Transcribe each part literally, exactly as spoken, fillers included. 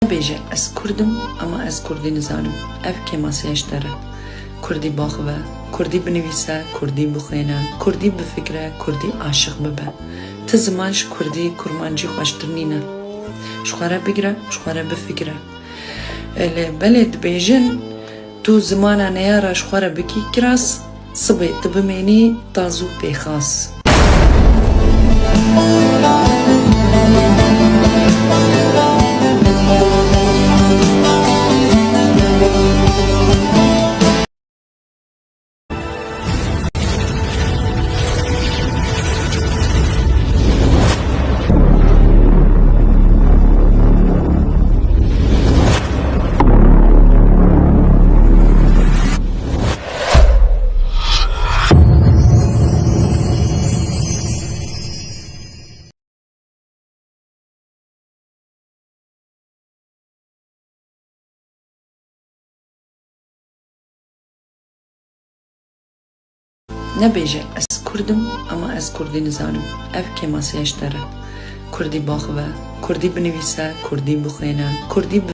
Nebêje ez Kurd im, ama ez Kurdî nizanim. Ev kêmasîya ji te re. Kurdî biaxive, Kurdî binivîse, Kurdî bixwêne, Kurdî bifikire, Kurdî aşiq bibe. Ti ziman ji Kurdî, Kurmancî xweştir nîne. Ji xwe re bigire, ji xwe re bifikire. Lê belê dibêjin, tu zimana neyara ji xwe re bikî kiras, sibê tu bimênî taz û pêxas. Nebêje ez Kurd im, ama ez Kurdî nizanim. Ev kêmasîya ji te re. Kurdî biaxive, Kurdî binivîse, Kurdî bixwêne, Kurdî bi-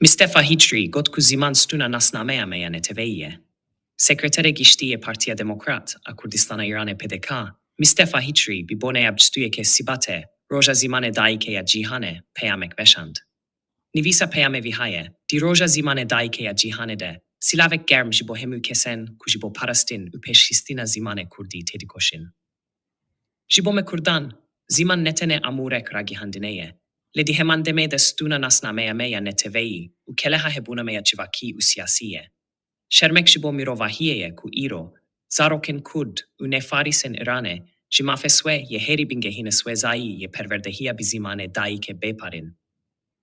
Mistefa Hicrî got ku ziman stûna nasnameya me ya neteweyî ye. Sekreterê Giştî yê Partiya Demokrat a Kurdistana Îranê, P D K, Mistefa Hicrî bi boneya bîst û yekê Sîbatê, Roja Zimanê Dayikê ya Cîhanê, peyamek veşand. Nivîsa peyamê vîha ye: Di Roja Zimanê Dayikê ya Cîhanê de, silavek germ ji bo hemû kesên ku ji bo parastin û pêşxistina zimanê kurdî têdikoşin. Ji bo me kurdan, ziman ne tenê amûrek ragihandinê ye, lê di heman demê de stûna nasnameya me ya neteweyî û keleha hebûna me ya civakî û siyasî ye. Şermek ji bo mirovahiyê ye ku îro zarokên kurd û nêfarîsên Îranê ji mafê swê yê herî bingehîn ê swêzayî yê perwerdehiya bi zimanê dayikê bê parîn.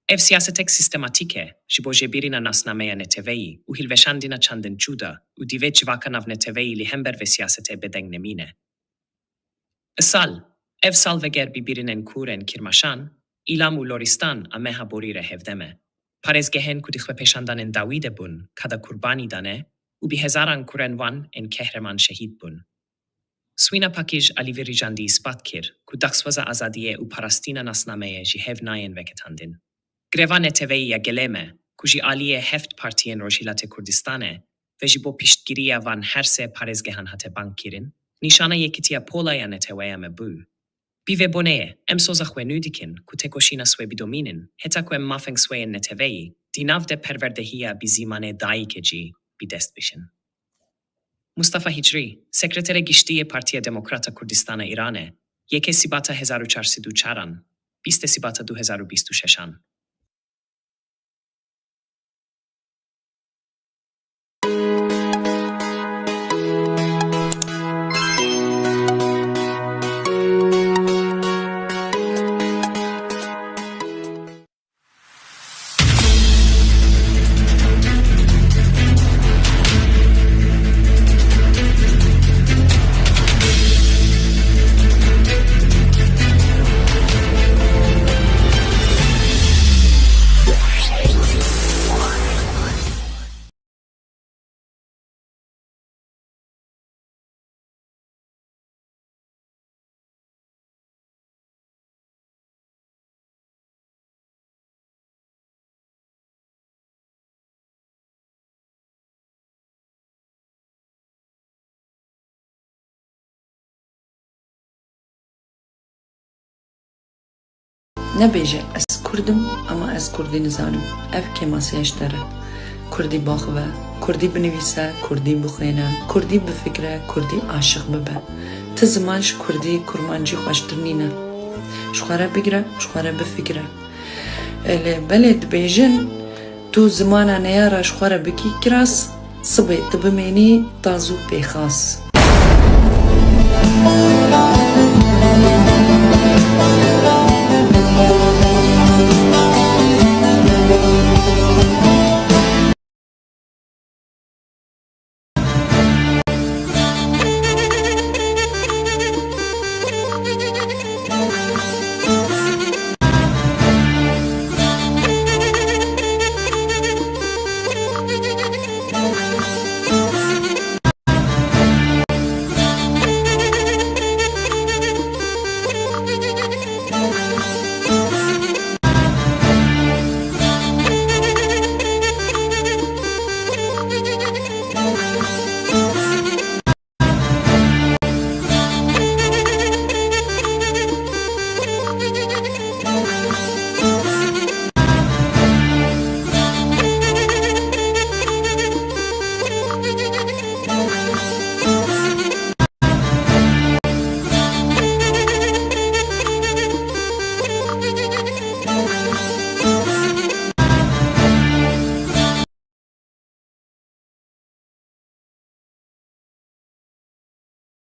Ev siyasetek sîstematîk e ji bo jêbîrîna nasnameya neteweyî û hilweşandina çandên cuda û divê civaka navneteweyî li hember vê siyasetê bêdeng nemîne. Îsal, ev salveger bi birînên kûr ên Kirmaşan, Îlam û Loristan a meha borî re hevdem e. Parêzgehên ku di xwepêşandanên dawî de bûn, kada kurbanî dane û bi hezaran kurên wan ên kehreman şehîd bûn. Swîna Pakij a Lîvîrîjan dî îspat kir ku daxwaza azadiyê û parastina nasnameyê ji hev nayên veketandin. Greva neteweyî ya gelê me, ku ji aliyê heft partiyên Rojhilatê Kurdistanê ve ji bo piştgiriya van her sê parêzgehan hate bangkirin, nîşana yekitiya pola ya neteweya me bû. Bi vê boneyê, em soza xwe nû dikin ku têkoşîna swê bidomînin, heta ku em mafên swê yên neteweyî di nav de perwerdehiya bi zimanê dayikê jî bi dest bişin. Mustafa Hicrî, Sekreterê Giştî yê Partiya Demokrat a Kurdistana Îranê, yekê Sîbata hezar û çar sed û çaran, bîstê Sîbata du hezar û bîst û şeşan. Nebêje ez kurd im, ama ez kurdî nizanim. Ev kêmasîya ji te re. Kurdî biaxive, kurdî binivîse, kurdî bixwêne, kurdî bifikire, kurdî aşiq bibe. Ti ziman ji kurdî, kurmancî xweştir nîne. Ji xwe re bigire, ji xwe re bifikire. Lê belê dibêjin, tu zimana neyara ji xwe re bikî kiras, sibê tu bimênî taz û pêxas.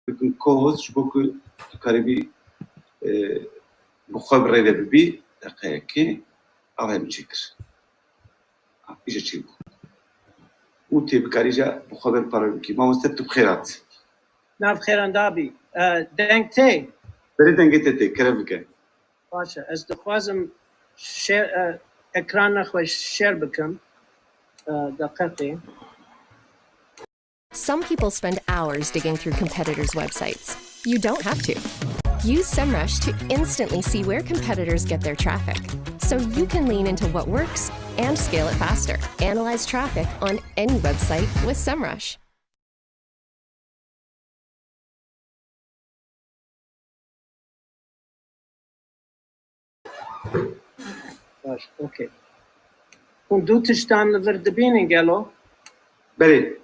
Bikin co-host ji bo ku tu karibî, e, bi xwe bi rê de bibî, deqeyekê, ava min çêkir. Ha, îja çêbû. Û tê bikarî îja bi xwe ber parve bikî. Mamoste, tu bi xêr hat. Nav xêran dabî. E, deng tê? Berê dengê te tê, kerem bike. Baş e. Ez dixwazim share, e, ekrana xwe share bikim. E, deqeqê. Some people spend hours digging through competitors' websites. You don't have to. Use SEMrush to instantly see where competitors get their traffic, so you can lean into what works and scale it faster. Analyze traffic on any website with SEMrush. Baş, okey. Hûn du tiştan li vir dibînin gelo? Belê.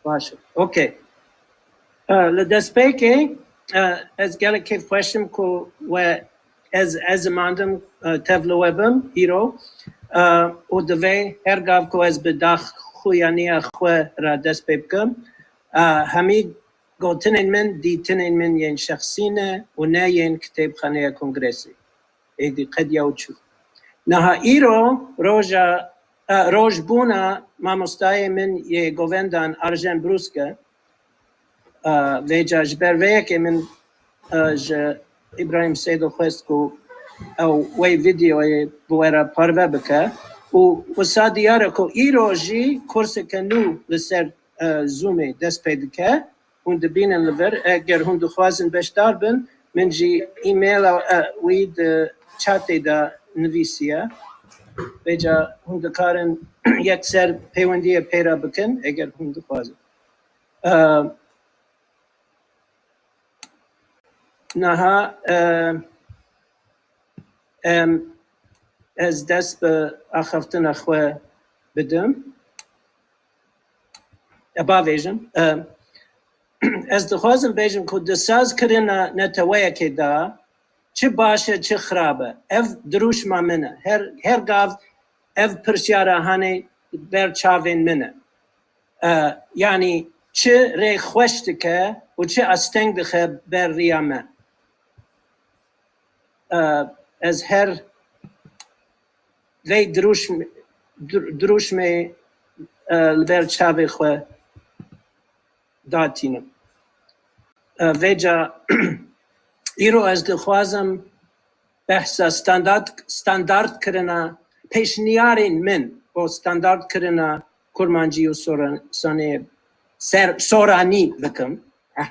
Baş, okey. E, li destpêkê, e, ez gelek kêfxweş im ku we ez, ez zimandim, e, tev li we bim îro. E, û divê her gav ku ez bi daxuyaniya xwe re dest pê bikim, e, hemî gotinên min, dîtinên min yên şexsî ne û ne yên kitêbxaneya kongresê. Êdî qediya û çû. Niha îro roja, e, rojbûna mamostayê min yê govendan Arjen Brûsk e. E, vêca ji ber vê yekê min, e, ji Îbrahîm Seydo xwest ku ew wê vîdeoyê bi we re parve bike û wisa diyar e ku îro jî kurseke nû li ser, e, Zoomê dest pê dike. Hûn dibînin li vir. Eger hûn dixwazin beşdar bin, min jî e-maila, e, wî di chatê de nivîsiye. Vêca hûn dikarin yekser peywendiyê pê re bikin, eger hûn dixwazin. E, niha, e, em, ez dest bi axaftina xwe bidim. E, bavêjim. E, ez dixwazim bêjim ku di sazkirina neteweyekê de çi baş e, çi xirab e. Ev dirûşma min e. Her, her gav ev pirsyara hanê ber çavên min e. E, yanî çi rê xweş dike û çi asteng dixe ber riya me. E, ez her vê dirûşm-, dir-, dirûşmê, e, li ber çavê xwe datînim. E, vêca îro ez dixwazim behsa standart, standart kirina, pêşniyarên min bo standart kirina kurmancî û soran-, sanê ser-, soranî bikim. Eh,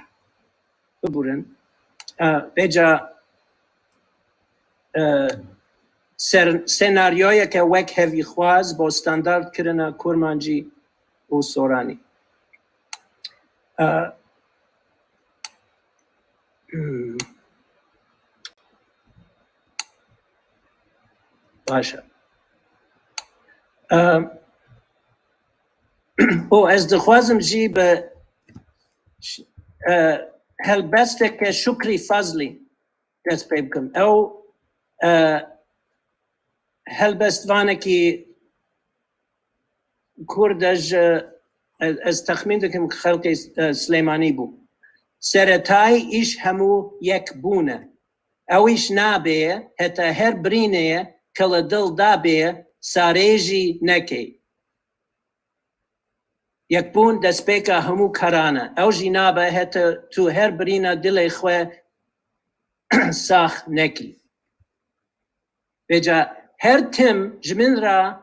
biburin. E, vêca, e, ser-, senaryoyeke wek hevîxwaz bo standart kirina kurmancî û soranî. E, hmm. Baş e. E, û ez dixwazim jî bi, e, helbesteke Şukrî Fazlî dest pê bikim. Ew, e, helbestvanekî Kurd e ji, ez, ez texmîn dikim ki xelkê, e, Silêmanî bû. Seretayî îş hemû yek bûn e. Ew îş nabê heta her birînê ke li dil dabê sarê jî nekê. Yekbûn destpêka hemû karan e. Ew jî nabe heta tu her birîna dilê xwe sax nekî. Vêca her tim ji min re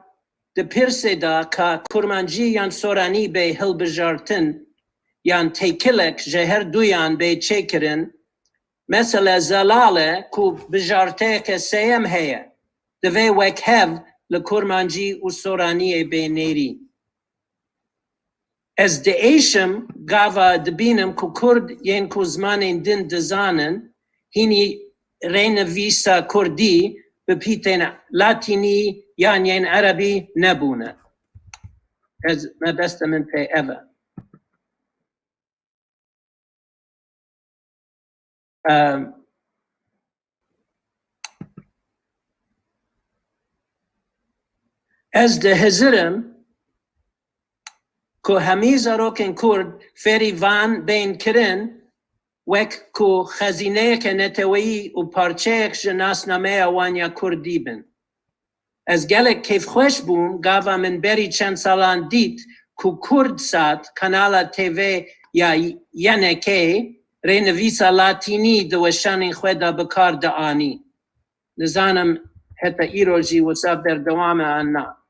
di pirsê de ka kurmancî yan soranî bê hilbijartin yan têkilek ji her duyan bê çêkirin, mesele zelal e ku bijarteyeke sêyem heye. Divê wek hev li kurmancî û soraniyê bê nêrîn. Ez diêşim gava dibînim ku Kurd yên ku zimanên din dizanin, hînî rênivîsa Kurdî bi pîtên Latînî yan yên Erebî nebûne. Ez, mebesta min pê ev e. Em, ez dihizirim ku hemî zarokên Kurd fêrî van bên kirin, wek ku xezîneyeke neteweyî û parçeyek ji nasnameya wan ya Kurdî bin. Ez gelek kêfxweş bûm, gava min berî çend salan dît ku Kurdsat, kanala T V ya Y N K, rênivîsa latînî di weşanên xwe de bi kar dianî. Nizanim heta îro jî wisa berdewam e an na.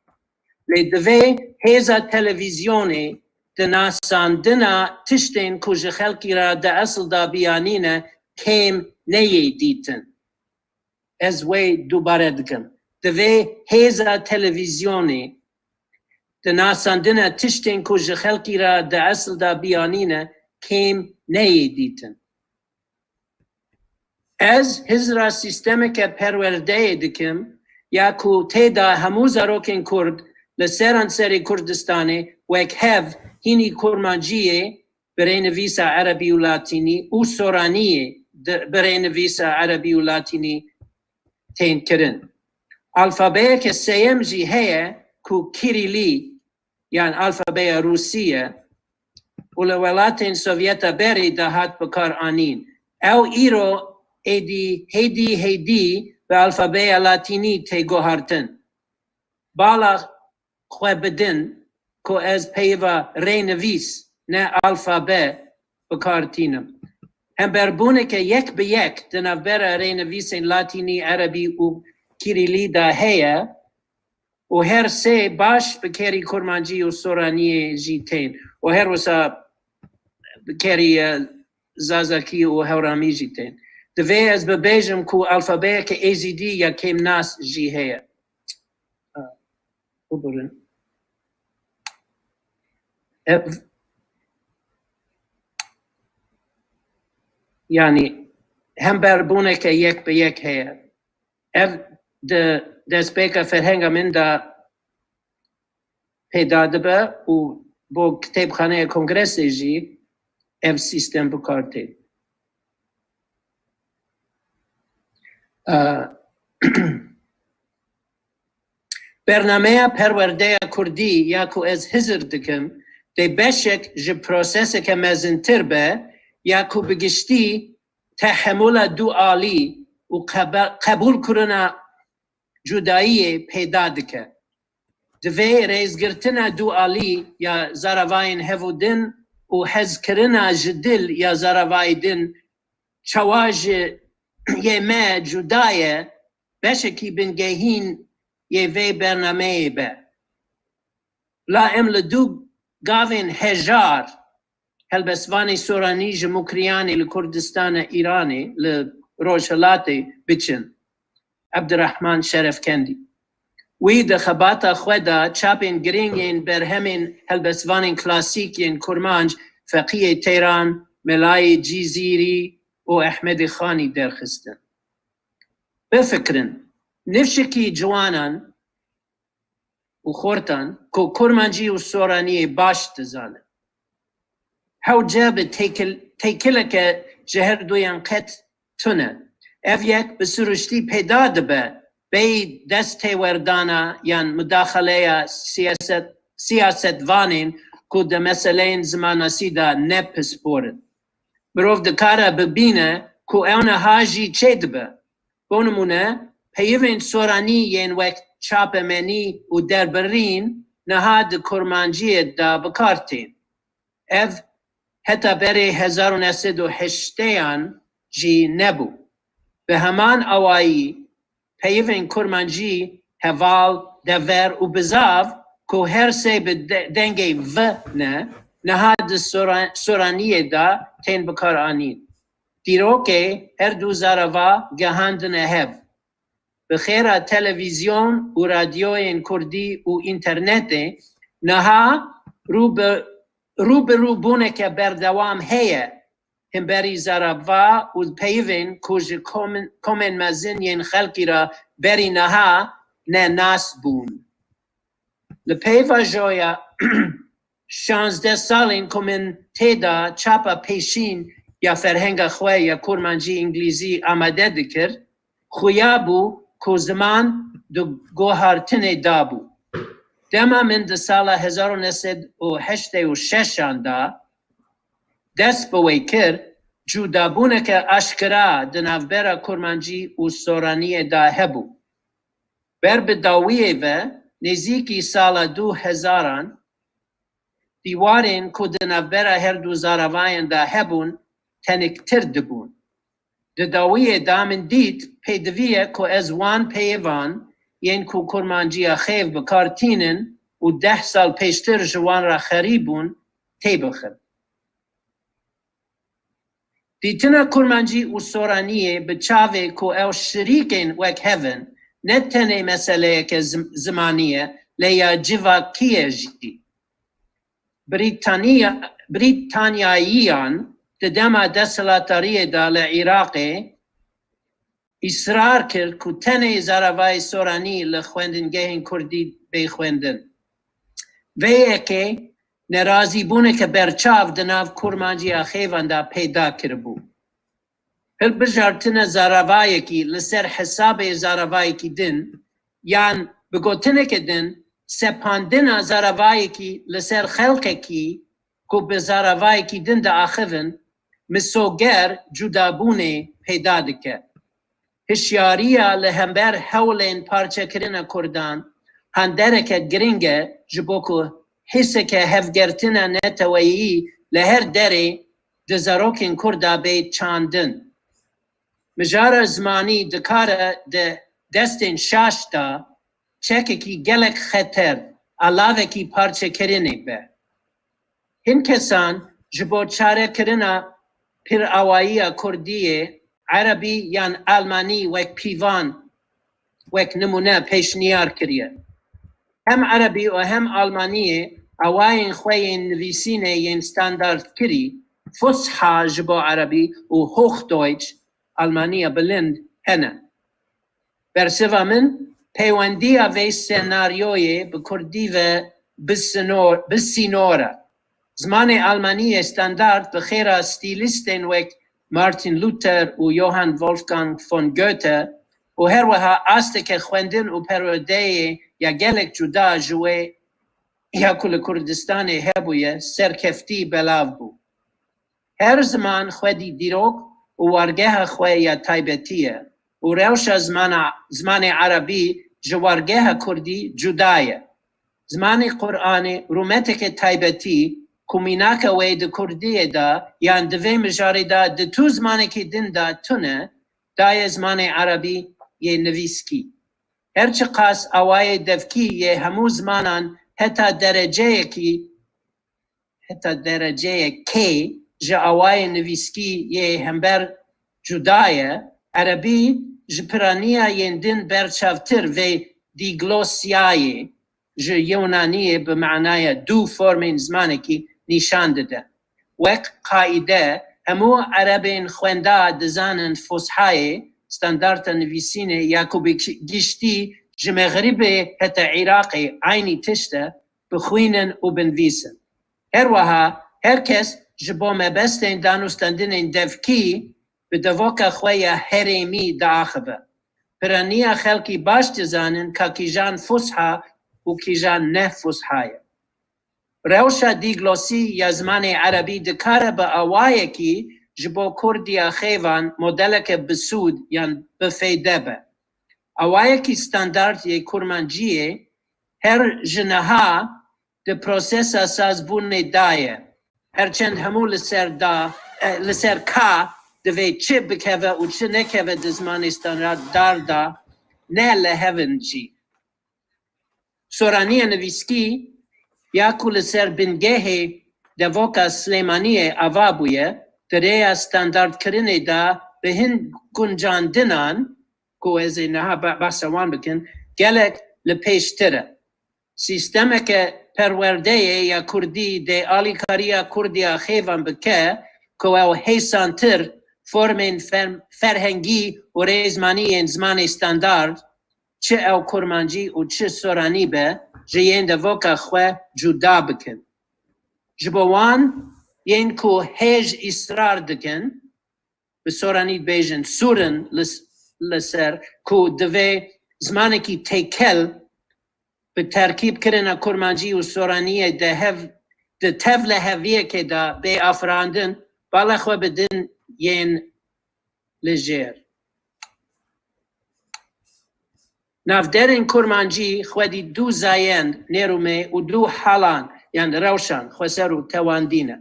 Lê divê hêza televîzyonê di nasandina tiştên ku ji xelkî re di esil de biyanîne kêm neyê dîtin. Ez wê dubare dikim. Divê hêza televîzyonê di nasandina tiştên ku ji xelkî re di esil de biyanîne kêm neyê dîtin. Ez hizra sîstemeke perwerdeyê dikim, ya ku tê de hemû zarokên Kurd li seranserê Kurdistanê wek hev hînî kurmanciyê bi rênivîsa erebî û latînî û soraniyê di, bi rênivîsa erebî û latînî tên kirin. Alfabeyeke sêyem jî heye ku Kirîlî, yan alfabeya Rûsî ye û li welatên Sovyeta berê de hat bi kar anîn. Ew îro êdî hêdî hêdî bi alfabeya Latînî tê guhartin. Bala xwe bidin ku ez peyva rênivîs, ne alfabe, bi kar tînim. Hemberbûneke yek bi yek di navbera rênivîsên Latînî, Erebî û Kirîlî de heye û her sê baş bi kerî Kurmancî û Soraniyê jî tên û her wisa bi kerî, e, Zazakî û Hewramî jî tên. Divê ez bibêjim ku alfabeyeke Êzîdî ya kêmnas jî heye. Bibirin. Ev, yanî, hemberbûneke yek bi yek heye. Ev di destpêka ferhenga min de peyda dibe û bo kitêbxaneya Kongresê jî ev sîstem bi kar tê. A, Bernameya perwerdeya Kurdî ya ku ez hizir dikim, dê beşek ji proseseke mezintir be ya ku bi giştî tehemula dualî û qebe-, qebûlkirina cudayiyê peyda dike. Divê rêzgirtina dualî ya zaravayên hev û din û hezkirina ji dil ya zaravayê din, çawa ji yê me cuda ye, beşekî bingehîn yê vê bernameyê be. La em li du gavên hejar, helbestvanê Soranî ji Mukriyanê li Kurdistana Îranê, li Rojhilatê biçin. Ebdirehman Şerefkendî. Wî di xebata xwe de çapên girîng yên berhemên helbestvanên klasîk yên kurmanc Feqiyê Teyran, Melayê Cîzîrî û Ehmedê Xanî derxistin. Bifikirin, Nifşikî ciwanan û xortan ku kurmancî û soraniyê baş dizanin. Hewce bi têkil-, têkileke ji her duyan qet tune. Ev yek bi siruştî peyda dibe, bêyî dest têwerdana yan mudaxaleya siyaset-, siyasetvanên ku di meseleyên zimannasî de ne pispor in. Mirov dikare bibîne ku ew niha jî çêdibe. Bo nimûne, peyivên soranî yên wek çapemenî û derbirîn niha di kurmanciyê de bi kar tên. Ev heta berê hezar û neh sed û heştêyan jî nebû. Bi heman awayî peyivên kurmancî, heval, dever û bizav ku her sê bi de-, dengê V ne, niha di sora-, soraniyê de tên bikaranîn. Dîrokê her du zarava gihandine hev. Bi xêra televîzyon û radyoyên kurdî û înternetê niha rû bi, rû bi rû bûneke berdewam heye. Himberî zarava û peyivên ku ji komên, komên mezin yên xelkî re berî niha ne nas bûn. Li peyva joya şazdeh salên ku min tê de çapa pêşîn ya ferhenga xwe ya kurmancî îngilîzî amade dikir, xuya bû ku ziman di guhartinê de bû. Dema min di sala hezar û neh sed û heştê û şeşan de dest bi wê kir, cudabûneke aşkera di navbera kurmancî û soraniyê de hebû. Ber bi dawiyê ve nêzîkî sala du hezaran dîwarên ku di navbera her du zaravayan de hebûn, teniktir dibûn. Di dawiyê de min dît, pêdivî ye ku ez wan peyvan yên ku kurmanciya xêv bi kar tînin û deh sal pêştir ji wan re xerî bûn, têbixim. Dîtina kurmancî û soraniyê bi çavê ku ew şirîkên wek hev in, ne tenê meseleyeke zim-, zimanî ye, lê ya civakî ye jî. Brîtaniya-, Brîtanyayiyan di dema desthilatdariyê de li Iraqê îsrar kir ku tenê zaravayê soranî li xwendingehên kurdî bê xwendin. Vê yekê nerazîbûneke berçav di nav kurmanciya xêvan de peyda kiribû. Hilbijartina zaravayekî li ser hesabê zaravayekî din, yan bi gotineke din, sepandina zaravayekî li ser xelkekî ku bi zaravayekî din diaxivin, misoger cudabûnê peyda dike. Hişyariya li hember hewlên parçekirina kurdan handereke giring e, ji bo ku hêseke hevgirtina neteweyî li her derê di zarokên kurda bê çandin. Mijara zimanî dikare di destên şaş de çekekî gelek xeter, alavekî parçekirinê be. Hin kesan ji bo çarekirina pirawayiya kurdiyê erebî yan almanî wek pîvan, wek nimûne pêşniyar kiriye. Hem erebî û hem almaniyê awayên xwe yên nivîsînê yên standardkirî, Fusha ji bo erebî û Hochdeutsch, Almaniya bilind, hene. Bersiva min, peywendiya vê senaryoyê bi kurdî ve bi sinor, bi sînor e. Zimanê almanî yê standard bi xêra stîlîstên wek Martin Luther û Johann Wolfgang von Goethe û her wiha asteke xwendin û perwerdeyê ya gelek cuda ji wê ya ku li Kurdistanê hebûye, serkeftî belav bû. Her ziman xwedî dîrok û wargeha xwe ya taybetî ye û rewşa zimana, zimanê erebî ji wargeha kurdî cuda ye. Zimanê Qur'anê rûmeteke taybetî ku mînaka wê di kurdiyê de yan di vê mijarê de di tu zimanekî din de tune, daye zimanê erebî yê nivîskî. Her çiqas awayê devkî yê hemû zimanan heta dereceyekî, heta dereceyekê ji awayê nivîskî yê hember cuda ye, erebî ji piraniya yên din berçavtir vê dîglosyayê, ji Yunaniyê bi manaya du formên zimanekî nîşan dide. Wek qaîde, hemû erebên xwenda dizanin Fushayê standarta nivîsînê ya ku bi giştî ji Mexribê heta Iraqê eynî tişt e, bixwînin û binivîsin. Her wiha her kes ji bo mebestên danûstendinên devkî bi devoka xwe ya herêmî diaxive. Piraniya xelkî baş dizanin ka kîjan fusha û kîjan ne fusha ye. Rewşa dîglosî ya zimanê erebî dikare bi awayekî ji bo kurdiya xêvan modeleke bisûd yan bifêde be. Awayekî standard yê kurmanciyê her ji niha di prosesa sazbûnê de ye. Her çend hemû li ser da, e, li ser ka divê çi bikeve û çi nekeve di zimanê standard de, ne li hev in jî. Soraniya nivîskî ya ku li ser bingehê devoka Silêmaniyê ava bûye, di rêya standardkirinê de bi hin guncandinan ku ez ê niha be-, behsa wan bikin, gelek li pêştir e. Sîstemeke perwerdeyê ya kurdî dê alîkariya kurdiya xêvan bike ku ew hêsantir formên fer-, ferhengî û rêzmanî yên zimanê standard, çi ew kurmancî û çi soranî be, ji yên devoka xwe cuda bikin. Ji bo wan yên ku hêj îsrar dikin, bi soranî dibêjin sûrin li s-, li ser ku divê zimanekî têkel bi terkîbkirina kurmancî û soraniyê de hev, di tevliheviyekê de bê afirandin, bala xwe bidin yên li jêr. Navderên kurmancî xwedî du zayend, nêr û mê, û du halan, yan rewşan, xweser û tewandî ne.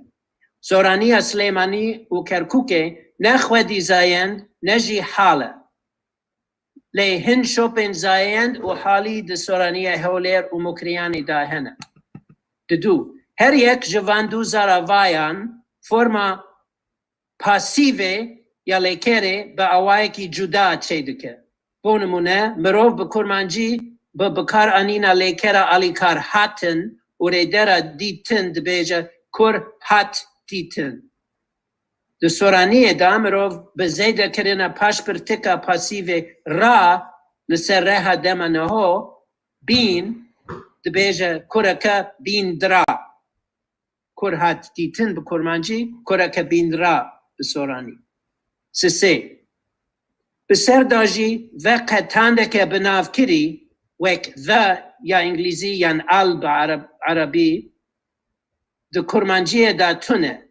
Soraniya Silêmanî û Kerkûkê ne xwedî zayend, ne jî hal e. Lê hin şopên zayend û halî di Soraniya Hewlêr û Mukriyanî de hene. Didu, her yek ji van du zaravayan forma pasîvê ya lêkerê bi awayekî cuda çêdike. Bo nimûne, mirov bi kurmancî bi bikaranîna lêkera alîkar hatin û rêdera dîtin dibêje kur hat dîtin. Di soraniyê de mirov bi zeydekirina paşpirtika pasîvê ra li ser reha dema niho, bîn, dibêje kureke bîn dira. Kur hat dîtin bi kurmancî, kureke bîn ra bi soranî. Sisê. Bi ser de jî ve qetandeke binavkirî wek the ya îngilîzî yan al bi ereb-, erebî di kurmanciyê de tune.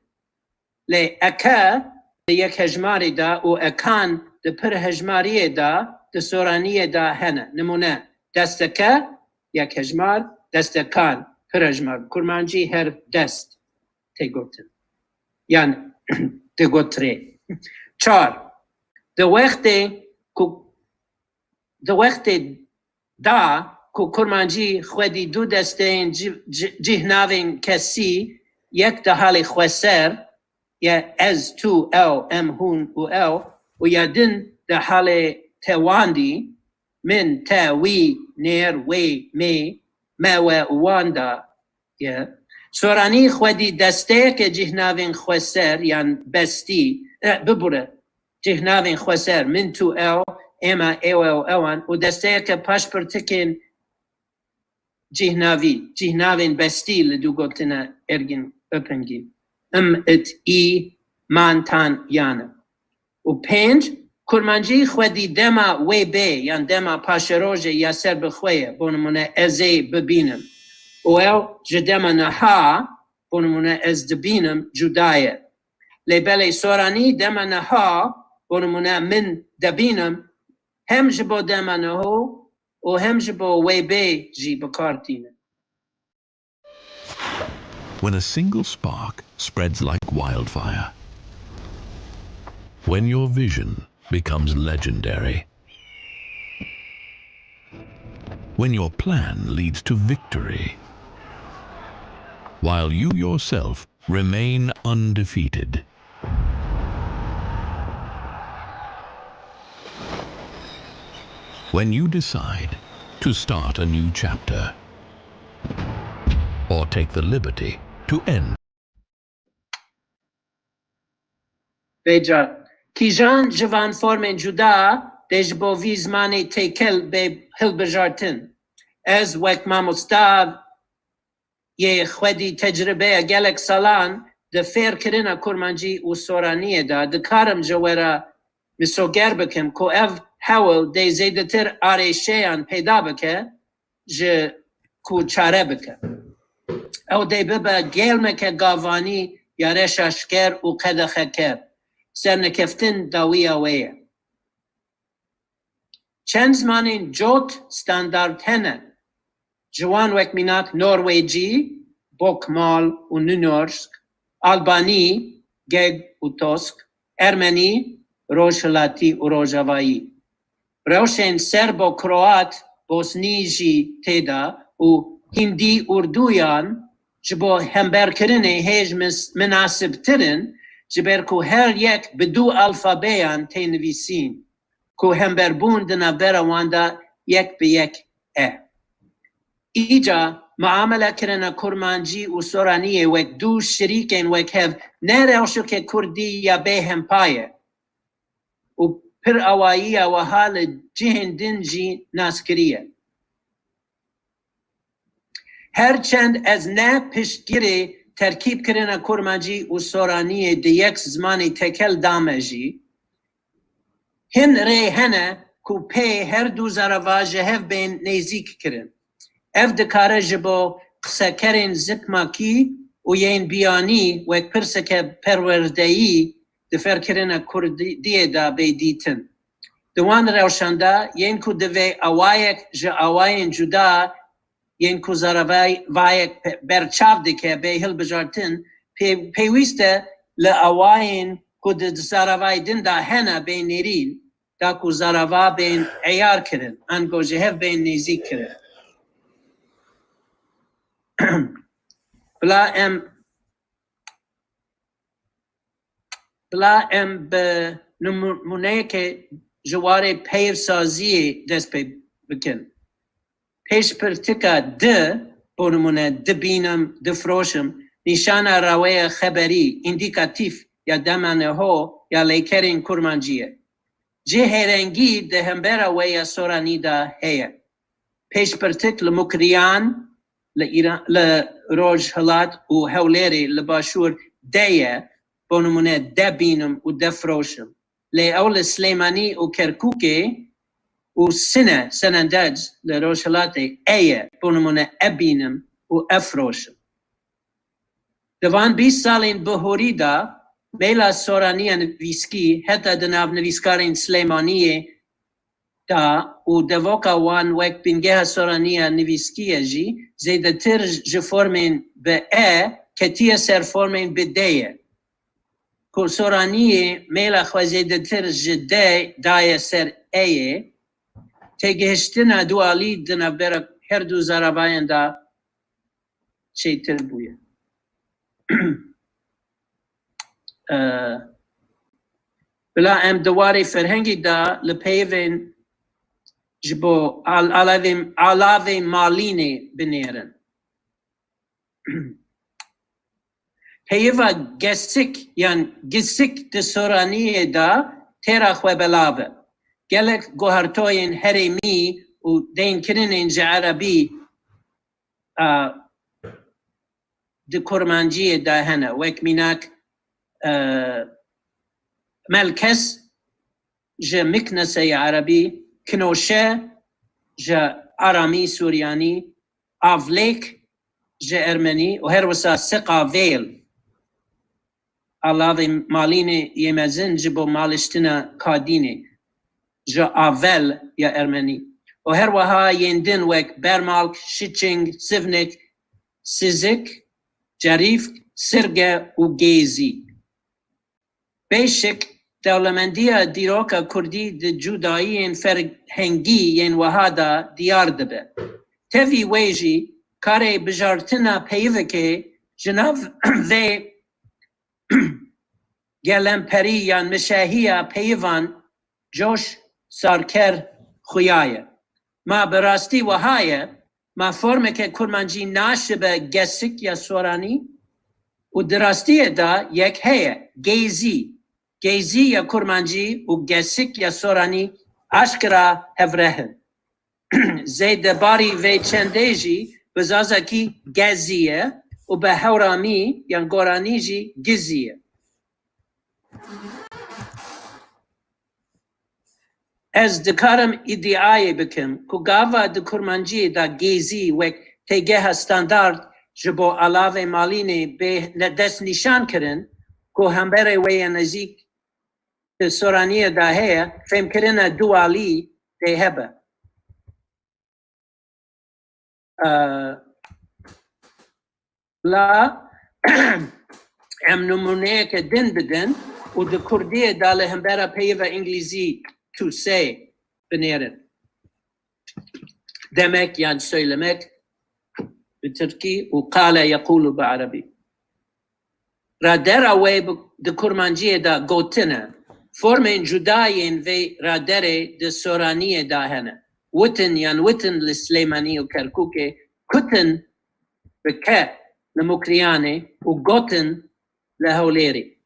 Lê eke di yek hejmarî de û ekan di pir hejmariyê de di soraniyê de hene. Nimûne, desteke, yek hejmar, destekan, pir hejmar. Bi kurmancî her dest tê gotin. Yan tê gotirê. Çar. Di wextê ku, di wextê da ku kurmancî xwedî du desteyên ci-, ci-, cihnavên kesî, yek di halê xweser, ya ez, tu, ew, em, hûn û ew, û ya din di halê tewandî, min, te, wî, nêr, wê, mê, me, we û wan de ye. Soranî xwedî desteyeke cihnavên xweser yan bestî, e, bibûre, cihnavên xweser, min, tu, ew, êma, êwe û ewan û desteyeke paşpirtikên cihnavî, cihnavên bestî li dû gotina Ergin Öpengî, im, it, î, man, tan, yan e. Û pênc, kurmancî xwedî dema wê bê yan dema paşerojê ya ser bi xwe ye, bo nimûne ez ê bibînim. Û ew ji dema niha, bo nimûne ez dibînim, cuda ye. Lê belê soranî dema niha, bo nimûne min debînim, hem ji bo dema niho û hem ji bo wê bê jî bi kar tînin. When a single spark spreads like wildfire, when your vision becomes legendary, when your plan leads to victory, while you yourself remain undefeated, when you decide to start a new chapter or take the liberty to end. Vêca Kîjan ji van formên cuda dê ji bo vî zimanê têkel bê hilbijartin? Ez wek mamosta yê xwedî tecrübeya gelek salan di fêrkirina kurmancî û soraniyê de dikarim ji we re misoger bikim ku ev hewl dê zêdetir arêşeyan peyda bike ji ku çare bike. Ew dê bibe gelmeke gavanî ya reşaşker û qedexeker. Sernekeftin dawiya wê ye. Çend zimanên cot standard hene. Ji wan wek mînak norwêcî, bokmal û nynorsk, albanî, geg û tosk, ermenî, rojhilatî û rojavayî. Rewşên serbo-kroat, bosnî jî tê de û hindî, urduyan ji bo hemberkirinê hêj mis-, minasibtir in, ji ber ku her yek bi du alfabeyan tê nivîsîn, ku hemberbûn di navbera wan de yek bi yek e. Îca muamele kirina kurmancî û soraniyê wek du şirîkên wekhev ne rewşeke kurdî ya bêhempa ye û pir awayiya wiha li cihên din jî nas kiriye. Her çend ez ne piştgirê terkîbkirina kurmancî û soraniyê di yek zimanê tekel dame jî, hin rê hene ku pê her du zarava ji hev bên nêzîk kirin. Ev dikare ji bo qisekerên zikmakî û yên biyanî wek pirseke perwerdeyî di fêrkirina kurdiyê de bê dîtin. Di wan rewşan de yên ku divê awayek ji awayên cuda yên ku zaravayek pe-, berçav dike bê hilbijartin, pê-, pêwîst e li awayên ku di zaravayê din de hene bên nêrîn, da ku zarava bên eyar kirin, ango ji hev bên nêzîk kirin. Bila em, bila em bi nimûneyeke ji warê peyvsaziyê dest pê bikin. Pêşbirtika di, bo nimûne, dibînim, difiroşim, nîşana raweya xeberî, îndîkatîf, ya dema niho ya lêkerên kurmancî ye. Cihê rengî di hembera wê ya soranî de heye. Pêşbirtik li Mukriyan, li Îran, li Rojhilat û Hewlêrê, li Başûr de ye, bo nimûne, debînim û defiroşim. Lê ew li Silêmanî û Kerkûkê û Sine, Senendec li Rojhilatê, e ye, bo nimûne, ebînim û efiroşim. Di van bîst salên bihurî de mêla soraniya nivîskî heta di nav nivîskarên Silêmaniyê de û devoka wan wek bîngeha soraniya nivîskî ye jî zêdetir ji formên bi e ketiye ser formên bi d ye. Ku soraniyê mêla xwe zêdetir ji d daye ser e yê, têgihiştina dualî di navbera her du zaravayan de çêtir bûye. Eh, bila em di warê ferhengî de li peyvên ji bo al-, alavên, alavên malînê binêrin. Peyiva gesik yan gisik di soraniyê de têra xwe belav e. Gelek guhertoyên herêmî û deynkirinên ji erebî, a, di kurmanciyê de hene. Wek mînak, e, melkes ji miknese ya erebî, kinoşe ji aramî suryanî, avlêk ji ermenî û her wisa siqa vêl. Alavê malînê yê mezin ji bo maliştina kadînê ji avel ya ermenî û her wiha yên din wek bermalk, şiçing, sivnik, sizik, cerîfk, sirge û gêzî. Bêşik, dewlemendiya dîroka kurdî di cudayiyên ferhengî yên wiha de diyar dibe. Tevî wê jî karê bijartina peyivekê ji nav vê gelemperî yan mişehiya peyivan coş sarker xuya ye. Ma bi rastî wiha ye, ma formeke kurmancî naşibe gesik ya soranî û di rastiyê de yek heye, gêzî. Gêzî ya kurmancî û gesik ya soranî aşkera hevreh in. Zêdebarî vê çendê jî bi zazakî gezî ye û bi hewramî yan goranî jî gizî ye. Ez dikarim îdîayê bikim ku gava di kurmanciyê de gêzî wek têgeha standard ji bo alavê malînê bê ne-, destnîşan kirin ku hemberê wê ya nêzîk di soraniyê de heye, fêmkirina dualî dê hebe. La em nimûneyeke din bidin û di kurdiyê de li hembera peyva îngilîzî to say binêrin. Demek yan söylemek bi tirkî û qale yekûlu bi erebî. Radera wê bi, di kurmanciyê de gotin e. Formên cuda yên vê raderê di soraniyê de hene. Witin yan witin li Silêmanî û Kerkûkê, kutin bi ke li Mukriyanê û gotin li Hewlêrê.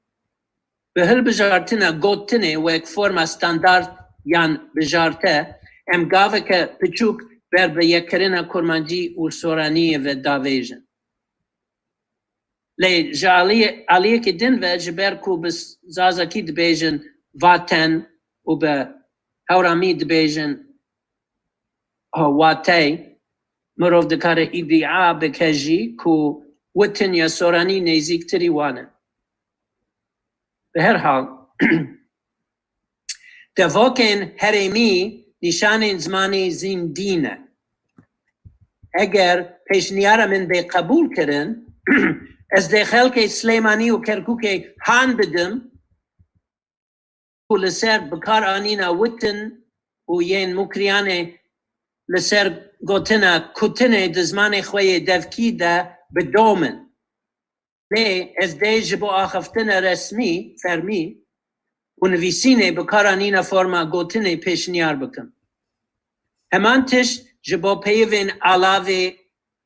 Bi hilbijartina gotinê wek forma standard yan bijarte, em gaveke piçûk ber bi yekkirina kurmancî û soraniyê ve davêjin. Lê ji aliyê, aliyekî din ve ji ber ku bi zazakî dibêjin vaten û bi hewramî dibêjin ha watey, mirov dikare îdîa bike jî ku witin ya soranî nêzîktirî wan e. Bi her hal, devokên herêmî nîşanên zimanê zîndî ne. Eger pêşniyara min bê qebûl kirin, ez dê xelkê Silêmanî û Kerkûkê han bidim ku li ser bikaranîna witin û yên Mukriyanê li ser gotina kutinê di zimanê xwe yê devkî de bi dom in. Lê ez dê ji bo axiftina resmî, fermî û nivîsînê bikaranîna forma gotinê pêşniyar bikim. Heman tişt ji bo peyivên alavê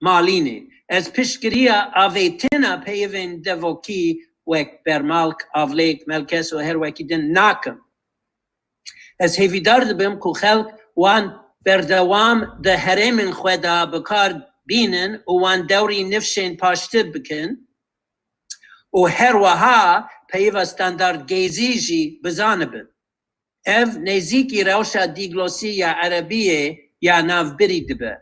malînê. Ez piştgiriya avêtina peyivên devokî wek bermalk, avlêk, melkes û her wekî din nakim. Ez hêvîdar dibim ku xelk wan berdewam di herêmên xwe de bi kar bînin û wan dewrî nifşên paştir bikin û her wiha peyiva standard gêzî jî bizanibin. Ev nêzîkî rewşa dîglosî ya erebiyê ya navbirî dibe,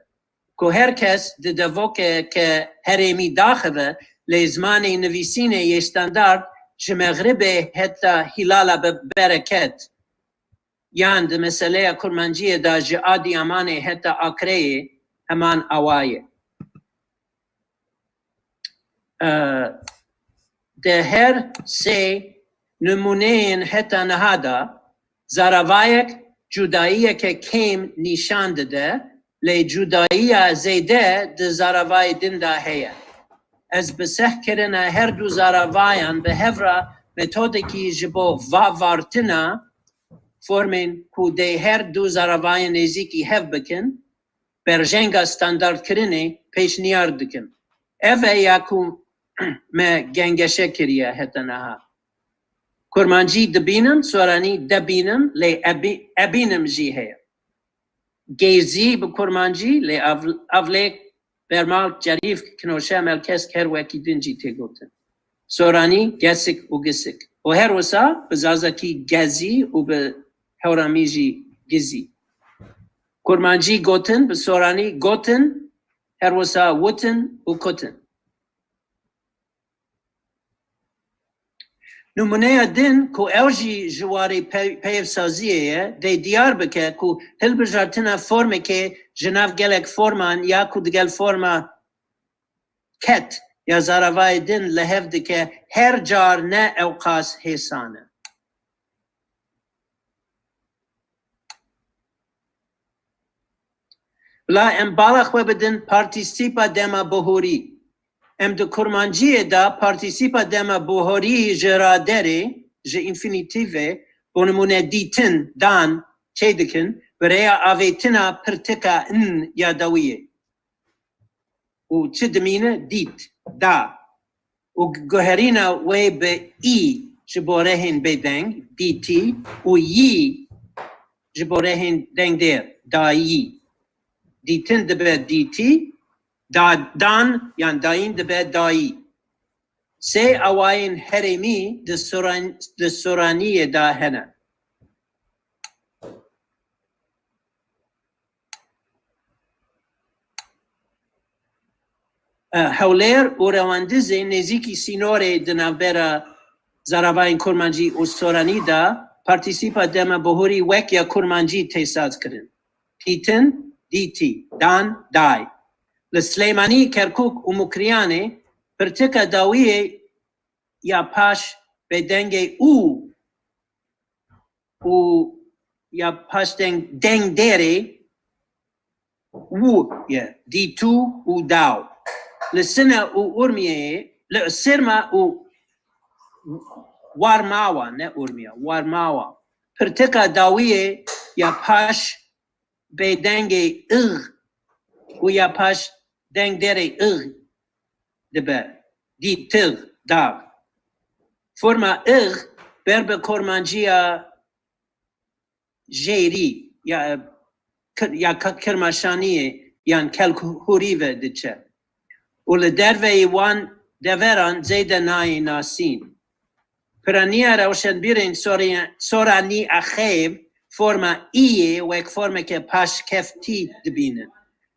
ku her kes di devokeke herêmî daxive, lê zimanê nivîsînê yê standard ji mexribê heta hîlala be-, bereket, yan di meseleya kurmanciyê de ji Adiyamanê heta Akreyê heman awa ye. Di her sê nimûneyên heta niha de zaravayek cudayiyeke kêm nîşan dide, lê cudayiya zêde di zaravayê din de heye. Ez bi sehkirina her du zaravayan bi hev re metodekî ji bo vavartina formên ku dê her du zaravayên nêzîkî hev bikin, berjenga standardkirinê pêşniyar dikim. Ev e ya ku me gengeşe kiriye heta niha. Kurmancî dibînim, soranî debînim, lê ebî-, ebînim jî heye. Gêzî bi kurmancî, lê av-, avlêk, bermalk, cerîvk, kinoşe, melkesk her wekî din jî tê gotin. Soranî gesik û gisik. Û her wisa bi zazakî gezî û bi hewramî jî gizî. Kurmancî gotin, bi soranî gotin, her wisa witin û kutin. Nimûneya din ku ew jî ji warê pe-, peyvsaziyê ye, dê diyar bike ku hilbijartina formekê ji nav gelek forman ya ku digel forma ket ya zaravayê din li hev dike, her car ne ewqas hêsan e. Bila em bala xwe bidin partîsîpa dema bihorî. Em di kurmanciyê de partîsîpa dema bihorî ji raderê, ji înfînîtîvê, bo nimûne dîtin, dan, çêdikin, bi rêya avêtina pirtika n ya dawiyê. Û çi dimîne? Dît, da. Û guherîna wê bi î, ji bo rehên bêdeng, dîtî, û yî ji bo rehên dengdêr, dayî. Dîtin dibe dîtî, da-, dan yan dayîn dibe dayî. Sê awayên herêmî di soran-, di soraniyê de hene. E, Hewlêr û Rewandizê nêzîkî sînorê di navbera zaravayên kurmancî û soranî de partîsîpa dema bihurî wek ya kurmancî tê sazkirin. Dîtin, dîtî, dan, day. Li Silêmanî, Kerkûk û Mukriyanê pirtika dawiyê ya paş bêdengê û û ya paş deng, dengdêrê û ye, dîtû û daw. Li Sina û Urmiyeyê, li Sirma û Warmawa, ne Urmiye, Warmawa. Pirtika dawiyê ya paş bêdengê ig û ya paş dengdêrê ig dibe. Dîtig, dag. Forma ig ber bi kurmanciya jêrî ya, kir-, ya ka-, kirmaşaniyê yan kelhûrî ve diçe. Û li derveyî wan deveran zêde nayê nasîn. Piraniya rewşenbîrên Soriye-, Soranî Axêv forma î yê wek formeke paşkeftî dibînin.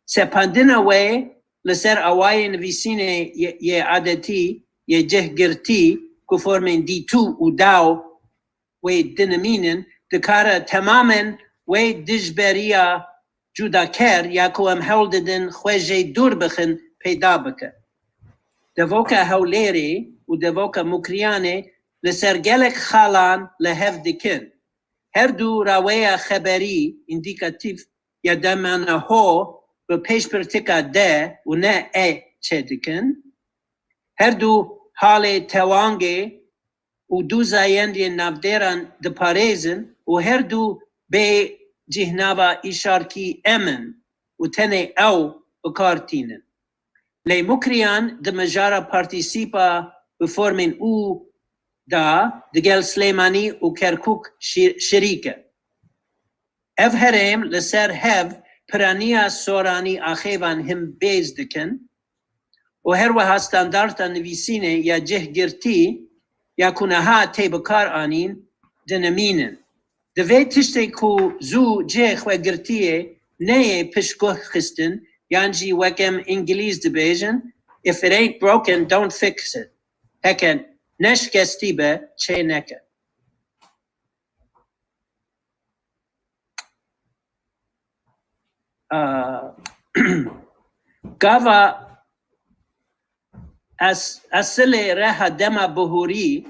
Sepandina wê li ser awayê nivîsînê yê, yê adetî, yê cihgirtî ku formên dîtû û daw wê dinimînin, dikare temamen wê dijberiya cudaker ya ku em hewl didin xwe jê dûr bixin peyda bike. Devoka Hewlêrê û devoka Mukriyanê li ser gelek xalan li hev dikin. Her du raweya xeberî, îndîkatîf, ya dema niho bi pêşbirtika de û ne e çêdikin. Her du halê tewangê û du zayendiyên navdêran diparêzin û her du bê cîhnava îşarkî em in û tenê ew bi kar tînin. Lê Mukriyan di mijara partîsîpa bi formên û de digel Silêmanî û Kerkûk şî-, şirîk e. Ev herêm li ser hev piraniya soranî axêvan him bêz dikin û her wiha standarta nivîsînê ya cihgirtî ya ku niha tê bi kar anîn, dinimînin. Divê tiştê ku zû cihê xwe girtiye neyê piştguh xistin, yan jî wek em îngilîz dibêjin, "If it ain't broken, don't fix it." Heke neşikestî be, çê neke. Aa, gava es-, esilê reha dema bihurî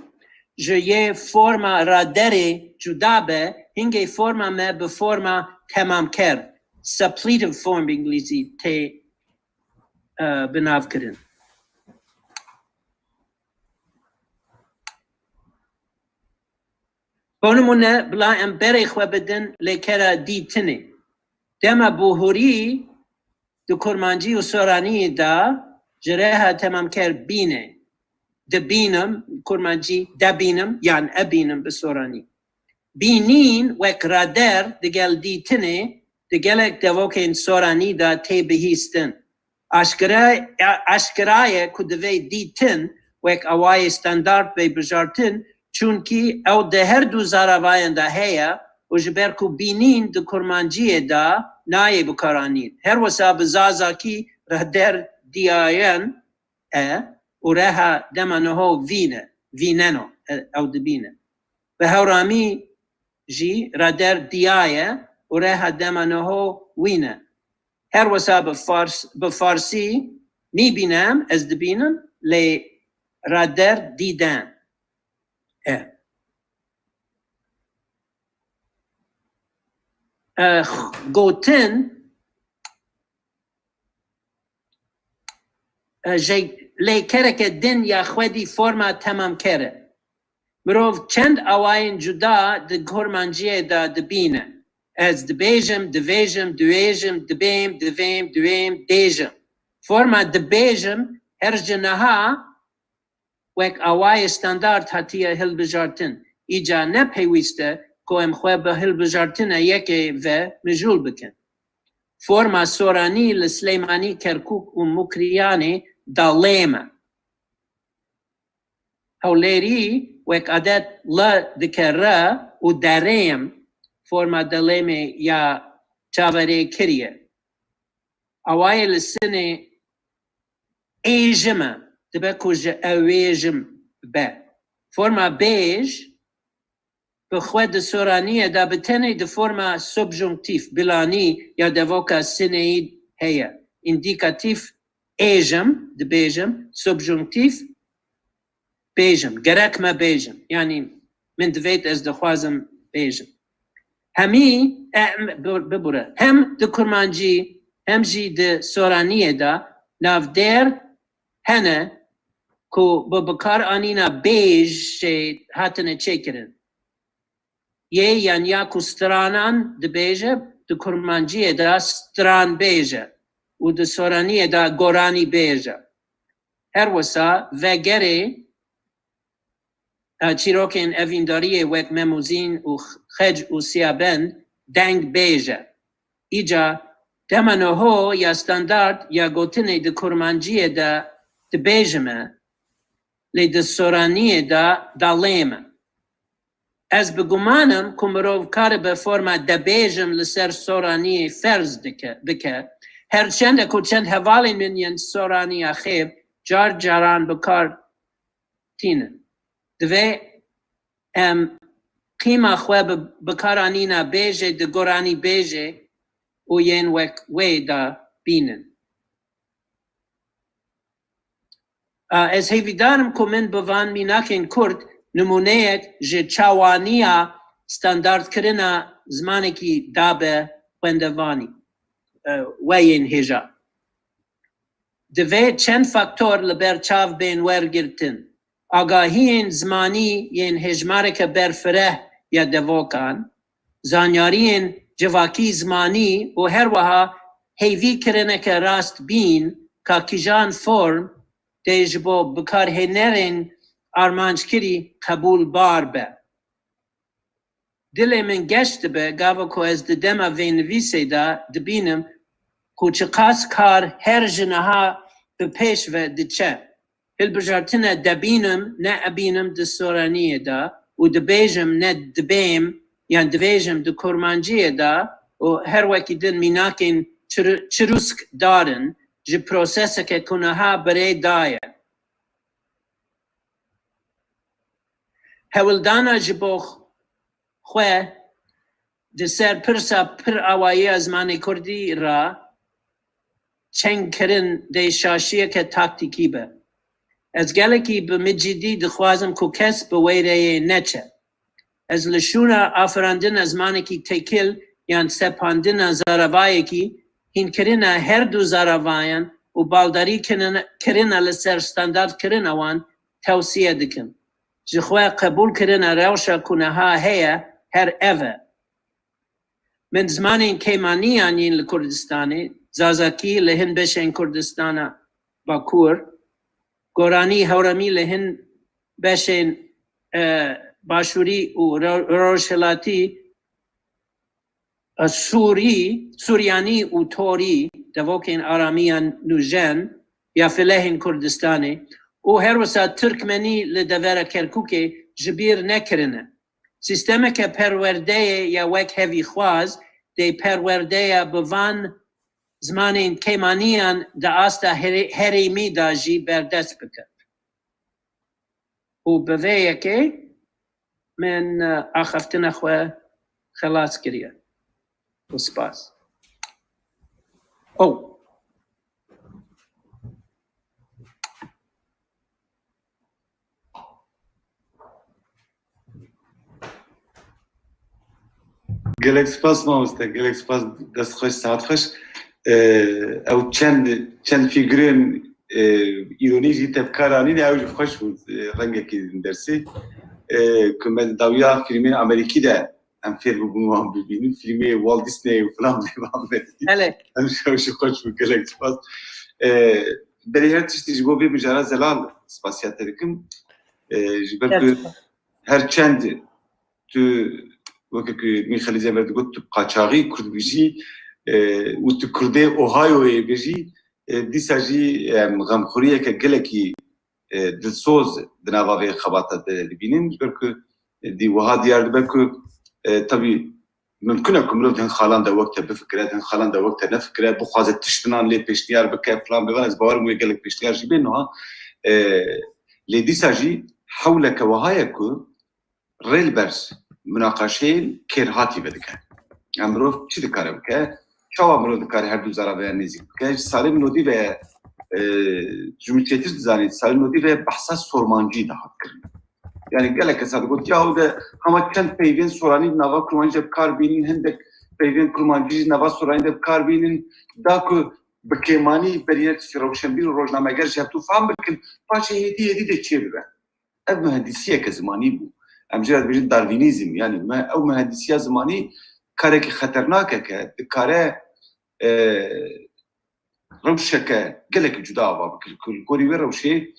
ji yê forma raderê cuda be, hingê forma me bi forma temamker, suppletive form bi îngilîzî, tê, e, binavkirin. Bo nimûne, bila em berê xwe bidin lêkera dîtinê. Dema bihurî di kurmancî û soraniyê de ji reha temamker bîne. Dibînim, kurmancî debînim yan ebînim bi soranî. Bînîn wek rader digel dîtinê di gelek devokên soranî de tê bihîstin. Aşkira, a-, aşkira ye ku divê dîtin wek awayê standard bê bijartin, çunkî ew di her du zaravayan de heye û ji ber ku bînîn di kurmanciyê de nayê bikaranîn. Her wisa bi zazakî rader diyayen e û reha dema niho vîne, vîneno, e, ew dibîne. Bi hewramî jî rader diyaye û reha dema niho wîne. Her wisa bi fars-, bi farsî mîbînem, ez dibînim, lê rader dîden e. E, gotin, e, ji lêkereke din ya xwedî forma temamker e. Mirov çend awayên cuda di kurmanciyê de dibîne. Ez dibêjim, divêjim, diwêjim, dibêm, divêm, diwêm, dêjim. Forma dibêjim her ji niha wek awayê standard hatiye hilbijartin. Îca ne pêwîst e ku em xwe bi hilbijartina yekê ve mijûl bikin. Forma soranî li Silêmanî, Kerkûk û Mukriyanê dalêm e. Hewlêrî wek adet L dike R û derêm, forma delêmê ya çaverêkirî ye. Awayê li Sinê êjim e, dibe ku ji ewêjim be. Forma bêj bi xwe di soraniyê de bi tenê di forma subjonktif, bilanî ya devoka Sineyî heye. Îndîkatîf êjim, dibêjim, subjonktif bêjim, gerek me bêjim. Yanî min divêt, ez dixwazim bêjim. Hemî, e, em, bi-, bibûre. Hem di kurmancî, hem jî di soraniyê de navdêr hene ku bi bikaranîna bêj jê hatine çêkirin. Yê yan ya ku stranan dibêje, di kurmanciyê de stranbêj e û di soraniyê de goranîbêj e. Her wisa vegerê, e, çîrokên evîndariyê wek Mem û Zîn û Xec û Siyabend dengbêj e. Îca dema noho ya standard ya gotinê di kurmanciyê de dibêjime, lê di soraniyê de dalêm e. Ez bi guman im ku mirov karibe forma debêjim li ser soraniyê ferz dike, bike. Her çende ku çend hevalên min yên soraniya xêb car caran bi kar tînin. Divê em qîma xwe bi bikaranîna bêjê di goranîbêjê û yên wek wê de bînin. A, ez hêvîdar im ku min bi van mînakên kurt nimûneyek ji çawaniya standardkirina zimanekî dabe xwendevanî, e, we yên hêja. Divê çend faktor li ber çav bên wergirtin. Agahiyên zimanî yên hejmareke berfireh ya devokan, zanyariyên civakî zimanî û her wiha hêvîkirineke rastbîn ka kîjan form tê ji bo bikarhênerên armanckirî qebûlbar be. Dilê min geş dibe gava ku ez di dema vê nivîsê de dibînim ku çiqas kar her ji niha bi pêş ve diçe. Hilbijartina debînim ne ebînim di soraniyê de û dibêjim ne dibêm yan dibêjim di kurmanciyê de û her wekî din mînakên çir-, çirûskdar in ji proseseke ku niha bi rê daye. Hewldana ji bo xwe di ser pirsa pir awayî ya zimanê kurdî re çengkirin dê şaşiyeke taktîkî be. Ez gelekî bi min cidî dixwazim ku kes bi wê rêyê neçe. Ez li şûna afirandina zimanekî têkil yan sepandina zaravayekî, hînkirina her du zaravayan û baldarî kirina, kirina li ser standardkirina wan tewsiye dikim. Ji xwe qebûlkirina rewşa ku niha heye her ev e. Min zimanên kêmaniyan yên li Kurdistanê, zazakî li hin beşên Kurdistana Bakur, goranî hewremî li hin beşên, e, başûrî û ro-, rojhilatî, e, sûrî, suryanî û torî, devokên aramiyan nûjen ya filehên Kurdistanê û her wisa tirkmenî li devera Kerkûkê ji bîr nekirine. Sîstemeke perwerdeyê ya wekhevîxwaz dê perwerdeya bi van zimanên kêmaniyan di asta herê-, herêmî de jî berdest bike. Û bi vê yekê min, e, axaftina xwe xelas kiriye. Û spas. Oh. Gelek spas mamoste, gelek spas, dest xweş, saet xweş. Ee, ew çend, çend fîgurên, e, îronî jî te bi kar anîne, ew jî xweş bû, e, rengekî dersî. E, ku me di dawiya fîlmên Amerîkî de em fêr bûbûn wan bibînin. Fîlmê Walt Disney û filan bê Amerîkî. Belê. Em ew jî xweş bû, gelek spas. E, berî her tiştî ji bo vê mijara zelal spasiya te dikim. E, ji ber ku her çend tu, weke ku Mîxelî Zever digot, tu bi qaçaxî Kurd bijî, e, û tu Kurdê Ohioyê bijî, e, dîsa jî em xemxuriyeke gelekî, e, dilsoz di nava vê xebata de dibînin. Ji ber ku, e, dî wiha diyar dibe ku, e, tabî mimkun e ku mirov di hin xalan de wek te bifikire, di hin xalan de wek te nefikire, bixwaze tiştinan lê pêşniyar bike, filan bêvan, ez bawer im wê gelek pêşniyar jî bên niha. E, lê dîsa jî hewleke wiha ye ku rê li ber munaqaşeyên kêrhatî vedike. Ya mirov çi dikare bike? Çawa mirov dikare her du zara ve ya nêzîk bike? Ji salên nodî ve, e, ji min çêtir dizanît, salên nodî ve behsa sormancî dihat kirin. Yani gelek kesa digot, ya ew de hema çend peyvên soranî di nava kurmancî de bi kar bînin, hindek peyvên kurmancî jî nava soranî de bi kar bînin, da ku bi kêmanî berî her tiştî rewşenbîr û rojnameger ji hevdû fehm bikin, paşê hêdî hêdî dê çê bibe. Ev muhendisiyeke zimanî bû. Em jê re dibêjin darwînîzm. Yani me-, ew muhendisiya zimanî karekî xeternak e ke dikare, e, rewşeke gelekî cuda ava bike. Ku li gorî wê rewşê,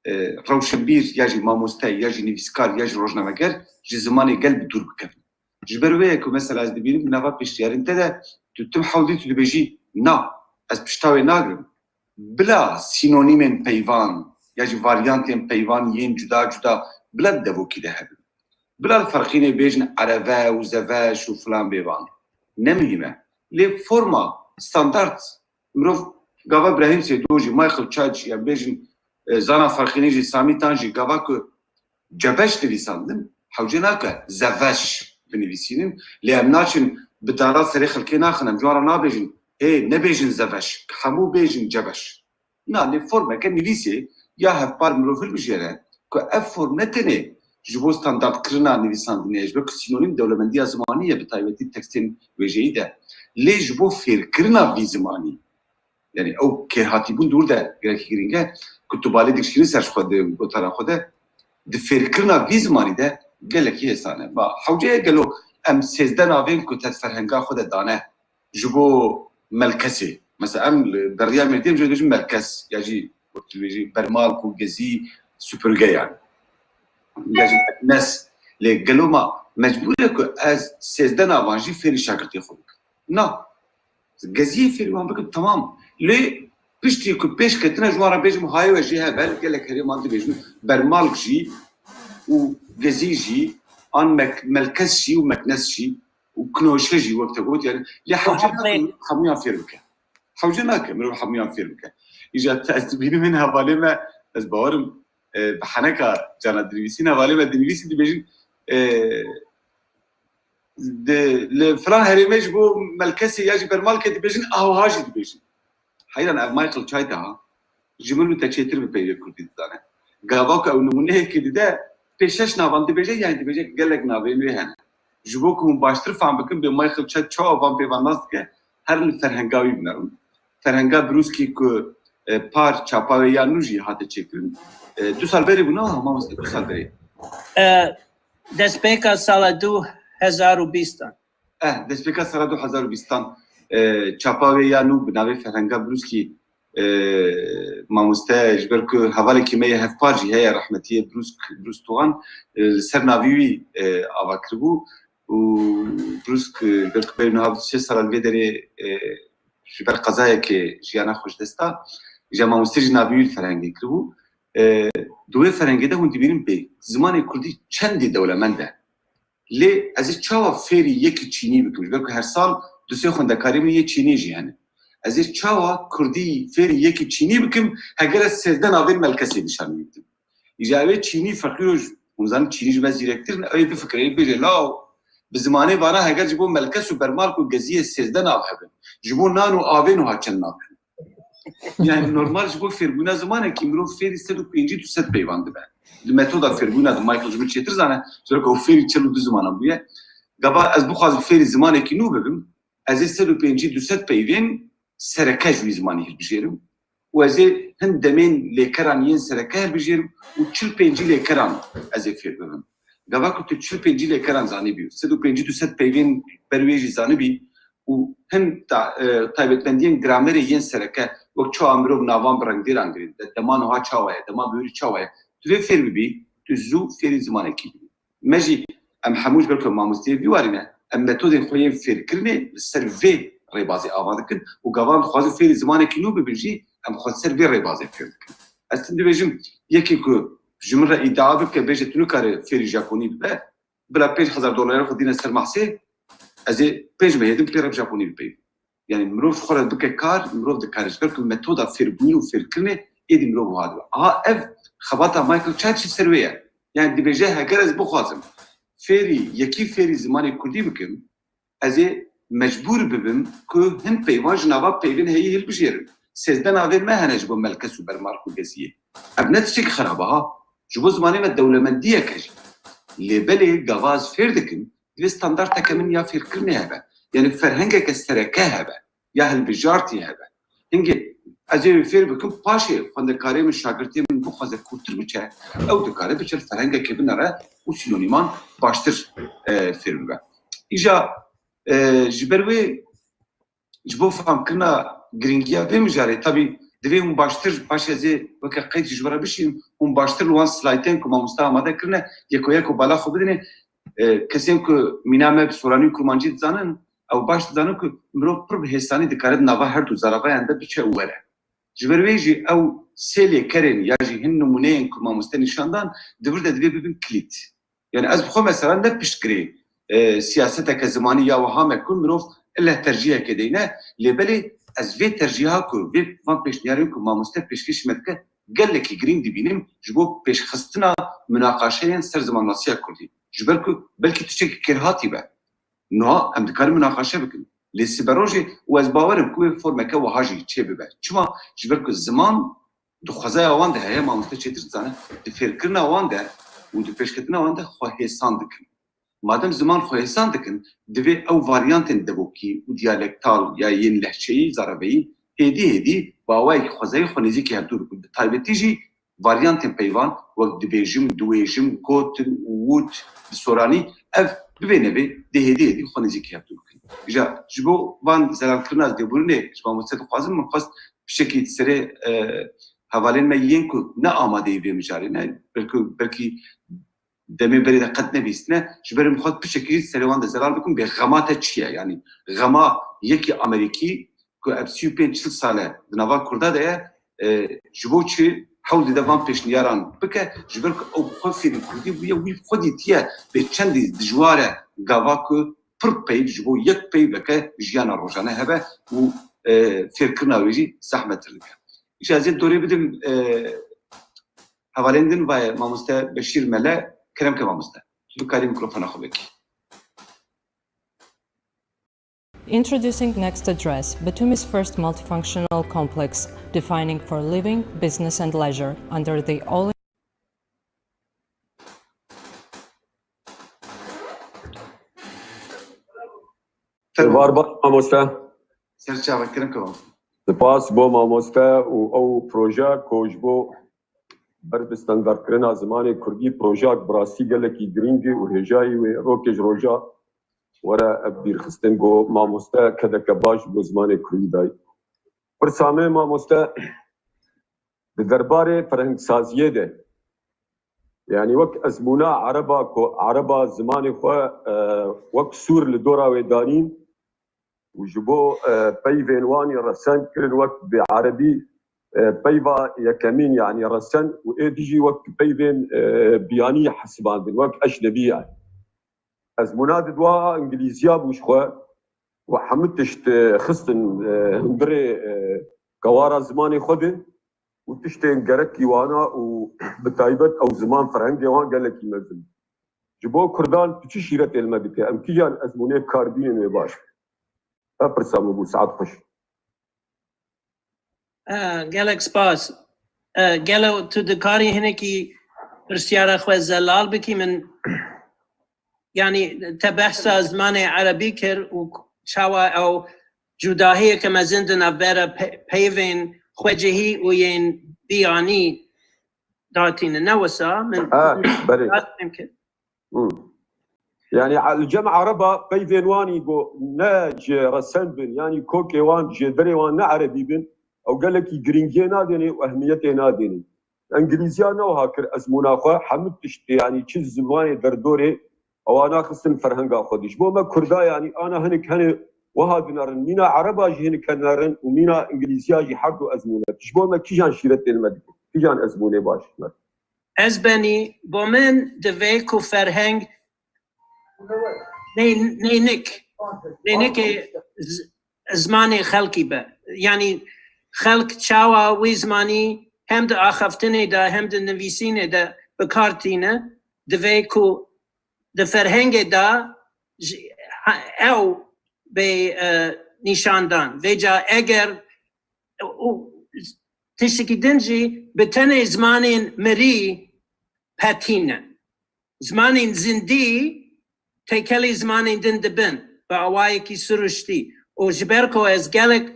e, rewşenbîr ya jî mamoste, ya jî nivîskar, ya jî rojnameger ji zimanê gel bi dûr bikevin. Ji ber wê ye ku mesela ez dibînim di nava pêşniyarên te de tu tim hewldî tu dibêjî, na, ez pişta wê nagirim. Bila sînonîmên peyvan ya jî varyantên peyvan yên cuda cuda bila di devokî de hebin. Bila li ferqînê bêjin ereve û zeveş û filan bêvan. Ne muhîm e. Lê forma standart, mirov gava Brahîm Seydo jî, Michael Church ya bêjin, e, zana ferqînê jî, Samî Tan jî gava ku cebeş nivîsandin, hewce nake zeveş binivîsînin. Lê em naçin bi dara serê xelkê naxin, em ji wan re nabêjin, hê nebêjin zeveş, hemû bêjin cebeş. Na, lê formeke nivîsê ya hevpar mirov hilbijêre ku ev form ne tenê ji bo standartkirina nivîsandinê ye, ji ber ku sînonîm dewlemendiya zimanî ye, bi taybetî tekstên wêjeyî de. Lê ji bo fêrkirina vî zimanî, yani ew kêrhatîbûn di wir de gelekî girîng e, ku tu balê dikişînî ser ji xwe di gotara xwe de, di fêrkirina vî zimanî de gelekî hêsan e. Ba, hewce ye gelo em sêzdeh navên ku te di ferhenga xwe de dane ji bo Melkesê. Mesela em li beriya Mêrdîn em jê dibêjin Melkes, ya jî wek tu dibêjî Bermalk û Gezî, süpürgeyan. Ya jî Meknes. Lê gelo ma mecbûr e ku ez sêzdeh navan jî fêrî şagirtê xwe bikim? Na. Geziyê fêrî wan bikim, temam. Lê piştî ku pêş ketine ji wan re bêjim, hayê we jê hev e, gelek herêman dibêjin, Bermalk jî û Gezî jî, an Mek-, Melkes jî û Meknes jî û Kinoşe jî wek te got, yani, lê hewce nake mirov hemûyan fêr bike. Hewce nake mirov hemûyan fêr bike. Îja te ez dibînim hin hevalê me, ez bawerim, e, bi heneka cana dinivîsîn, hevalê me dinivîsîn dibêjin, e, di, li filan herêmê ji bo Melkesê ya jî Bermalkê dibêjin, awha jî dibêjin. Heyran, ev Michael Chait ha, ji min û te çêtir bi peyvê kurdî dizane. Gava ku ew nimûneyekê dide, pê şeş navan dibêje, yanî dibêje gelek navên wê hene. Ji bo ku hûn baştir fehm bikin, bê Michael Chait çawa van pêvan nas dike, herin li ferhenga wî binerin. Ferhenga Brûskî ku, e, par çapa wê ya nû jî hate çêkirin. E, du sal berê bû, ne wiha mamoste, du sal berê? E, destpêka sala du hezar û bîstan. Eh, destpêka sala du hezar û bîstan, e, çapa wê ya nû bi navê Ferhenga Brûskî, e, mamoste, ji ber ku hevalekî me yê hevpar jî heye, rehmetiyê Brûsk, Brûsk Tuğan, e, li ser navî wî, e, ava kiribû û Brûsk, e, ji ber ku berî niha bîst û sê sala li vê derê, e, ji ber qezayekê jiyana xwe ji dest da, îja mamoste jî navî wî li ferhengê kiribû. E, di wê ferhengê de hûn dibînin bê zimanê kurdî çendî dewlemend e. Lê ez ê çawa fêrî yekî çînî bikim? Ji ber ku her sal du sê xwendekarê min yê çînî jî hene. Ez ê çawa kurdî fêrî yekî çînî bikim, heger ez sêzdeh navên Melkesê nîşanî bidim? Îja ew ê çînî feqîr û, hûn zanin çînî ji me zîrektir in, ew ê bifikire, ê bêje, law, bi zimanê vana heger ji bo Melkes û Bermalk û Geziyê sêzdeh nav hebin, ji bo nan û avê nuha çend nav hebin? Yani normal ji bo fêrbûna zimanekî mirov fêrî sed û pêncî du sed peyvan dibe. Di metoda fêrbûna de Michael ji min çêtir zane, ji ber ku ew fêrî çil û du zimanan bûye. Gava ez bixwazim fêrî zimanekî nû bibim, ez ê sed û pêncî du sed peyvên sereke ji wî zimanî hilbijêrim û ez ê hin demên lêkeran yên sereke hilbijêrim û çil pêncî lêkeran ez ê fêr bibim. Gava ku tu çil pêncî lêkeran zanîbî, sed û pêncî du sed peyvên ber wê jî zanibî û hin ta-, e, taybetmendiyên gramerê yên sereke, wek çawa mirov navan bi rengdêran girêdibe, dema niha çawa ye, dema bihurî çawa ye, tu vê fêr bibî, tu zû fêrî zimanekî bibî. Me jî, em hemû ji ber ku mamosteyê vî warî ne, em metodên xwe yên fêrkirinê li ser vê rêbazê ava dikin û gavan dixwazin fêrî zimanekî nû bibin jî, em xwe ser vê rêbazê fêr dikin. Ez tim dibêjim, yekê ku ji min re îdia bike, bêje tu nikare fêrî Japonî bibe, bila pênc hezar dolarê xwe dîne ser masê, ez ê pênc mehê din pê re bi Japonî bipeyivim. Yani mirov xwe re bike kar, mirov dikare. Ji ber ku metoda fêrbûyîn û fêrkirinê êdî mirov wiha dibe. Aha ev xebata Michael Churchill ser wê ye. Yani dibêje, heger ez bixwazim fêrî, yekî fêrî zimanê kurdî bikim, ez ê mecbûr bibim ku hin peyvan ji nava peyvên heyî hilbijêrim. Sêzdeh navên me hene ji bo Melkes û Bermark û Geziyê. Ev ne tiştekî xerab e ha. Ji bo zimanê me dewlemendiyek e jî. Lê belê gava ez fêr dikim, divê standarteke min ya fêrkirinê hebe. Yani ferhengeke sereke hebe. Ya hilbijartî hebe. Hingê ez ê wê fêr bikim, paşê xwendekarê min, şagirtê min bixwaze kûrtir biçe, ew dikare biçe li ferhengekê binere û sinonîman baştir, e, fêr bibe. Îja, e, ji ber wê, ji bo famkirina girîngiya vê mijarê, tabî divê hûn baştir, paşê ez ê weke qeyd ji we re bişînim, hûn baştir li wan slaytên ku mamoste amade kirine, yeko yeko bala xwe bidinê. E, kesên ku mîna me bi soranî û kurmancî dizanin, ew baş dizanin ku mirov pir bi hêsanî dikare di nava her du zaravayan de biçe û were. Ji ber wê jî ew sê lêkerên ya jî hin nimûneyên ku mamoste nîşan dan, di vir de divê bibin kilît. Yani ez bi xwe mesela ne piştgirê, e, siyaseteke zimanî ya wiha me ku mirov illeh tercîheke deyne, lê belê ez vê tercîha ku vê van pêşniyarên ku mamoste pêşkêşî me dike gelekî girîng dibînim ji bo pêşxistina minaqaşeyên ser zimannasiya kurdî. Ji ber ku belkî tiştekî kêrhatî be. Niha em dikarin minaqaşe bikin. Lê siberojê û ez bawer im ku wê formeke wiha jî çêbibe. Çima? Ji ber ku ziman di xwezaya wan de heye, mamoste çêtir dizane, di fêrkirina wan de û di pêşketina wan de xwe hêsan dikin. Madem ziman xwe hêsan dikin, divê ew varyantên devokî û diyalektal ya yên lehçeyî, zaraveyî, hêdî hêdî bi awayekî xwezayî xwe nêzîkî hevdû bikin. Bi taybetî jî varyantên peyvan, wek dibêjim, diwêjim, gotin, wût, bi soranî, ev bibê nevê, dê hêdî hêdî xwe nêzîkî hevdû bikin. Îja ji bo van zelalkirina ez lêbûrînê ji mamoste dixwazim, min xwest piçekî serê, e, hevalên me yên ku ne amadeyî vê mijarê ne, belkî, belkî demê berê de qet nebîstine, ji ber min xwest piçekî serê wan de zelal bikim, bê xema te çi ye? Yanî xema yekî Amerîkî ku ev sî û pênc çil sal e di nava kurda de ye, e, ji bo çi hewl dide van pêşniyaran bike? Ji ber ku ew bi xwe fêrî kurdî bûye, wî bi xwe dîtiye bê çendî dijwar e gava ku pir peyv ji bo yek peyveke jiyana rojane hebe û, e, fêrkirina wê jî zehmettir dike. Îşte ez ê dorê bidim, e, hevalên din, vayê mamoste Beşîr Mele, kerem ke mamoste. Tu dikarî mikrofona xwe vekî. Introducing Next Address, Batumi's first multifunctional complex, defining for living, business and leisure under the all Fermo. Var baş mamoste. Ser çava, kerem ke mamoste. Spas bo mamoste û ew proje ku ji bo ber bi standardkirina zimanê kurdî, projeyek bi rastî gelekî girîng e û hêjayî wê rokê ji roja were ev bîrxistin ku mamoste kedeke baş bo zimanê kurdî dayî. Pirsa me mamoste, di derbarê ferhengsaziyê de, yanî wek ezmûna ereba ku ereba zimanê xwe, e, wek sûr li dora wê danîn û ji bo, e, peyvên wan yê resen kirin wek bi erebî, e, peyva yekemîn, yanî resen û êdî jî wek peyvên, e, biyanî hesibandin, wek ecnebî yanî. Ezmûna di dua îngilîziya bû ji xwe û hemû tişt, e, xistin, e, hundirê, e, kewara zimanê xwe de û tiştên gerekî wana û bi taybet ew ziman ferhengê wan gelekî mezin. Ji bo kurdan tu çi şîretê li me dike? Em kîjan ezmûnê bi kar bînin wê baş? Ev pirsa min bû, saet xweş. Eh, gelek spas. Eh, gelo tu dikarî hinekî pirsyara xwe zelal bikî? Min, yanî te behsa zimanê erebî kir û çawa ew cudahiyeke mezin di navbera pe-, peyvên xwecihî û yên biyanî datîne, ne wisa? Min, ha, belê, rast fêm kir. Hmm. Yani, a-, li cem ereba peyvên wanî ku ne ji resen bin, yani kokê wan, jêderê wan ne erebî bin, ew gelekî girîngiyê nadênê û ehmiyetê nadênê. Îngilîziya ne wiha kir ezmûna xwe, hemû tiştê, yanî çi zimanê derdorê ewa naxistin ferhenga xwe dî. Ji bo me Kurda, yanî ana hinek hene wiha dinerin, mîna Ereba jî hinek hene nerin û mîna Îngilîziya jî her du ezmûne. Ji bo me kîjan şîretên me dikin? Kîjan ezmûnê baş me? Ez benî, bo min divê ku ferheng ney-, neynik, neynikê z-, zimanê xelkî be. Yanî xelk çawa wî zimanî hem di axaftinê de hem di nivîsînê de bi kar tîne, divê ku di ferhengê de ji, ha, ew bê, e, nîşandan. Vêca eger û tiştekî din jî bi tenê zimanên mirî petî ne. Zimanên zindî têkelî zimanên din dibin bi awayekî siruştî. Û ji ber ku ez gelek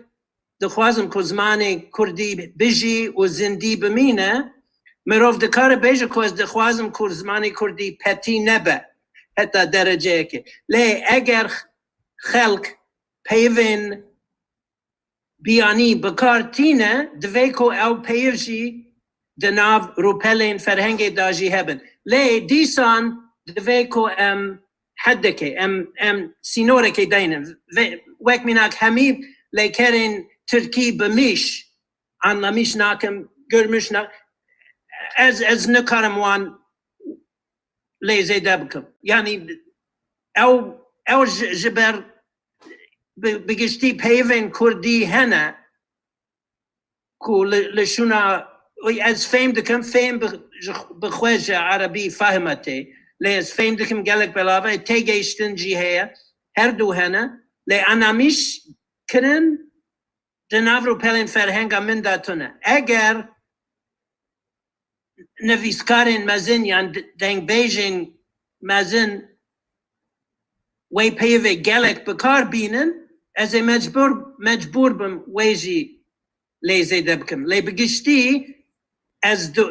dixwazim ku zimanê kurdî bijî û zindî bimîne, mirov dikare bêje ku ez dixwazim ku zimanê kurdî petî nebe heta dereceyekê. Lê eger xelk peyvên biyanî bi kar tîne, divê ku ew peyv jî di nav rûpelên ferhengê de jî hebin. Lê dîsan divê ku em hedekê, em, em sînorekê deynin. Ve-, wek mînak hemî lêkerên tirkî bi miş, anlamiş nakim, görmüş na-, ez, ez nikarim wan lê zêde bikim. Yanî ew, ew ji, ji ber bi, bi giştî peyvên kurdî hene ku li, li şûna, oy ez fêm dikim, fêm bi, ji, bi xwe ji erebî fehme tê. Lê ez fêm dikim gelek belave têgeyiştin jî heye. Her du hene. Lê anamîş kirin di nav rûpelên ferhenga min de tune. Eger nivîskarên mezin yan d-, dengbêjên mezin wê peyvê gelek bi kar bînin, ez ê mecbûr, mecbûr bim wê jî lê zêde bikim. Lê bi giştî ez di,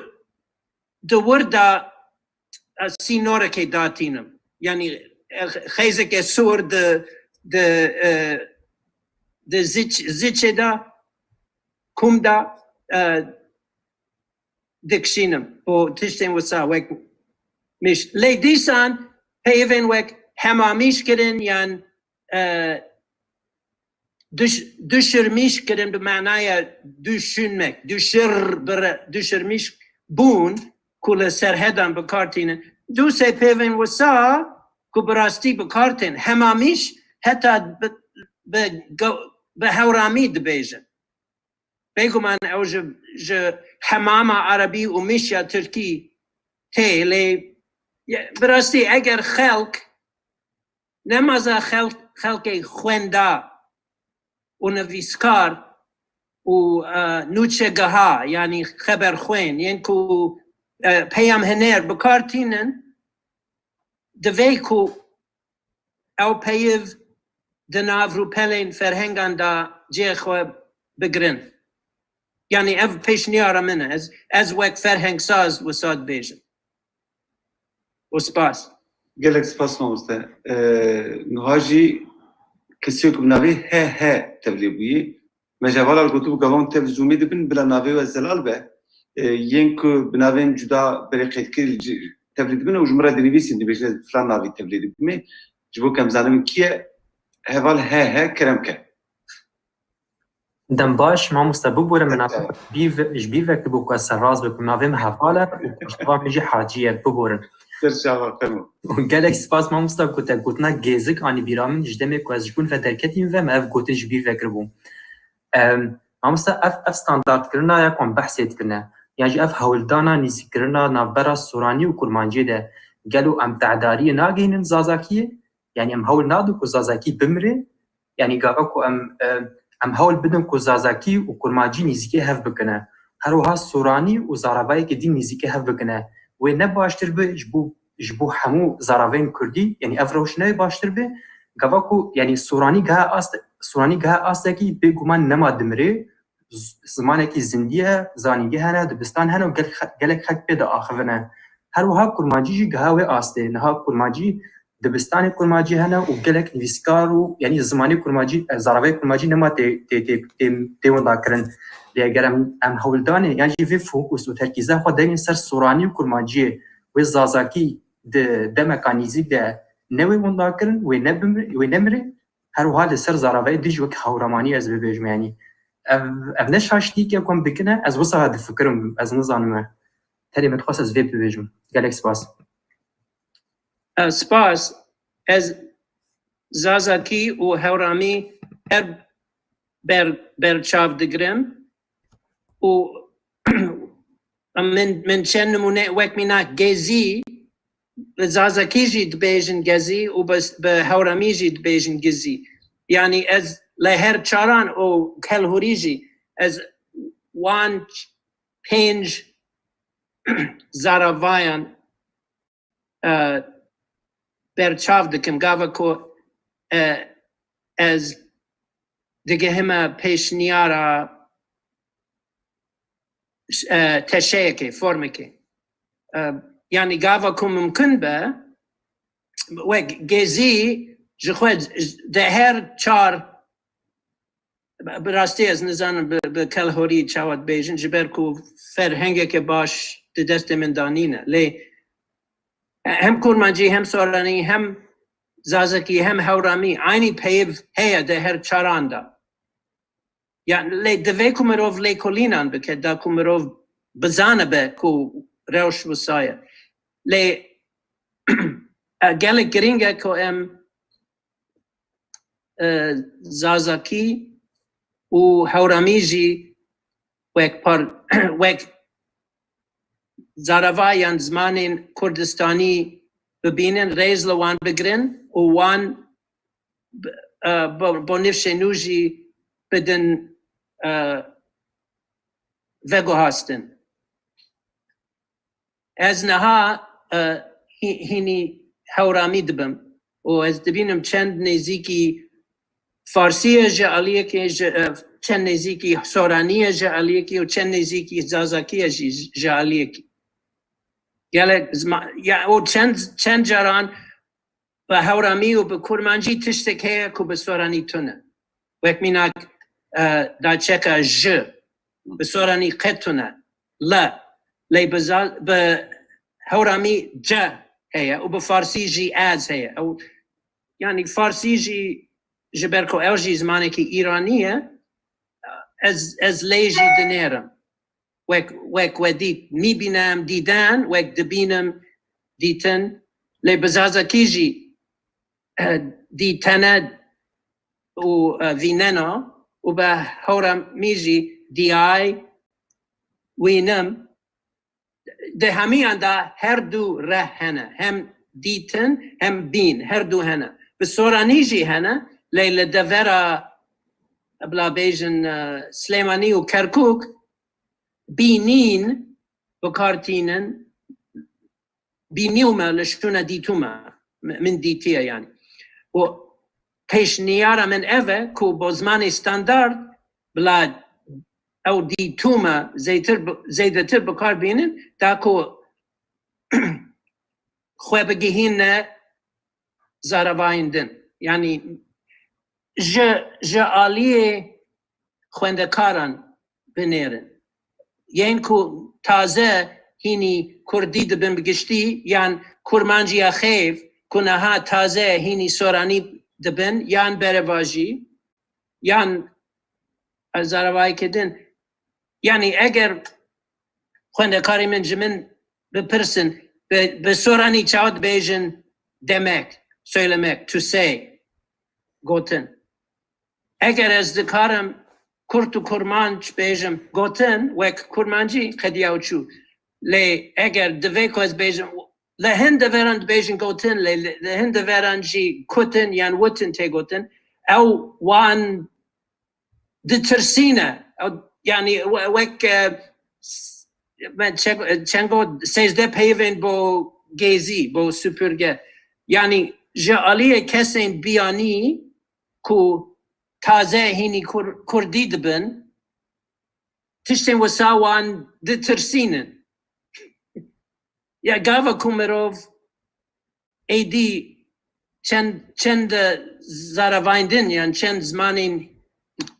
di wir de ez sînorekê datînim. Yanî, e, xêzeke sor di, di, e, di ziç-, ziçê de, kum de, e, dikişînim. Û tiştên wisa wek miş. Lê dîsan peyvên wek hemamîş kirin yan, e, Düş-, düşürmüş kirin bi manaya düşünmek. Düşür, bir, düşürmüş bûn ku li serhedan bi kar tînin. Du sê peyvên wisa ku bi rastî bi kar tên. Hemamiş heta bi, bi, bi hewramî dibêjin. Bêguman ew ji, ji hemama erebî û miş ya tirkî tê, lê ye, bi rastî eger xelk nemaza xelk, xelkê xwenda û nivîskar û, e, nûçegeha, yanî xeberxwên, yên ku, e, peyamhêner bi kar tînin, divê ku ew peyv di nav rûpelên ferhengan de cihê xwe bigirin. Yanî ev pêşniyara min e. Ez, ez wek ferhengsaz wisa dibêjim. Û spas. Gelek spas mamoste. Ee, niha jî kesî ku bi navê H H tevlî bûyî. Me ji hevala re gotibû gava hûn tev Zoomê dibin, bila navê we zelal be. Ee, yên ku bi navên cuda berê qeydkirî li ci-, tevlî dibin û ji min re dinivîsîn, dibêjin ez bi filan navî tevlî dibimê. Ji bo ku em zanibin kî ye, heval H H kerem ke. Dem baş, mamoste, bibore min navê ji bîr ve-, ji bîr vekiribû ku ez serrast bikim. Navê min Heval e û pişteva min jî Hacî ye, biborin. Ser çava, fermo. Gelek spas mamoste ku te gotina gêzik anî bîra min, ji demê ku ez ji gund ve derketîm ve, me ev gotin ji bîr vekiribû. Em, mamoste, ev, ev standardkirina ya ku em behsê dikirine, yan jî ev hewldana nîzîkkirina navbera soranî û kurmanciyê de, gelo em tedariyê nagihînin zazakiyê? Yanî em hewl nadin ku zazakî bimire? Yanî gava ku em, e, em hewl bidin ku zazakî û kurmancî nîzîkê hev bikine. Her wiha soranî û zaravayekî din nîzîkê hev bikine. Wê ne baştir be ji bo, ji bo hemû zaravayên kurdî, yanî ev rewş ne baştir be. Gava ku, yanî soranî giha ast-, soranî giha astekî bêguman nema dimire, z-, zimanekî zindî ye, zanîngeh hene, dibistan hene û gel-, gelek xelk pê diaxivine. Her wiha kurmancî jî giha wê astê. Niha kurmancî dibistanê kurmancî hene û gelek nivîskar û, yanî zimanê kurmancî, e, zaravayê kurmancî nema tê, tê, tê, tê, tê winda kirin. Eger em, em hewldanê yan jî vê fokus û terkîza xwe derên ser soranî û kurmanciyê wê zazakî di demeka nîzîk de newê windakirin, wê nebimre, wê nemire, her wiha li ser zaravayê dî jî wek hewramanî ez bibêjim, yanî ev, ev ne şaştîyeke ku em dikine, ez wisa difikirim, ez nizanim e. Tenê min dixwest ez vê bibêjim. Gelek spas. Spas. Ez zazakî û hewramî her ber, berçav digirim û min, min çend nimûne wek mînak gezî, bi zazakî jî dibêjin gezî û bi, bi hewramî jî dibêjin gizî. Yanî ez li her çaran û kelhûrî jî ez wan pênc zaravayan e, berçav dikim. Gava ku e, ez digihime pêşniyara e, teşeyekê, formekê. E, yanî gava ku mumkin be, wek gezî ji xwe de her çar Bi rastî ez nizanim bi, bi kelhorî çawa dibêjin, ji ber ku ferhengeke baş di destê min de nîne. Lê hem kurmancî, hem soranî, hem zazakî, hem hewramî, aynî peyv heye di her çaran de. Yani lê divê ku mirov lêkolînan bike, da ku mirov bizanibe ku rewş wisa ye. Lê e, gelek girîng e ku em e, zazakî û hewramî jî wek par, wek zarava yan zimanên Kurdistanî bibînin, rêz li wan bigirin û wan e, bo, bo nifşê nû jî bidin e, veguhastin. Ez niha e, hî- hînî hewramî dibim û ez dibînim çend nêzîkî farsî ye ji aliyekê, ji, e, çend nêzîkî soranî ye ji aliyekî û çend nêzîkî zazakî ye jî ji aliyekî. Gelek zima, ya, û çend, çend caran bi hewramî û bi kurmancî tiştek heye ku bi soranî tune. Wek mînak e, daçeka ji, bi soranî qet tune, le, lê bi, za- bi hewramî ce heye û bi farsî jî ez heye. Ew, yani farsî jî ji ber ku ew jî zimanekî îranî ye, ez, ez lê jî dinêrim. Wek, wek we dît, mîbînem, dîden, wek dibînim, dîtin. Lê bi zazakî jî e, dîtene û e, vînena û bi hewramî jî diyay, wînim. Di hemiyan de her du reh hene. Hem dîtin, hem bîn. Her du hene. Bi soranî jî hene. Lê li devera, bila bêjin, e, Silêmanî û Kerkûk bînîn bi kar tînin. Bînî û me li şûne dîtû me. Mi- Min dîtiye yani. Û pêşniyara min ev e ku bo zimanê standard bila ew dîtû me zêtir bi- zêdetir bi kar bînin, da ku xwe bigihîne zaravayên din. Yani ji, ji aliyê xwendekaran binêrin. Yên ku taze hînî kurdî dibin bi giştî, yan kurmanciya xêv ku niha taze hînî soranî dibin, yan berevajî, yan zaravayekê din. Yani eger xwendekarê min ji min bipirsin, bi, bi soranî çawa dibêjin demek, söylemek, to say, gotin. Eger ez dikarim kurt û kurmanc bêjim gotin, wek kurmancî qediya û çû. Lê eger divê ku ez bêjim, li hin deveran dibêjin gotin, lê li, li hin deveran jî kutin yan wutin tê gotin, ew wan ditirsîne. Ew, yani we- wek e, s- me çe- çengo sêzdeh peyvên bo gêzî, bo süpürge. Yani ji aliyê kesên biyanî ku taze hînî kur, kurdî dibin, tiştên wisa wan ditirsînin. Ya gava ku mirov êdî çend, çend zaravayên din, yan çend zimanên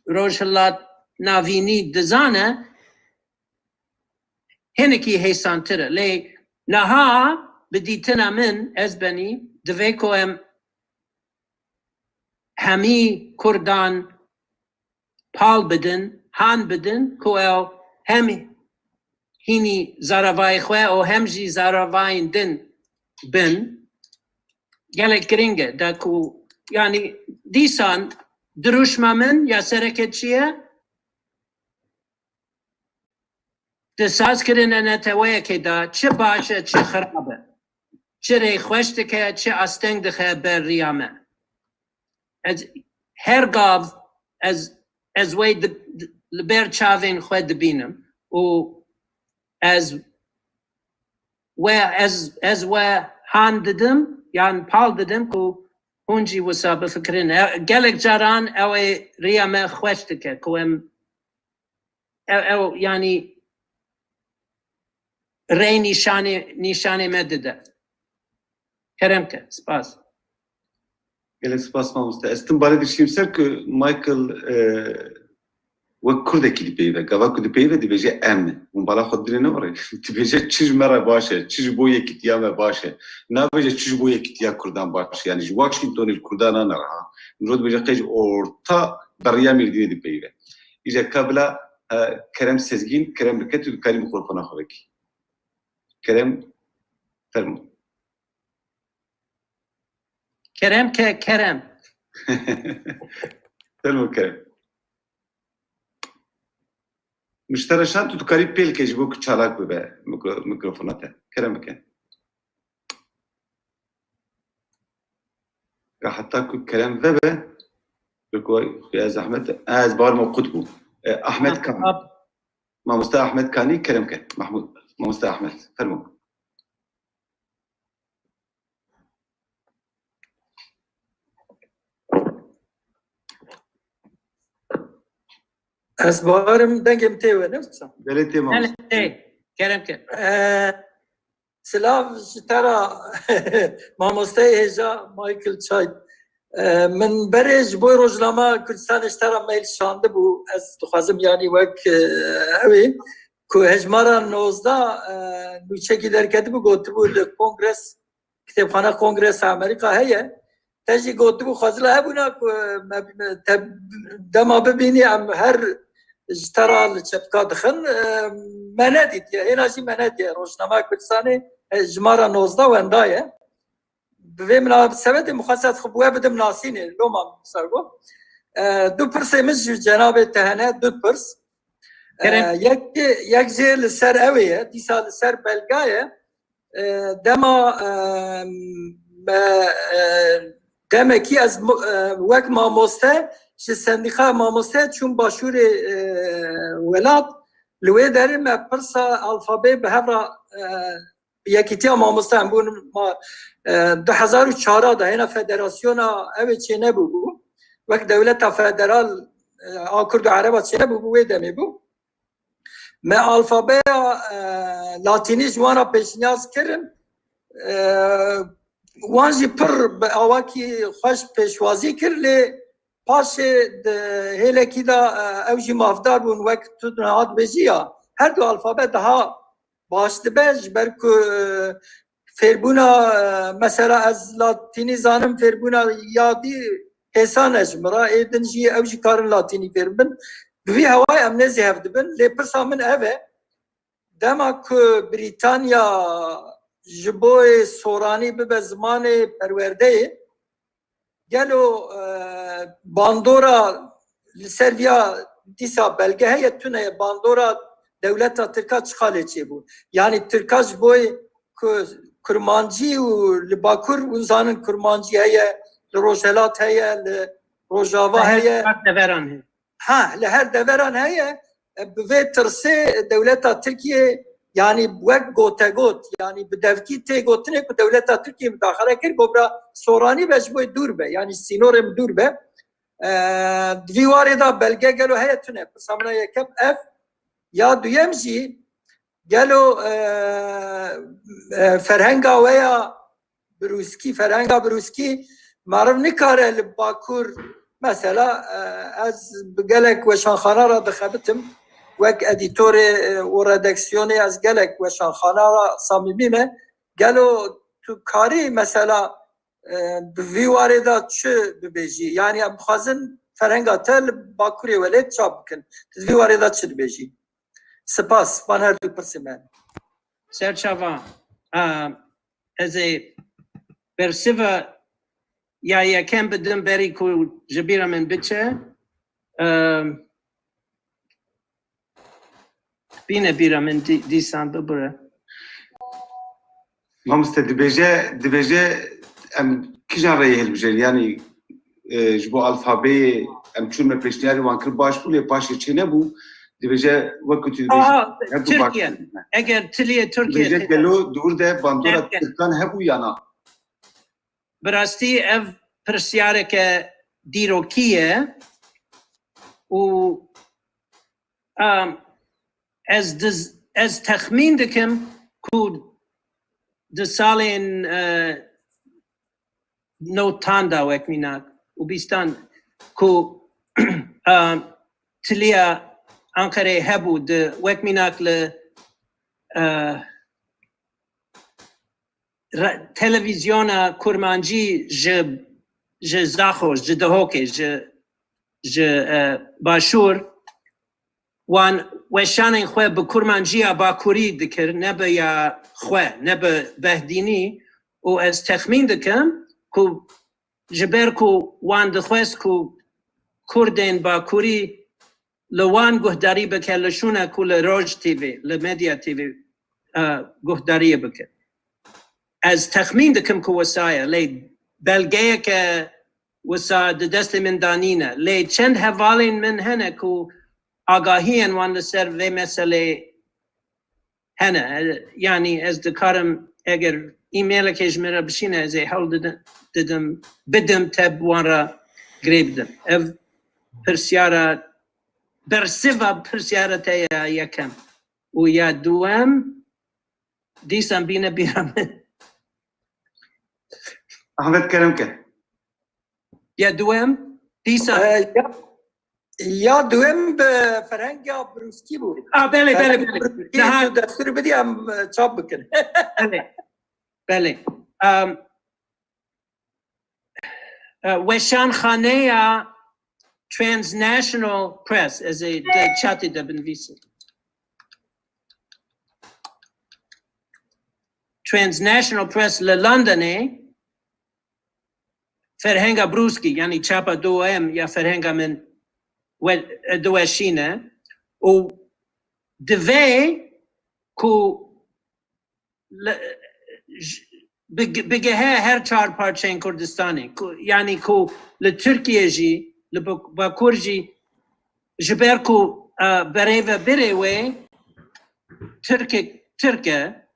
Rojhilat navînî dizane, hinekî hêsantir e. Lê niha bi dîtina min, ez benî, divê ku em hemî Kurdan pal bidin, han bidin ku ew hem hînî zaravayê xwe û hem jî zaravayên din bin. Gelek giring e, da ku, yanî, dîsan dirûşma min ya sereke çi ye? Di sazkirina neteweyekê de çi baş e, çi xirab e, çi rê xweş dike, çi asteng dixe ber riya me. Ez her gav, ez, ez wê di, di, li ber çavên xwe dibînim û ez we, ez, ez we han didim, yan pal didim ku hûn jî wisa bifikirin. E, gelek caran ew ê riya me xweş dike ku em, ew, ew, yanî rê nîşanê, nîşanê me dide. Kerem ke, spas. Gelek spas mamoste. Ez tim balê dişîm ser ku Michael, e, wek Kurdekî dipeyve. Gava ku dipeyve dibêje em. Hûn bala xwe dirê newarê. Dibêje çi ji me re baş e, çi ji bo yekîtiya me baş e. Nabêje çi ji bo yekîtiya Kurdan baş e. Yanî ji Washingtonê li Kurdan nane re ha. Mirov dibêje qey ji orta beriya Mêrdînê dipeyve. Îja ka bila, e, Kerem Sezgîn, Kerem bike tu dikarî mikrofona xwe vekî. Kerem, fermo. Kerem ke, Kerem. Fermo Kerem. Muştere Şan, tu dikarî pêl ke ji bo ku çalak bibe mikro-, mikrofona te. Kerem bike. Ka heta ku Kerem vebe, bi ku xuya zehmet, ez bar me qut bû. E, Ahmet Ha, Kan. ab- Mamoste Ahmet Kanî, Kerem ke. Mahmud, Mamoste Ahmet, fermo. Ez barim dengê min tê we, ne wisa? Belê tê Belê mamoste. Tê. Kerem ke. Ee, silav ji te re mamosteyê hêja Michael Çay. Ee, min berê ji bo rojnama Kurdistanê ji te re mail şandibû. Ez dixwazim, yanî wek, e, ew ê ku hejmara nozdeh, e, nûçekî derketibû, gotibû li kongres, kitêbxana Kongresa Amerîka heye. Te jî gotibû, xwezila hebûna ku me, me, te dema bibînî em her ji te re li çepka dixin, e, me nedîtiye. Hêna jî me nediye. Rojnameya Kurdistanê, e, jimara nozdeh wenda ye. Bi vê minasebetê min xwest ez xwe bi we bidim nasînê. Loma min ser got. E, du pirsê min ji cenabê te hene, du pirs. E, Kerem. Yek, yek jê li ser ew ê ye, dîsa li ser belga ye. E, dema, e, me, e, demekî ez mu-, e, wek mamoste ji sendîkaya mamoste çûm başûrê, e, welat. Li wê derê me pirsa alfabeyê bi hev re, e, Yekîtiya Mamoste em bûn ma, e, du hezar û çar de hêna federasyona ew ê çênebûbû. Wek dewleta federal, e, a Kurd û Ereba çênebûbû, wê demê bû. Me alfabeya, e, latînî ji wan re pêşniyaz kirin. E, wan jî pir bi awakî xweş pêşwazî kir, lê paşê di hêlekî de, e, ew jî mafdar bûn, wek tu niha dibêjî ya. Her du alfabe daha baş dibe, ji ber ku, e, fêrbûna, e, mesela ez latînî zanim, fêrbûna yadî hêsan e ji min re, ê din jî ew jî karin latînî fêr bin. Bi vî hewayê em nêzî hev dibin, lê pirsa min ev e, dema ku Brîtanya ji bo yê soranî bibe zimanê perwerdeyê, gelo, e, bandora li ser viya dîsa belge heye, tune ye, bandora dewleta Tirka çi xalê çêbû? Yanî Tirka ji bo ku Kurmancî û li Bakur, hûn zanin Kurmancî heye, li Rojhelat heye, li Rojava heye. Her deveran heye. Ha, li her deveran heye. E, bi vê tirsê dewleta Tirkiye, yanî wek gotegot, yanî bi devkî tê gotinê ku dewleta Tirkiye mudaxele kir, ku bira soranî be ji bo dûr be, yanî sînorê min dûr be. E, di vî warê de belge gelo heye tune? Pirsa min a yekem ev, ya duyem jî gelo, e, e, ferhenga we ya Brûskî, ferhenga Brûskî, meriv nikare li Bakur Mesela, e, ez bi gelek weşanxana re dixebitim, wek edîtorê, e, û redaksiyonê ez gelek weşanxana re samîmî me. Gelo tu karî mesela, e, bi vî warê de çi bibêjî? Yanî em dixwazin ferhenga te li Bakurê Welêt çap bikin. Tu di vî warê de çi dibêjî? Spas, van her du pirsê me. Serçava, a, ez ê bersiva ya yekem bidim berî ku ji bîra min biçe. E, bîne bîra min dî-, dîsan bibire. Mamoste, dibêje, dibêje em kîjan reyê hilbijêrin? Yanî, e, ji bo alfabeyê em çûn me pêşniyarê wan kir, baş bû, lê paşê çênebû. Dibêje wekî tu dibêjî, Aha, her du baş Tirkiye. Bûn. Eger tiliyê Tirkiye Dibêje tê de. Gelo di wir de bandora Tirkan hebû ya na? Bi rastî ev pirsyareke dîrokî ye û, em, ez diz-, ez texmîn dikim ku di salên, e, newtan de wek mînak û bîstan ku, em, tiliya Anqerê hebû di wek mînak li, e, re-, televîzyona kurmancî ji, ji Zaxo, ji Dihokê, ji, ji, e, Başûr, wan weşanên xwe bi kurmanciya Bakurî dikir, ne bi ya xwe, ne bi Behdînî. Û ez texmîn dikim ku ji ber ku wan dixwest ku Kurdên Bakurî li wan guhdarî bike, li şûna ku li Roj T V, li Medya T V, e, guhdariyê bike. Ez texmîn dikim ku wisa ye, lê belgeyeke wisa di destê min de nîne. Lê çend hevalên min hene ku agahiyên wan li ser vê meselê hene. Yanî ez dikarim, eger e-mailekê ji min re bişîne, ez ê hewl didim, didim, bidim te bi wan re girê bidim. Ev pirsyara, bersiva pirsyara te ya yekem. Û ya duwem, dîsan bîne bîra min. Ahmet, kerem ke. Ya duwem, dîsa. E, ya, ya duwem bi ferhenga Brûskî bû. A, belê, belê, Ferhenga belê. Brûskî Niha tu destûr bidî em, e, çap bikin. Belê. Belê. Em, e, weşanxaneya Transnational Press, ez ê di çatê de binivîsim. Transnational Press li Londonê, ferhenga Brûskî, yanî çapa duwem ya ferhenga min we-, diweşîne û divê ku li, j-, big-, bigihe her çar parçeyên Kurdistanê, ku, yanî ku li Tirkiye jî, li Bak-, Bakur jî, ji ber ku, e, berêvebirê wê Tirkek, Tirk e,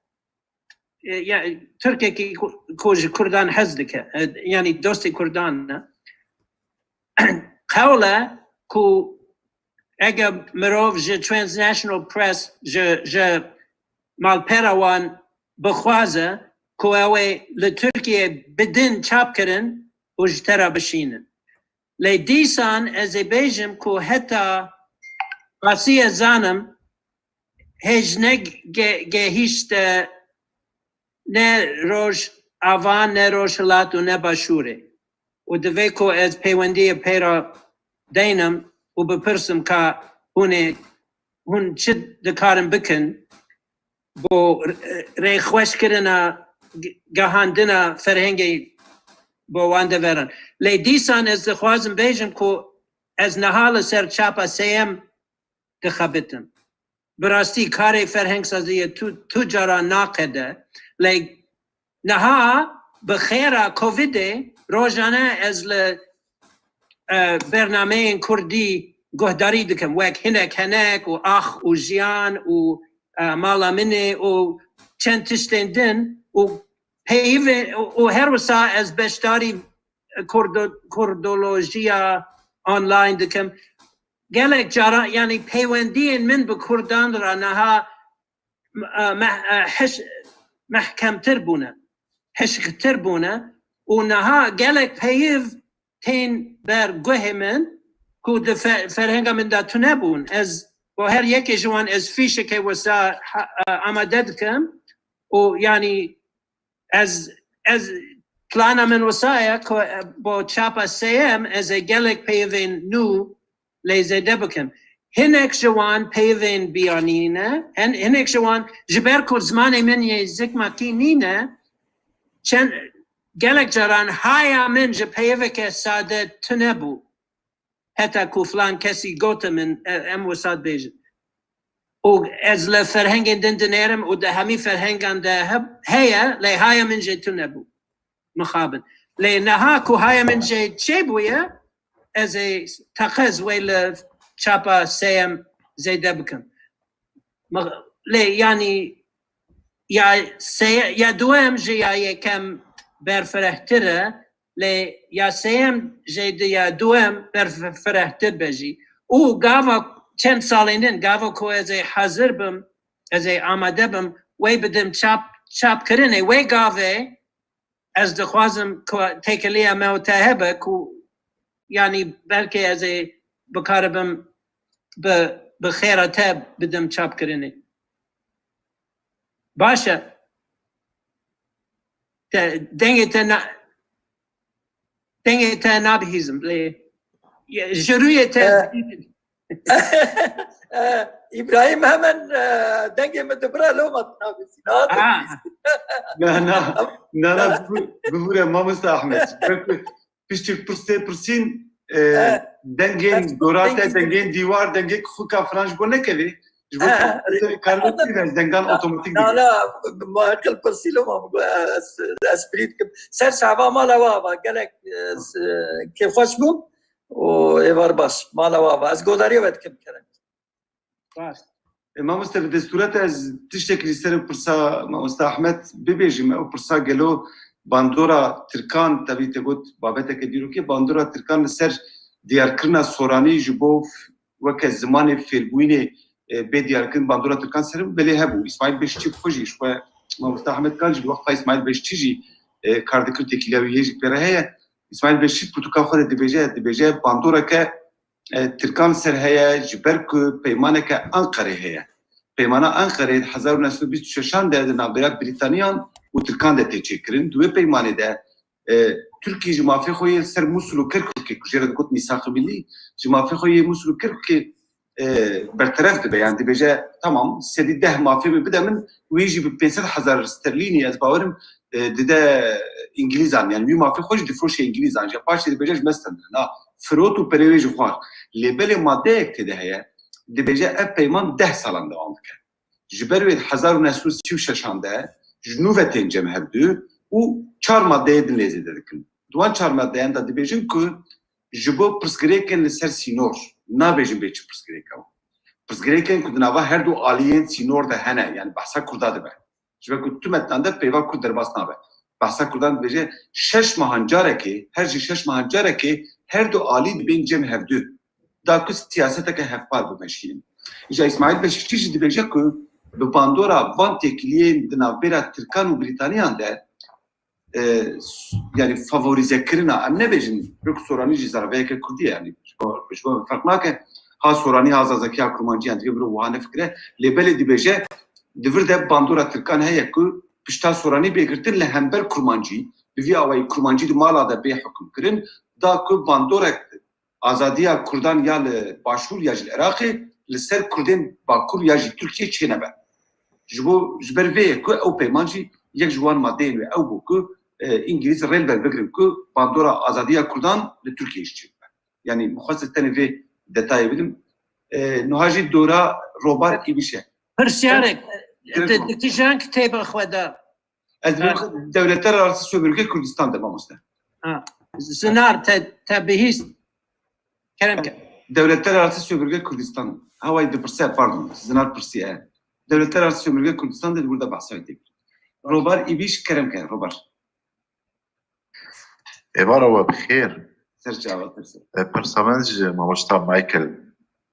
e, ya, Tirkekî ku, ku ji Kurdan hez dike, e, yanî dostê Kurdan e. Qewl e ku eger mirov ji Transnational Press, ji, ji malpera wan bixwaze ku ew ê li Tirkiye bidin çapkirin û ji te re bişînin. Lê dîsan ez ê bêjim ku heta qasî ez zanim, hêj ne ge-, gehîşte ne Rojava, ne Rojhilat û ne Başûrê. Û divê ku ez peywendiyê pê re deynim û bipirsim ka hûn ê, hûn çi dikarin bikin bo r-, rêxweşkirina g-, gehandina ferhengê bo wan deveran. Lê dîsan ez dixwazim bêjim ku ez niha li ser çapa sêyem dixebitim. Bi rastî karê ferhengsaziyê tu, tu cara naqede. Lê niha bi xêra Covidê rojane ez li, e, bernameyên Kurdî guhdarî dikim. Wek Hinek Henek û Ax û Jiyan û, e, Mala Min e û çend tiştên din û peyivê û, û her wisa ez beşdarî Kurdo-, Kurdolojiya online dikim. Gelek cara, yanî peywendiyên min bi Kurdan re niha, e, meh-, e, hiş-, mehkemtir bûne, hişktir bûne û niha gelek peyiv tên ber guhê min ku di fe-, ferhenga min de tune bûn. Ez bo her yekê ji wan ez fîşekê wisa ha-, e, amade dikim û yanî ez, ez plana min wisa ye ku, e, bo çapa sêyem ez ê gelek peyvên nû lê zêde bikim. Hinek ji wan peyvên biyanî ne, hin-, hinek ji wan ji ber ku zimanê min yê zikmakî nîne, çend, gelek caran haya min ji peyveke sade tune bû. Heta ku filan kesî gote min, e, em wisa dibêjin. Û ez li ferhengên din dinêrim û di hemî ferhengan de heb-, heye, lê haya min jê tune bû. Mixabin. Lê niha ku haya min jê çêbûye, ez ê teqez wê li çapa sêyem zêde bikim. Mix-, lê yanî ya sê-, ya duem ji ya yekem berfirehtir e, lê ya sêyem jê di ya duem berfirehtir be jî. Û gava çend salên din, gava ku ez ê hazir bim, ez ê amade bim, wê bidim çap, çapkirinê. Wê gavê ez dixwazim ku têkiliya me û te hebe ku, yanî belkê ez ê bikaribim bi, bi xêra te bidim çapkirinê. Baş e. Te, dengê te na-, dengê te nabihîzim lê ye, ji rûyê te Eh. Eh, Îbrahîm hemen, eh, dengê min dibire, loma nabihîzî. Ah. Na, na, na, na, bibû-, bibûre mamoste Ahmet. Belkî piştî pirsê pirsîn, e, Eh, dengên eh, dora te, dengê dengên dîwar, dengê kuxika filan ji bo nekevê. Ji bo Eh, ku karlî ez dengan otomatik Na, dibin. Na, ma qil pirsî loma, ez, ez pirî dikim. Ser çava mala wa va, gelek, eh, s-, kêfxweş bû û êvar baş. Mala wa va. Ez godariya we dikim kerem. Baş. E, mamoste, bi destûra te ez tiştekî li ser pirsa mamoste Ahmet bibêjim. Ew pirsa gelo bandora Tirkan, tevî te got babeteke dîrokê, bandora Tirkan li ser diyarkirina soranî ji bo f-, weke zimanê fêrbûyînê, e, bê diyarkirin bandora Tirkan ser bû, belê hebû. Îsmaîl Beşîkçî xwe jî, ji xwe mamoste Ahmet Kal jî, di wexta Îsmaîl Beşîkçî jî, e, kar dikir, têkiliya wî hê jî pê re heye. Îsmaîl Beşîkçî pirtûka xwe de dibêje, dibêje bandoreke e, Tirkan ser heye, ji ber ku peymaneke Anqerê heye. Peymana Anqerê di hezar û neh sed û bîst û şeşan de di navbera Brîtaniyan û Tirkan de tê çêkirin. Di wê peymanê de, e, Tirkî ji mafê xwe yê li ser Mûsil û Kerkûkê, ku jê re digot Mîsaq-ê Millî, ji mafê xwe yê Mûsil û Kerkûkê, e, berteref dibe. Yani dibêje, tamam, sedî deh mafê min bide min, wê jî bi pênc sed hezar sterlînî, ez bawerim, e, dide Îngilîzan, yani wî mafê xwe jî difroşe Îngilîzan. Ji paşê dibêje ji me stendin. Na, firot û perê wê ji xwar. Lê belê madeyek tê de heye, dibêje ev peyman deh salan dewam dike. Ji ber wê di hezar û neh sed û sî û şeşan de ji nû ve tên cem hevdu û çar madeyê din lê zêde dikin. Di wan çar madeyan de dibêjin ku ji bo pirsgirêkên li ser sînor, nabêjin bê çi pirsgirêka. Pirsgirêkên ku di nava her du aliyên sînor de hene, yani behsa Kurda dibe. Ji ber ku tu metnan de peyva Kurd derbas nabe. Behsa Kurdan dibêje, şeş mehan carekê, her jî şeş mehan carekê her du alî dibên cem hevdu. Da ku siyaseteke hevpar bimeşînin. Îja Îsmaîl Beşîkçî jî dibêje ku bi bandora van têkiliyên di navbera Tirkan û Brîtaniyan de, e, s-, yani favorîzekirina, em nebêjin, wek soranî jî zareveyeke kurdî ye, yani ji bo, ji bo ferq nake, ha soranî, ha zazakî, ha kurmancî, yani divê biro wiha nefikire, lê belê dibêje, di vir de bandora Tirkan heye ku pişta soranî bê girtin li hember kurmancî, bi vî awayî kurmancî di mala de bê hukimkirin, da ku bandorek azadiya Kurdan ya li Başûr ya jî li Iraqê li ser Kurdên Bakur ya jî Tirkiyê çênebe. Ji bo, ji ber vê ye ku ew peyman jî yek ji wan madeyên wê ew bû ku, e, Îngilîz rê li ber bigrin ku bandora azadiya Kurdan li Tirkiyê jî çêbibe. Yanî min xwest ez tenê vê detayê bidim. E, niha jî dora Robar Îbîş e. Pirsiyarek, Kerem. Di, di kîjan kitêba xwe de? Ez dibêjim dewletler arası sömürge Kurdistan de, mamoste. Ha. Zinar, te, te bihîst. Kerem ke. Devletler arası sömürge Kurdistan. Hawayî dipirse, pardon. Zinar pirsiye. Devletler arası sömürge Kurdistan de burada bahsa tê. Robar Îbîş, kerem ke, Robar. Êvara we bi xêr. Ser çava, ser ser. E, pirsa min ji mamosta Michael.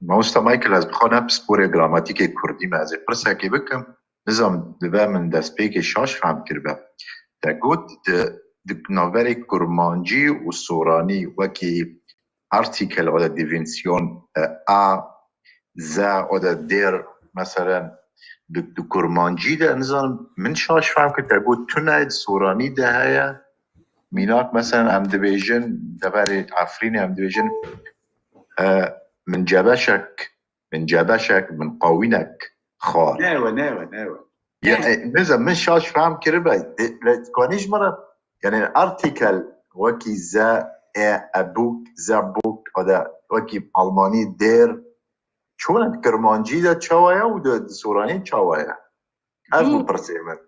Mamosta Michael, ez bi xwe ne pisporê gramatîkê kurdî me. Ez ê pirsekê bikim. Nizam dibe min destpêkê şaş fehm kiribe. Te got di di navberê kurmancî û soranî wekî artikel oda definîsyon, e, a, ze oda dêr, meselen, di, di kurmancî de, nizanim, min şaş fehm kir, te got tune di soranî de heye. Mînak, meselen, em dibêjin, deverê Efrînê em dibêjin, e, min cebeşek, min cebeşek, min qawînek xwar. Newe, newe, newe. Ya, e, nizam, min şaş fehm kiribe. De, lê kanî ji min re, yani artikel wekî ze, e, e, bûk, ze bûk, oda wekî almanî der, çûne di kirmancî de çawa ye û di, di soranî çawa ye? Ev bû pirsê min.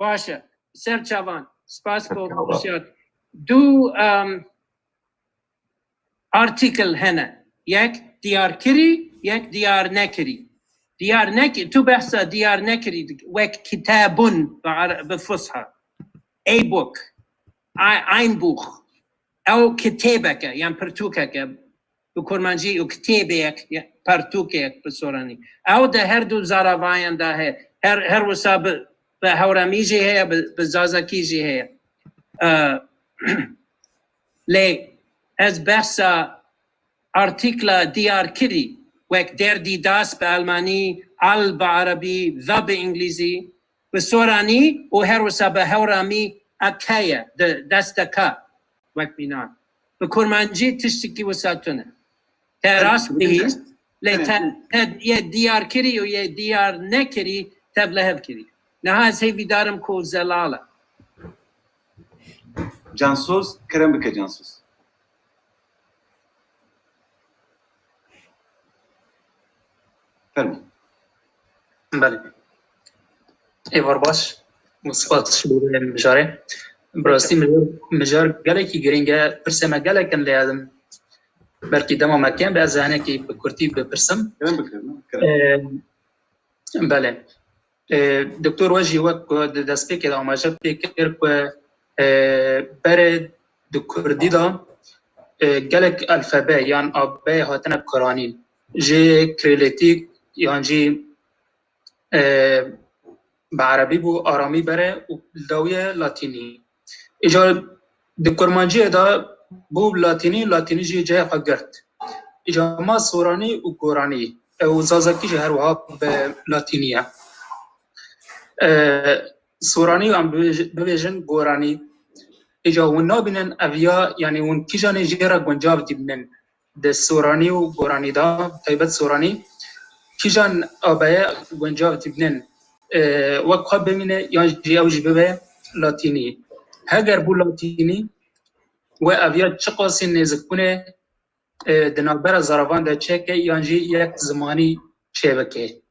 Baş e. Ser çavan. Spas bo pirsiyar. Du, em, artikel hene. Yek diyar kirî, yek diyar nekirî. Diyar nek-, tu behsa diyar nekirî dik-, wek kitabun bi Ara-, bi Fusha. A book. Ein-, ein Buch. Ew kitêbek e, yan pirtûkek e. Bi kurmancî û kitêbeyek, ya, pirtûkek bi soranî. Ew di her du zaravayan de heye. Her, her wisa bi, bi hewramî jî heye, bi, bi zazakî jî heye. E, lê ez behsa artikla diyar kirî, wek der die das bi almanî, al bi erebî, the bi îngilîzî, bi soranî û her wisa bi hewramî ek heye, di desteka, wek mînan. Bi kurmancî tiştekî wisa tune. Te rast bihîst, lê te, te yê diyar kirî û yê diyar nekirî, te bi lehev kirî. Niha ez hêvîdar im ku zelal e. Cansoz, kerem bike Cansoz. Fermo. Belê. Êvar baş. Spas ji bo vê mijarê. Bi rastî mijar, mijar gelekî girîng e. Pirsê me gelek in lê ez belkî dema me kêm be, ez hinekî bi kurtî bipirsim. Kerem bike, kerem. Ee, Belê. E, Doktor we jî wek ku di destpêkê de amaje pê kir ku, e, berê di kurdî de, e, gelek alfabe yan abe hatine koranîn. Jê kirîlîtîk yan jî, e, bi erebî bû aramî berê û li dawiyê latînî. Îcar di kurmanciyê de bû latînî, latînî jî cihê xwe girt. Îcar ma soranî û goranî, ew zazakî jî her wiha bi latînî ye. E, soranî em bibêj-, bibêjin goranî. Îcar hûn nabînin ev ya, yanî hûn kîjanê jê re guncav dibînin? Di soranî û goranî de, taybet soranî, kîjan abeye guncav dibînin, e, wek xwe bimîne yan jî ew jî bibe latînî? Heger bû latînî, we ev ya çiqasî nêzikbûnê, e, di navbera zaravan de çêke yan jî yek zimanî çêbike?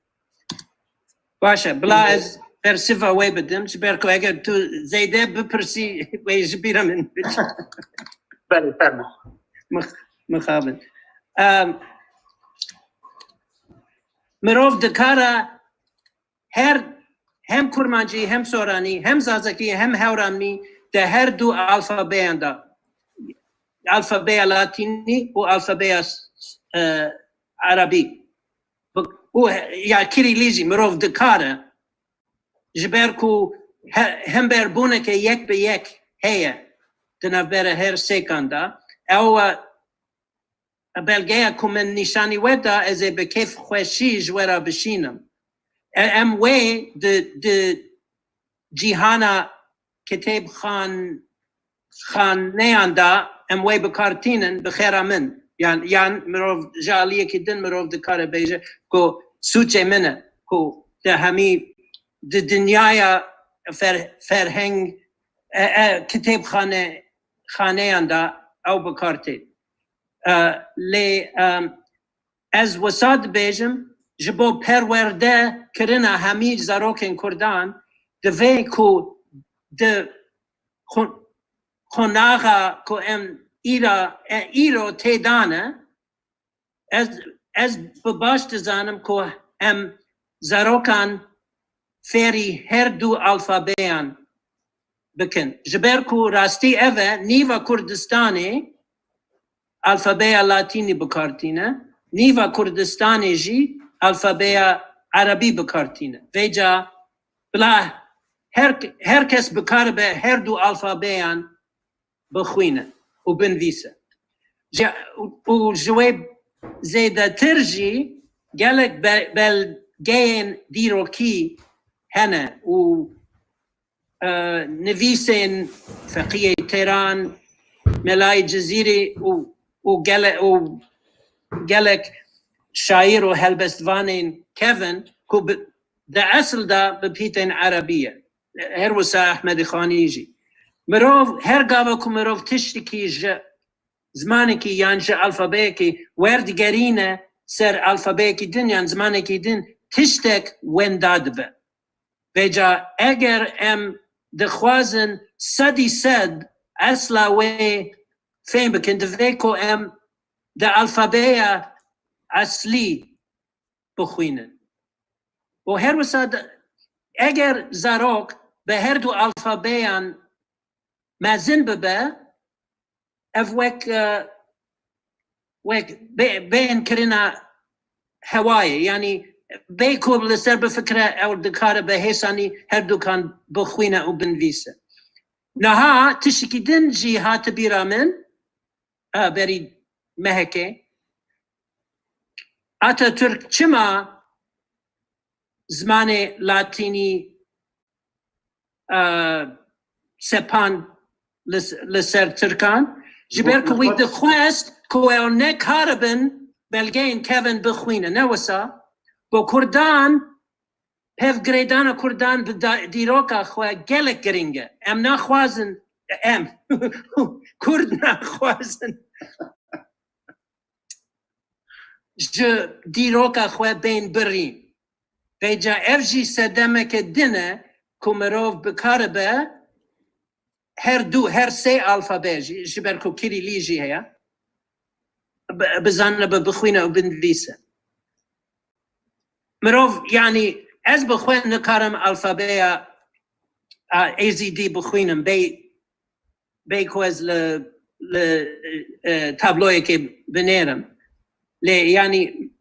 Baş e, bila ez persiva wê bidim, ji ber ku eger tu zêde bipirsî, wê ji bîra min biçe. Belê, fermo. Mix-, mixabin. Em, mirov dikare her, hem kurmancî, hem soranî, hem zazakî, hem hewramî de her du alfabeyan de, alfabeya latînî û alfabeya, e, erebî. Bi-, û he-, ya kirîlî jî mirov dikare, ji ber ku he-, hemberbûneke yek bi yek heye di navbera her sêkan de. Ew, e, belgeya ku min nîşanî we da, ez ê bi kêf xweşî ji we re bişînim. E, em wê di, di cîhana kitêbxan-, xaneyan de em wê bi kar tînin, bi xêra min. Yan, yan mirov ji aliyekî din mirov dikare bêje ku sûcê min e, ku te hemî di dinyaya fer-, ferheng, e, e, kitêbxane-, xaneyan de ew bi kar tê. E, lê, e, ez wisa dibêjim, ji bo perwerde kirina hemî zarokên Kurdan, divê ku di xo-, qonaxa ku em îra, e, îro tê de ne, ez, ez bi baş dizanim ku em zarokan fêrî her du alfabeyan bikin. Ji ber ku rastî ev e, nîva Kurdistanê alfabeya latînî bi kar tîne, nîva Kurdistanê jî alfabeya erebî bi kar tîne. Vêca bila her, her kes bikaribe her du alfabeyan bixwînin û binivîsin. Ji, û, û ji wê zêdetir jî gelek be-, belgeyên dîrokî hene û, e, nivîsên Feqiyê Têran, Melayê Cizîrî û, û gele-, û gelek şaîr û helbestvanên kevin ku bi, di esil de bi pîtên erebî ye. Her wisa Ehmedî Xanî jî. Mirov her gava ku mirov tiştekî ji zimanekî yan ji alfabeyekî werdigerîne ser alfabeyekî din yan zimanekî din, tiştek wenda dibe. Vêca eger em dixwazin sedî sed esla wê fêm bikin, divê ku em di alfabeya eslî bixwînin. Û her wisa de, eger zarok bi her du alfabeyan mezin bibe, ev wek, e, wek bê-, bêhn kirina hewayê, yanî bê ku li ser bifikire, ew dikare bi hêsanî her dukan bixwîne û binivîse. Niha tiştekî din jî hate bîra min, a, berî mehekê. Atatürk çima zimanê latînî, e, sepan li, li ser tirkan? Ji ber ku wî dixwest ku ew nekaribin belgeyên kevin bixwîne. Ne wisa? Bo kurdan, pevgirêdana kurdan bi da-, dîroka xwe gelek giring e. Em naxwazin, em, kurd naxwazin ji dîroka xwe bên birîn. Vêca ev jî sedemeke din e ku mirov bikaribe her du, her sê alfabe jî, ji ber ku kirîlî jî heye, bi-, bizanibe bixwîne û binivîse. Mirov, yanî ez bi xwe nikarim alfabeya, a, Êzîdî bixwînim, bey, bey ku ez li, li, e, tabloyekê binêrim. Lê yanî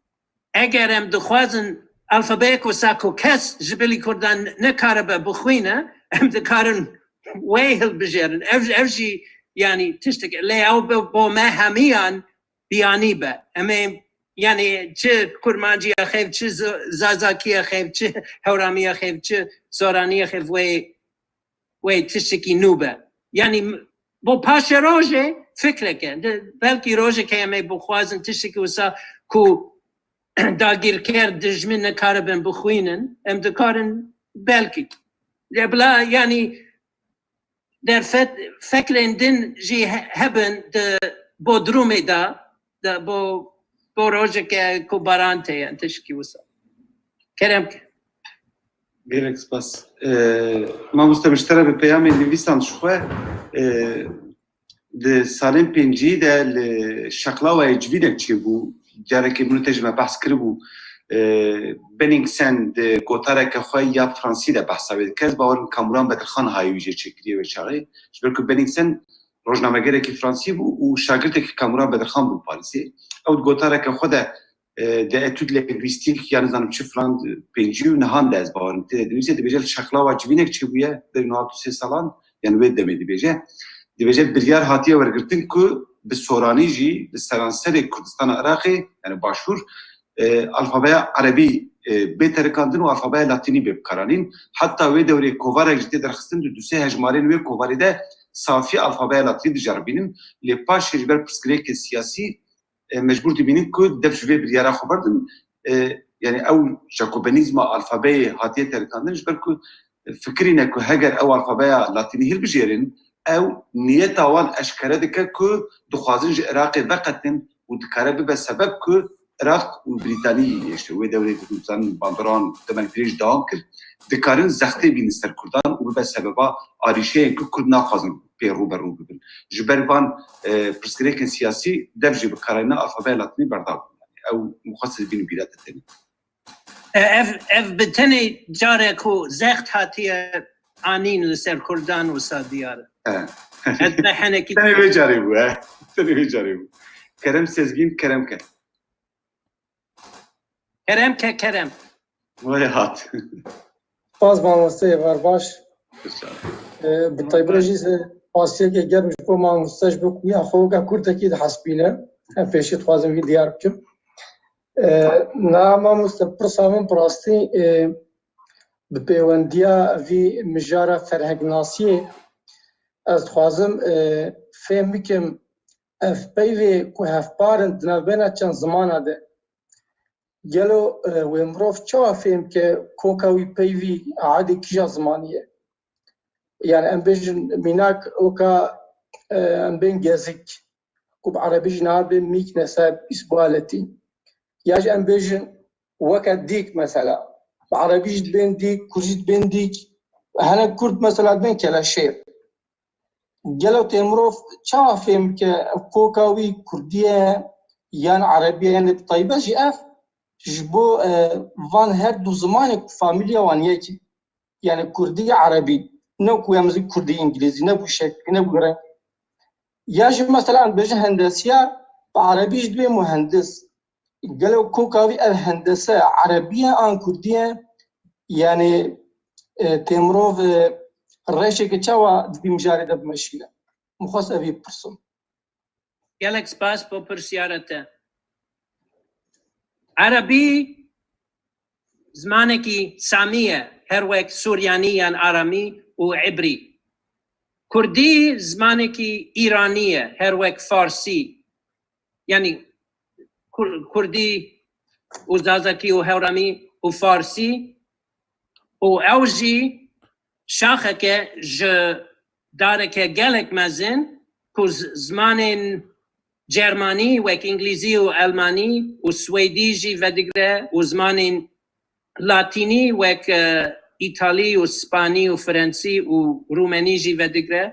eger em dixwazin alfabeyek wisa ku kes ji bilî kurdan nikaribe bixwîne, em dikarin wê hilbijêrin. Ev, ev jî yanî tiştek, lê ew bi, bo me hemiyan biyanî be. Em ê, yanî çi kurmanciya xêv, çi z-, zazakiya xêv, çi hewramiya xêv, çi soraniya xêv wê, wê tiştekî nû be. Yanî m-, bo paşê rojê fikreke, de, belkî rojekê em ê bixwazin tiştekî wisa ku dagîrker, dijmin nikaribin bixwînin, em dikarin belkî. Lê bila, yanî derfet, fekrên din jî he-, hebin di bodrumê de, di bo, bo rojeke ku baran tê, yan tişkî wisa. Kerem ke. Gelek spas. Ee, mamoste, min ji te re bi peyamê nivîsand ji xwe. Ee, di salên pêncî de li Şeqlawayê civînek çêbû. Carekê min û te jî me behs kiribû. Ee, Bennigsen di gotareke xwe ya fransî de behsa wê dike. Ez bawerim Kamuran Bedirxan hayê wî jê çêkiriye wê çaxê. Ji ber ku Bennigsen rojnamegerekî fransî bû û şagirtekî Kamuran Bedirxan bû Parîsê. Ew di gotareke xwe de, e, de etûd lengwîstîk ya nizanim çi filan, pêncî û nehan de ez bawerim tê de dinivîse, dibêje li Şeqlawa civînek çêbûye, berî nod û sê salan, yani wê demê dibêje. Dibêje biryar hatiye wergirtin ku bi soranî jî li seranserê Kurdistana Iraqê, yani başûr, e, alfabeya erebî, e, bê terikandin û alfabeya latînî bê bikaranîn. Heta wê dewrê kovarek jî tê derxistin, di du sê hejmarên wê kovarê de safî alfabeya latînî diceribînin. Lê paşê ji ber pirsgirêkên siyasî, e, mecbûr dibînin ku dev ji vê biryara xwe berdin. E, yani ew jakobenîzma alfabeyê hatiye terikandin ji ber ku fikirîne ku heger ew alfabeya latînî hilbijêrin, ew niyeta wan eşkere dike ku dixwazin ji Iraqê veqetin û dikare bibe sebeb ku Iraq û Brîtanî, işte, wê dewrê dizanin bandoran demek dirêj dewam kir, dikarin zextê bînin ser Kurdan û bibe sebeba arîşeyên ku Kurd naxwazin pê rû be rû bibin. Ji ber van, e, pirsgirêkên siyasî dev jî bikarayîna alfabeya latînî berda bû. Ew mixwest ez bînim bîra te tenê. E, ev, ev bi tenê care ku zext hatiye anîn li ser Kurdan wisa diyar e. He. Ez me henekî Tenê vê carê bû, he. Tenê vê carê bû. Kerem Sezgîn, kerem ke. Kerem ke, kerem. Vay hat. Spas mamoste, êvar baş. Ee, bi taybet jî se-, Spasiyeke germ ji bo mamoste ji bo ku ya xwe weke Kurdekî dihesibîne. Em pêşî dixwazim vî diyar bikim. E, na mamoste, pirsa min bi rastî, e, bi pêwendiya vî mijara ferhengnasiyê ez dixwazim, e, fêm bikim ev peyvê ku hevpar in di navbena çend zimana de. Gelo, e, wê mirov çawa fêm ke koka wî peyvî aîdê kîja zimanî ye? Yani em bêjin mînak weka, e, em bên gezik, ku bi erebî jî niha dibê mîk neseb îsbualetî. Ya jî em bêjin weke dîk mesela. Bi erebî jî dibên dîk, kurdî dibên dîk. Hinek kurd mesela dibên keleşêr. Gelo tê mirov çawa fêm bike ev koka wî kurdî ye yan erebî ye? Yani bi taybet jî ev ji bo, e, van her du zimanê ku famîlya wan yek e. Yani kurdî, erebî. Ne ku em zî kurdî, îngilîzî, ne ku şeklî, ne ku reng. Ya jî mesela em bêjin hendesiyar, bi erebî jî dibê muhendis. Gelo koka wî ev hendese erebî ye an kurdî ye? Yani, e, tê mirov, e, rêşeke çawa di vî mijarê de bimeşîne? Min xwest ev bipirsim. Gelek spas bo pirsyara te. Erebî zimanekî samî ye, her wek suryanî yan aramî û îbrî. Kurdî zimanekî îranî ye, her wek farsî. Yani Kur-, kurdî û zazakî û hewramî û farsî. Û ew jî şaxeke ji dareke gelek mezin ku z-, zimanên cermanî wek îngilîzî û elmanî û swêdî jî vedigre û zimanên latînî wek, e, îtalî û spanî û frensî û rûmenî jî vedigre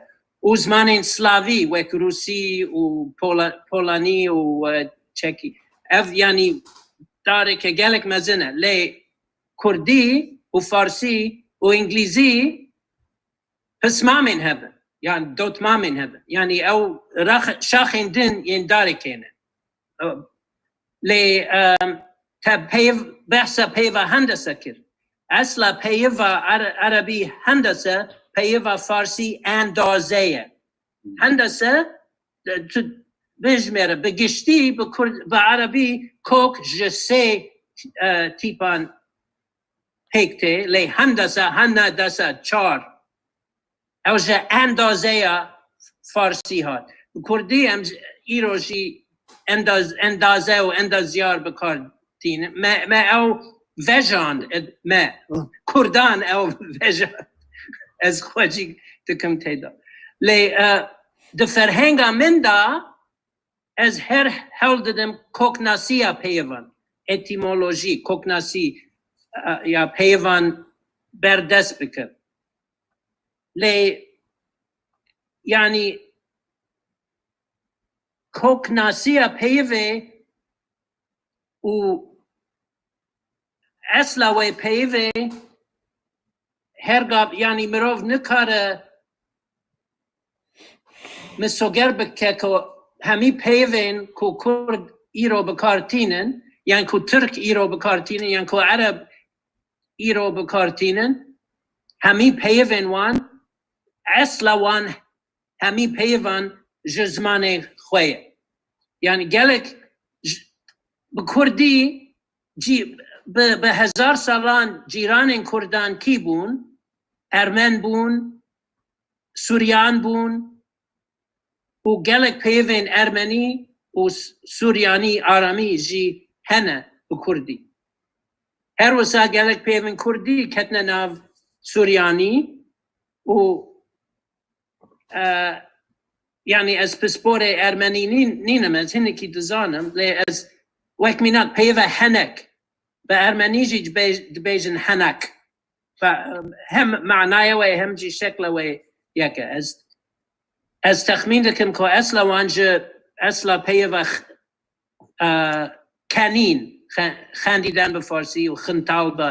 û zimanên slavî wek rûsî û pola-, polanî û, e, çekî. Ev, yanî, dareke gelek mezin e. Lê kurdî û farsî û îngilîzî pismamên hev in, yan dotmamên hev in. Yanî ew rax-, şaxên din yên darekê ne. Lê, em, te peyv-, behsa peyva hendese kir. Esla peyva er-, erebî hendese, peyva farsî endaze ye. Hendese, e, tu bijmêre, bi giştî, bi kurd, bi erebî kok ji sê, e, tîpan pêk tê, lê hendese, hene dese çar. Ew ji endazeya farsî hat. Bi kurdî em j-, îro jî endaz-, endaze û endazyar bi kar tînin. Me, me ew vejand, e, me. Kurdan ew vejand. Ez xwecî dikim tê de. Lê, e, di ferhenga min de ez her hewl didim koknasiya peyivan, etîmolojî, koknasî, e, ya peyivan berdest bikim. Lê, yanî, koknasiya peyivê û esla wê peyivê her gav, yanî, mirov nikare misoger bike ku hemî peyivên ku kurd îro bi kar tînin, yan ku tirk îro bi kar tînin, yan ku ereb îro bi kar tînin, hemî peyivên wan, esla wan, hemî peyivan ji zimanê xwe ye. Yanî gelek j-, bi kurdî cî-, bi, bi hezar salan cîranên kurdan kî bûn? Ermen bûn, suryan bûn û gelek peyivên ermenî û s-, suryanî, aramî jî hene bi kurdî. Her wisa gelek peyivên kurdî ketine nav suryanî û, e, yanî ez pisporê ermenî nîn-, nînim, ez hinekî dizanim, lê ez wek mînak peyiva henek, bi ermenî jî dibê-, dibêjin henek. Fe-, hem manaya wê hem jî şekla wê yek e. Ez, ez texmîn dikim ku esla wan ji esla peyiva x-, e, kenîn, xe-, xendîdan bi farsî û xintal bi.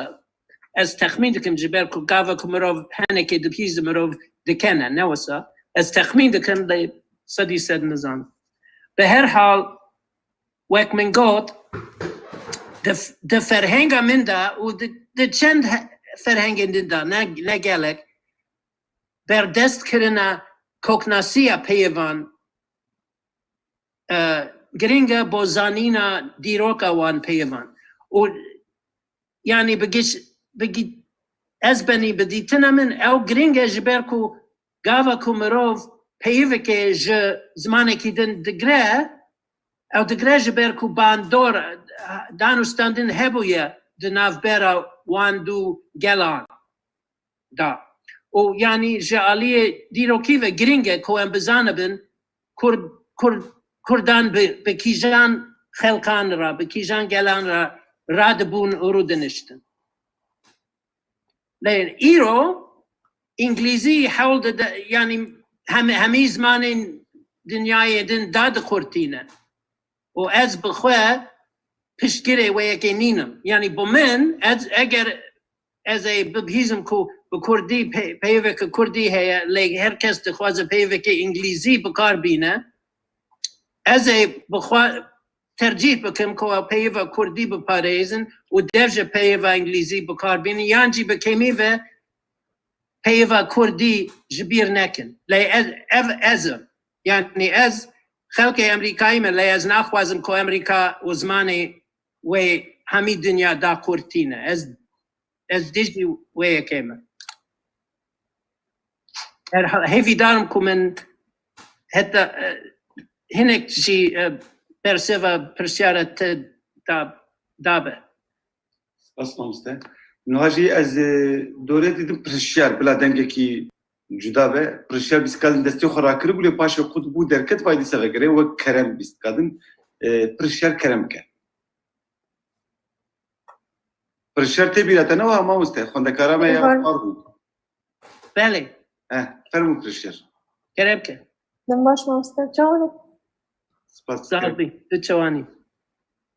Ez texmîn dikim ji ber ku gava ku mirov henekê dibihîze mirov dikene, ne wisa. Ez texmîn dikim lê sedî sed nizanim. Bi her hal, wek min got, di, di ferhenga min de û di, di çend he-, ferhengên din de, ne, ne gelek, berdest kirine koknasiya peyvan, e, giring e bo zanîna dîroka wan peyvan. Û, yanî bi giş-, bi gi-, ez benî bi dîtina min ew giring e, ji ber ku gava ku mirov peyivekê ji zimanekî din digre, ew digre ji ber ku bandor, e, danûstandin hebûye di navbera wan du gelan da. Û yanî ji aliyê dîrokî ve giring e ku em bizanibin Kurd, Kurd, Kurdan bi, bi kîjan xelkan re, bi kîjan gelan re radibûn û rûdiniştin. Lê îro Îngilîzî hewl dide, yanî hem, hemî zimanên dinyayê din dadiqurtîne. Û ez bi xwe piştgirê wê yekê nînim. Yanî bo min, ez, eger ez ê bibihîzim ku bi kurdî pe-, peyveke kurdî heye, lê her kes dixwaze peyveke îngilîzî bi kar bîne, ez ê bi xwe tercîh bikim ku ew peyva kurdî biparêzin û dev ji peyva îngilîzî bi kar bînin, yan jî bi kêmî ve peyva kurdî ji bîr nekin. Lê ez, ev ez im. Yanî ez xelkê Amerîkayî me, lê ez naxwazim ku Amerîka û zimanê wê hemî dinya daqurtîne. Ez, ez dijî wê yekê me. Her, hêvîdarim ku min heta, e, hinek jî, e, bersiva pirsyara te da, dabe. Spas mamoste. Niha jî ez, e, dorê didim pirşiyar, bila dengekî cuda be. Pirşiyar bîstkadin destê xwe rakiribû, lê paşê qut bû derket, vay dîsa vegere wek kerem bîstkadin, e, pirşiyar kerem ke. Pirşiyar tê bîra te ne wiha mamoste? Xwendekara me ya Var. Xwar bû. Belê. Eh, fermû pirşiyar. Kerem ke. Dem baş mamoste. Çawa ne? Spas. Sağ ol. Tu çawanî?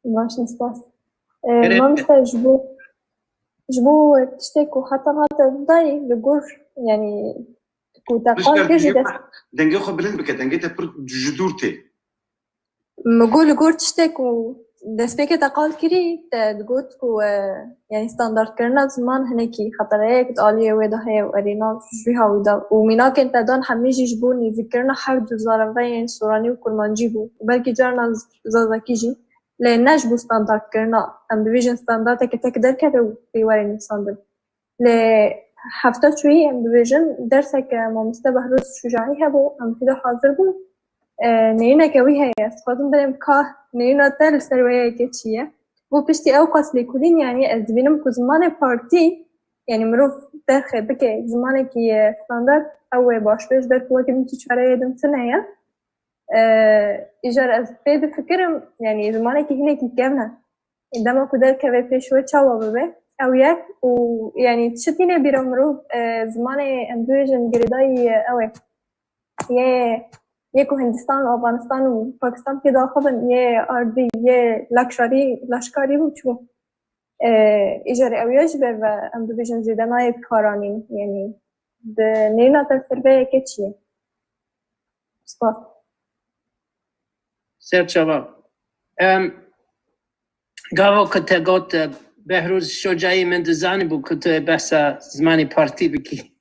Baş in, spas. Ee, Kerem ke. Mamoste, ji bo, ji bo tiştê ku heta hate dayî li gor, yanî ku te qal Pirşiyar kir jî dengê dest xwe, dengê xwe bilind bike, dengê te pir ji dûr tê. Min got li gor tiştê ku destpêkê te qal kirî, te digot ku, e, yanî standartkirina ziman hinekî xetereyek di aliyê wê de heye û erê nav ji vî hawî de. Û mînakên te dan hemî jî ji bo nêzîkkirina her du zareveyên soranî û kurmancî bû. Û belkî carna z-, zazakî jî. Lê ne ji bo standartkirina. Em dibêjin standarteke tek derkeve û pê were nivîsandin. Lê hefta çûyî em dibêjin derseke mamoste Behrûz Şucaî hebû, em tê de hazir bûn. E, neyîneke wî heye, ez dixwazim bidim ka neyîna te li ser wê yekê çi ye. Bo piştî ew qas lêkolîn, yanî ez dibînim ku zimanê partî, yanî mirov derxê bike zimanekî, e, standard, ew ê baş be, ji ber ku weke min tu çareyê din tune ye. E, îcar ez pê difikirim, yanî zimanekî hinekî kevn e. Dema ku derkeve pêş we çawa bibe? Ew yek û, yanî, çi tîne bîra mirov, e, zimanê em bibêjin girêdayî, e, ew ê. Yê, yê ku Hindistan û Afganistan û Pakistan pê daxivin, yê ardî, yê lakşarî, laşkarî bû çû. E, îcar ew ya ji ber ve em dibêjin zêde nayê bikaranîn, yanî di neyna te ser vê yekê çi ye? Spas. Ser çava. Em, gava ku te got, e, Behrûz Şocayî, min dizanîbû ku tu behsa zimanê partî bikî.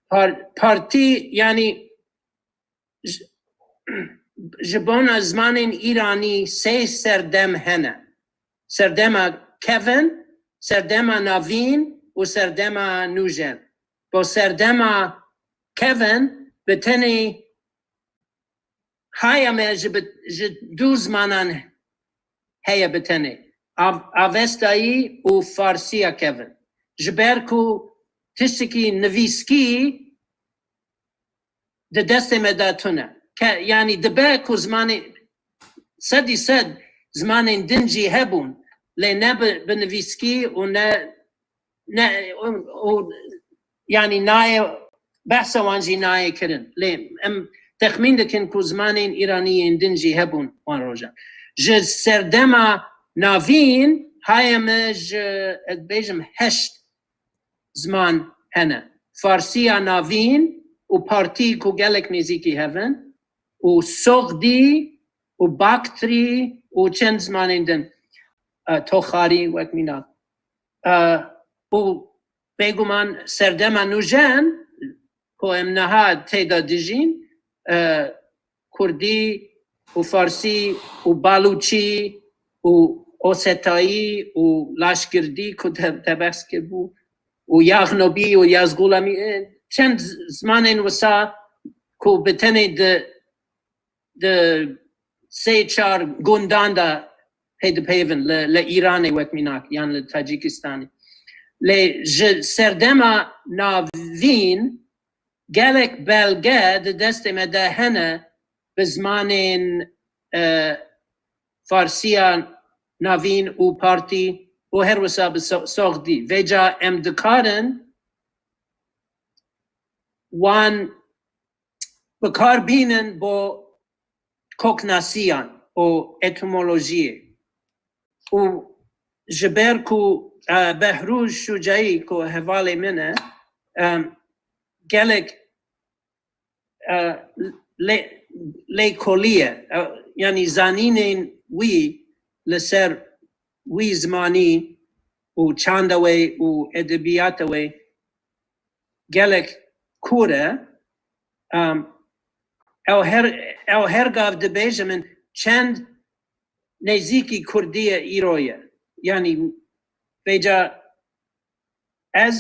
Par-, partî, yanî ji, ji bona zimanên îranî sê serdem hene. Serdema kevin, serdema navîn û serdema nûjen. Bo serdema kevin bi tenê haya me ji bi, ji du zimanan heye bi tenê. Av-, Avestayî û Farsiya kevin. Ji ber ku tiştekî nivîskî di destê me de tune. Ke-, yanî dibe ku zimanê, sedî sed zimanên din jî hebûn, lê ne bi, bi nivîskî û ne, ne, û, û, yanî nayê, behsa wan jî nayê kirin. Lê em texmîn dikin ku zimanên îranî yên din jî hebûn wan rojan. Ji serdema navîn haya me ji, ez dibêjim, heşt ziman hene. Farsiya navîn û partî ku gelek nêzîkî hev in û soxdî û baktrî û çend zimanên din. E, toxarî wek mînak. E, û bêguman serdema nûjen ku em niha tê de dijîn, e, kurdî û farsî û balûçî û osetayî û laşkirdî ku te, te behs kiribû û yaxnobî û yazgulamî, e, çend z-, zimanên wisa ku bi tenê di, di sê çar gundan de pê dipeyivin li, li Îranê wek mînak yan li Tacîkistanê. Lê ji serdema navîn gelek belge di destê me de hene bi zimanên, e, Farsiya navîn û partî û her wisa bi so-, soxdî. Vêca em dikarin wan bi kar bînin bo koknasiyan û etimolojiyê. Û ji ber ku, e, Behrûz Şûcayî ku hevalê min e, em, gelek, e, lê-, lêkolî ye, e, yanî zanînên wî li ser wî zimanî û çanda wê û edebiyata wê gelek kûr e. Em, ew her, ew her gav dibêje min çend nêzîkî kurdî ye îro ye. Yanî vêca ez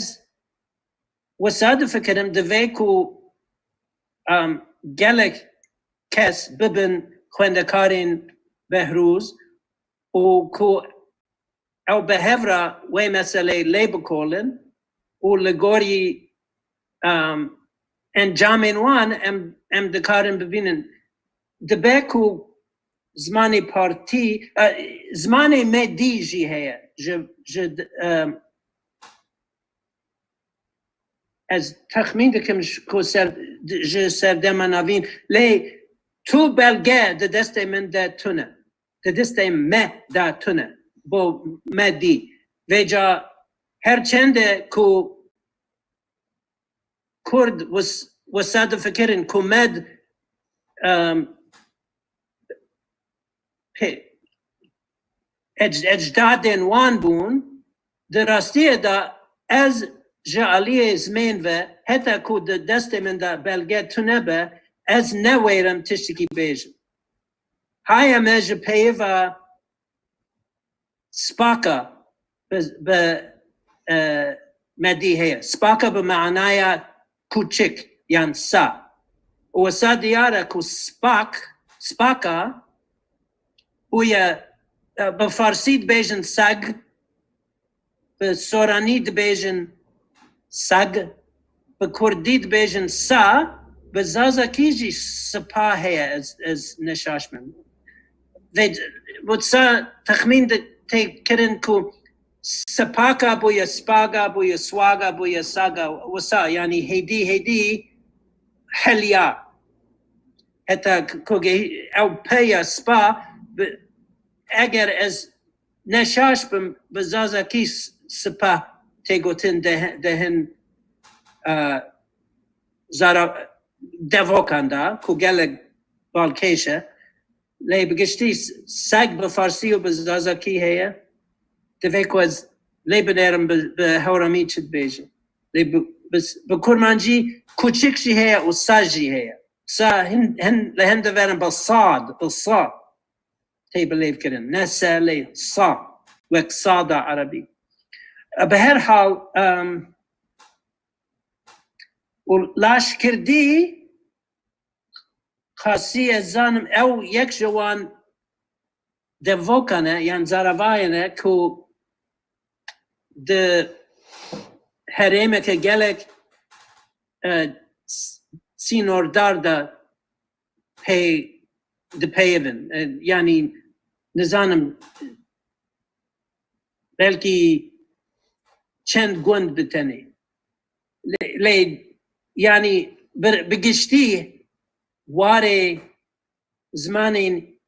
wisa difikirim divê ku, em, gelek kes bibin xwendekarên Behrûz û ku ew bi hev re wê meseleyê lê bikolin û li gorî, em, encamên wan em, em dikarin bibînin. Dibe ku zimanê partî, e, zimanê me dî jî heye. Ji, ji, em, ez texmîn dikim ji, ku ser, ji serdema navîn, lê tu belge di destê min de tune. Di destê me de tune. Bo me dî. Vêca her çende ku Kurd wis-, wisa difikirin ku me d-, em, pê-, ec-, ecdadên wan bûn, di rastiyê de ez ji aliyê zimên ve heta ku di destê min de belge tune be, ez ne wêrim tiştekî bêjim. Haya me ji peyva spaka bi, bi, e, me dî heye. Spaka bi manaya kûçik yan sa. Û wisa diyar e ku spak, spaka bûye, e, bi farsî dibêjin sag, bi soranî dibêjin sag, bi kurdî dibêjin sa, bi zazakî jî spa heye, ez, ez neşaş bim. Vê wisa texmîn di-, tê kirin ku spaka bûye, spaga bûye, swaga bûye, saga, wisa, yanî hêdî, hêdî heliya. Heta k-, ku gehî-, ew peya spa, bi-, eger ez neşaş bim, bi zazakî s-, spa tê gotin de, de hin, e, zara-, devokan de, ku gelek balkêş e. Lê bi giştî s-, seg bi farsî û bi zazakî heye. Divê ku ez lê binêrim bi, bi hewramî çi dibêjim. Lê bi, bi, bi kurmancî kuçik jî heye û sa jî heye. Sa hin, hin, li hin diverin bi sad, bi sa tê bilêvkirin. Ne se lê sa. Wek sada erebî. Bi her hal, em, û laşkirdî, xasî ez zanim ew yek ji wan devokan e, yan zaravayên e ku di herêmeke gelek, e, s-, sînordar de pê dipeyivin. E, yanî nizanim belkî çend gund bi tenê. Lê, lê, yanî bi, bi giştî warê zimanên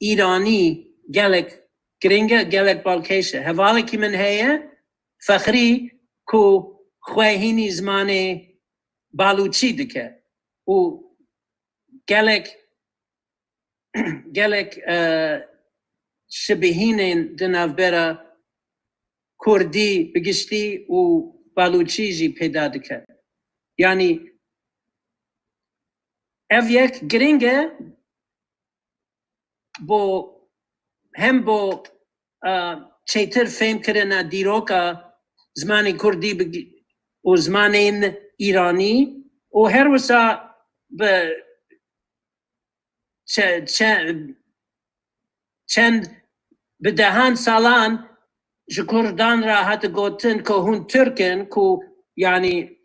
îranî gelek giring e, gelek balkêş e. Hevalekî min heye, Fexrî, ku xwe hînî zimanê balûçî dike û gelek, gelek, e, şibihînên di navbera kurdî bi giştî û balûçî jî peyda dike. Yanî Ev yek giring e bo, hem bo, e, çêtir fêhmkirina dîroka zimanê kurdî bi, û zimanên îranî û her wisa bi çe-, çe-, çend bi dehan salan ji kurdan re hate gotin ku hûn Tirk in, ku, yanî,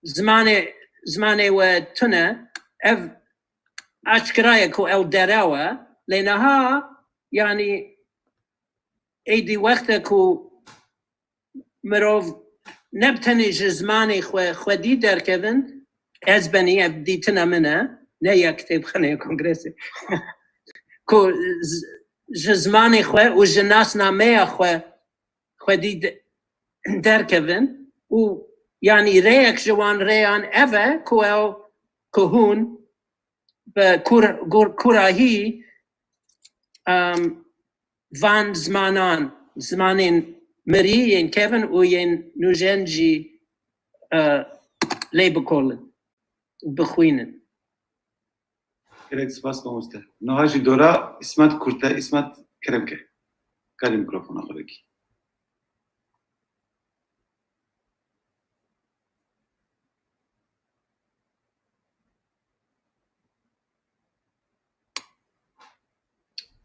zimanê, zimanê we tune, ev aşkira ye ku ew derew e, lê niha, yanî, êdî wext e ku mirov ne bi tenê ji zimanê xwe xwedî derkevin, ez benî, ev dîtina min e, ne ya kitêbxaneya kongresê, ku z-, ji zimanê xwe û ji nasnameya xwe xwedî de-, derkevin û, yanî, rêyek ji wan rêyan ev e ku ew, ku hûn bi kur-, kur-, kurahî, em, van zimanan, zimanên mirî yên kevin û yên nûjen jî, e, lê bikolin û bixwînin. Gelek spas mamoste. Niha jî dora Îsmet Kurte, Îsmet kerem ke. Karî mikrofona xwe vekî.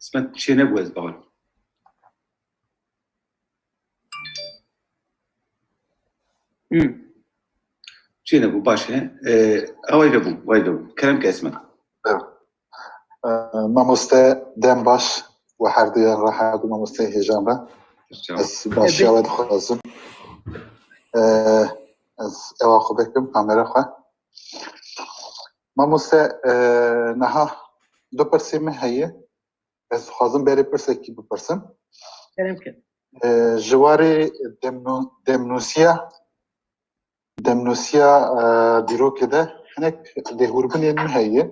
Qismet çênebû, ez bawer. Hmm. Çênebû, baş e. Ee, ew vay vebû, vay vebû. Kerem ke, Qismet. Evet. Ee, mamoste, dem baş we herduyan re, herdu mamoste hêjan re. Sağ ol. Ez başiya we dixwazim. Ee, ez ewa xwe vekim, kamera xwe. Mamoste, e, niha du pirsê min heye. Ez dixwazim berê pirsekî bipirsim. Kerem ke. E, ji warê demnû-, demnûsiya, demnûsiya, e, dîrokê de hinek lêhûrbinên min heye.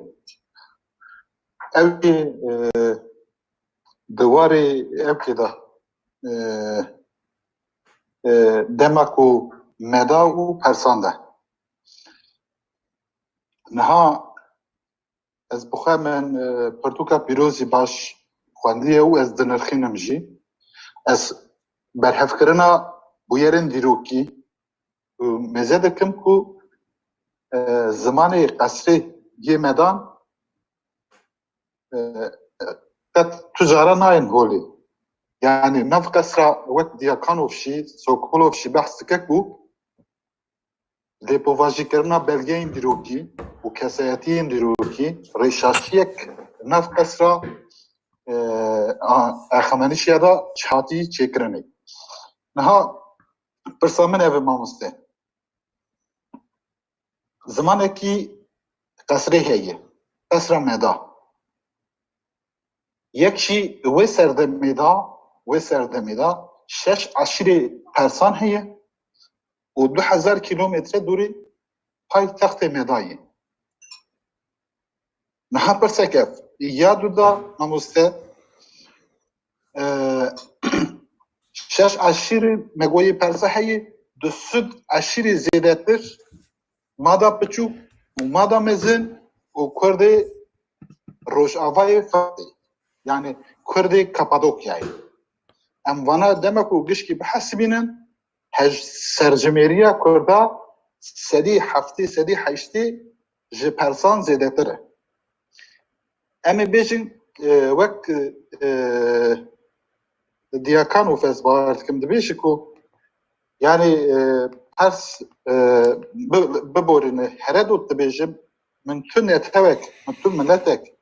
Ew jî, e, di warê ewkê de, e, e, dema ku meda û persan de. Niha ez bi xwe min, e, pirtûka pîrozî baş xwendiye û ez dinirxînim jî. Ez berhevkirina bûyerên dîrokî, û mêze dikim ku, e, zimanê qesrê yê medan, e, e, qet tu cara nayên holê. Yanî nav qesra wek Diakanov jî, Sokolov jî behs dike ku lêpovajîkirina belgeyên dîrokî û kesayetiyên dîrokî rêşaşiyek nav qesra, e, a, Exemenîşiya de çi hatî çêkirinê. Niha pirsa min ev e, mamoste. Zimanekî qesrê heye. Qesra Meda. Yek jî wê serdemê de, wê serdemê de şeş eşîrê persan heye û du hezar kîlometre dûrî paytextê Meda ye. Niha pirsek ev, ya du da mamoste, e, şeş eşîrê me goyê persa heye, di sud eşîrê zêdetir, Mada Piçûk û Mada Mezin û Kurdê Rojavayê Firatê, yanî Kurdê Kapadokyayê. Em vana dema ku gişkî bihesibînin, hej-, serjimêriya Kurda sedî heftê, sedî heştê ji persan zêdetir e. Em ê bêjin, e, wek, e, Diakanov ez bawer dikim, dibêje ku, yanî, e, pers, e, bi-, biborîne, here dot dibêjim, min tu netewek, min tu miletek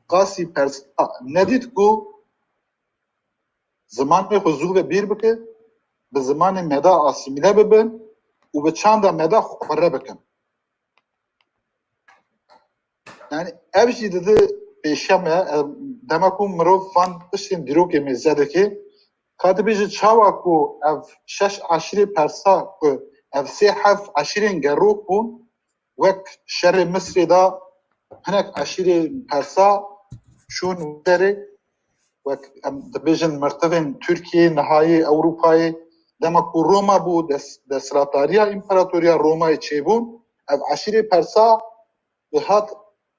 qasî persa nedît ku zimanê xwe zû ve bîr bike, bi zimanê Meda asîmîle bibin û bi çanda Meda xwe re bikin. Yani ev jî dide pêşiya me, e, dema ku mirov van tiştên dîrokê mêze dike, ka dibêje çawa ku ev şeş eşîrê persa ku ev sê heft eşîrên gerok bûn, wek şerê Misrê de hinek eşîrê persa çûn derê, wek em dibêjin mirtivên Tirkiyeyê, nihayê Ewropayê, dema ku Roma bû, des-, desthilatdariya împaratoriya Romayê çêbûn, ev eşîrê persa dihat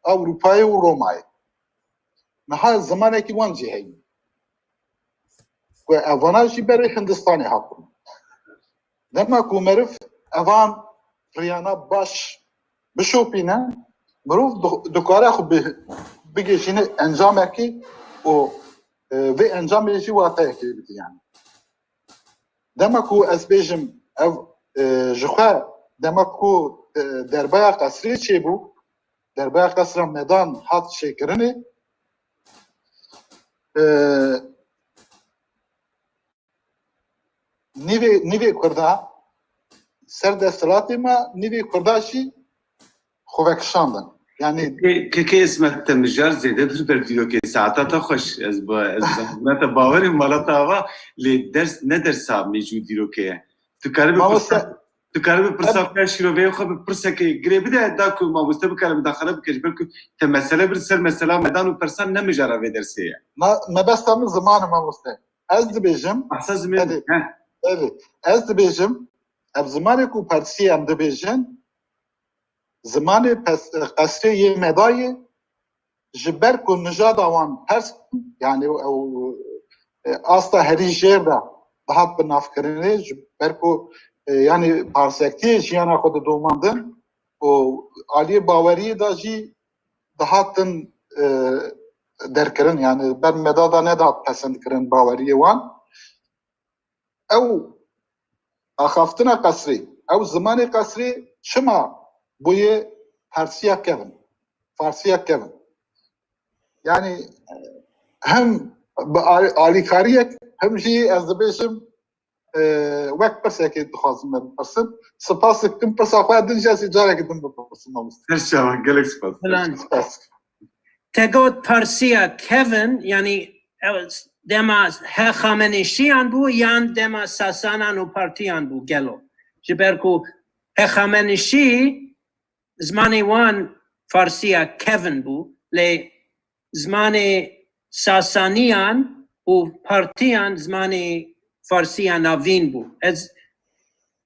Ewropayê û Romayê. Niha zimanekî wan jî heye. Ku evana jî berê Hindistanê hatin. Dema ku meriv evan riyana baş bişopîne, mirov di-, dikare xwe bi-, bigihîjîne encamekî û, e, vê encamê jî wateyekê bidî yani. Dema ku ez bêjim ev, e, ji xwe dema ku, e, derbeya qesrê çêbû, derbeya qesra Medan hat çêkirinê, e, nîvê, nîvê Kurda ser desthilatê me, nîvê Kurda jî xwe vekişandin. Yani Kekê, kekê Îsmet, te mijar zêde bir ber dîrokê, saeta te xweş. Ez ba, ez zehmete bawerê mala te ava, lê ders ne dersa mêjû dîrokê ye. Tu karî bi Mamoste, pirsa, tu karî bi pirsa xwe, şîroveyê xwe bi pirsekê girê bide, da ku mamoste bikare mudaxele bike, ji ber ku te mesele bir ser mesela Medan û Persan ne mijara vê dersê ye. Ma, mebesta min ziman e mamoste. Ez dibêjim, Behsa zimên, heh. Evê, ez dibêjim, ev zimanê ku Persî em dibêjin, zimanê pes-, qesrê yê Medayê, ji ber ku nijada wan pers, yani ew, e, asta herî jêr de dihat binavkirinê, ji ber ku, e, yani parsektiyê jiyana xwe didomandin û aliyê baweriyê de jî dihatin, e, derkirin, yani ber Meda de nedihat pesendkirin baweriyê wan. Ew axaftina qesrî, ew zimanê qesrî çima bûye Persiya kevin, Farsiya kevin? Yani hem bi al-, alîkariyek hem jî ez dibêjim, e, wek pirsekê dixwazim me bipirsim. Spas dikim, pirsa xwe din jî ez ê carekî din bipirsim, mamoste. Her çawa, gelek spas. Filan. Spas. Te got Persiya kevin, yani ew dema Hexamenîşiyan bû yan dema Sasanan û Partiyan bû gelo? Ji ber ku Hexamenîşî zimanê wan Farsiya kevin bû, lê zimanê Sasaniyan û Partiyan zimanê Farsiya navîn bû. Ez,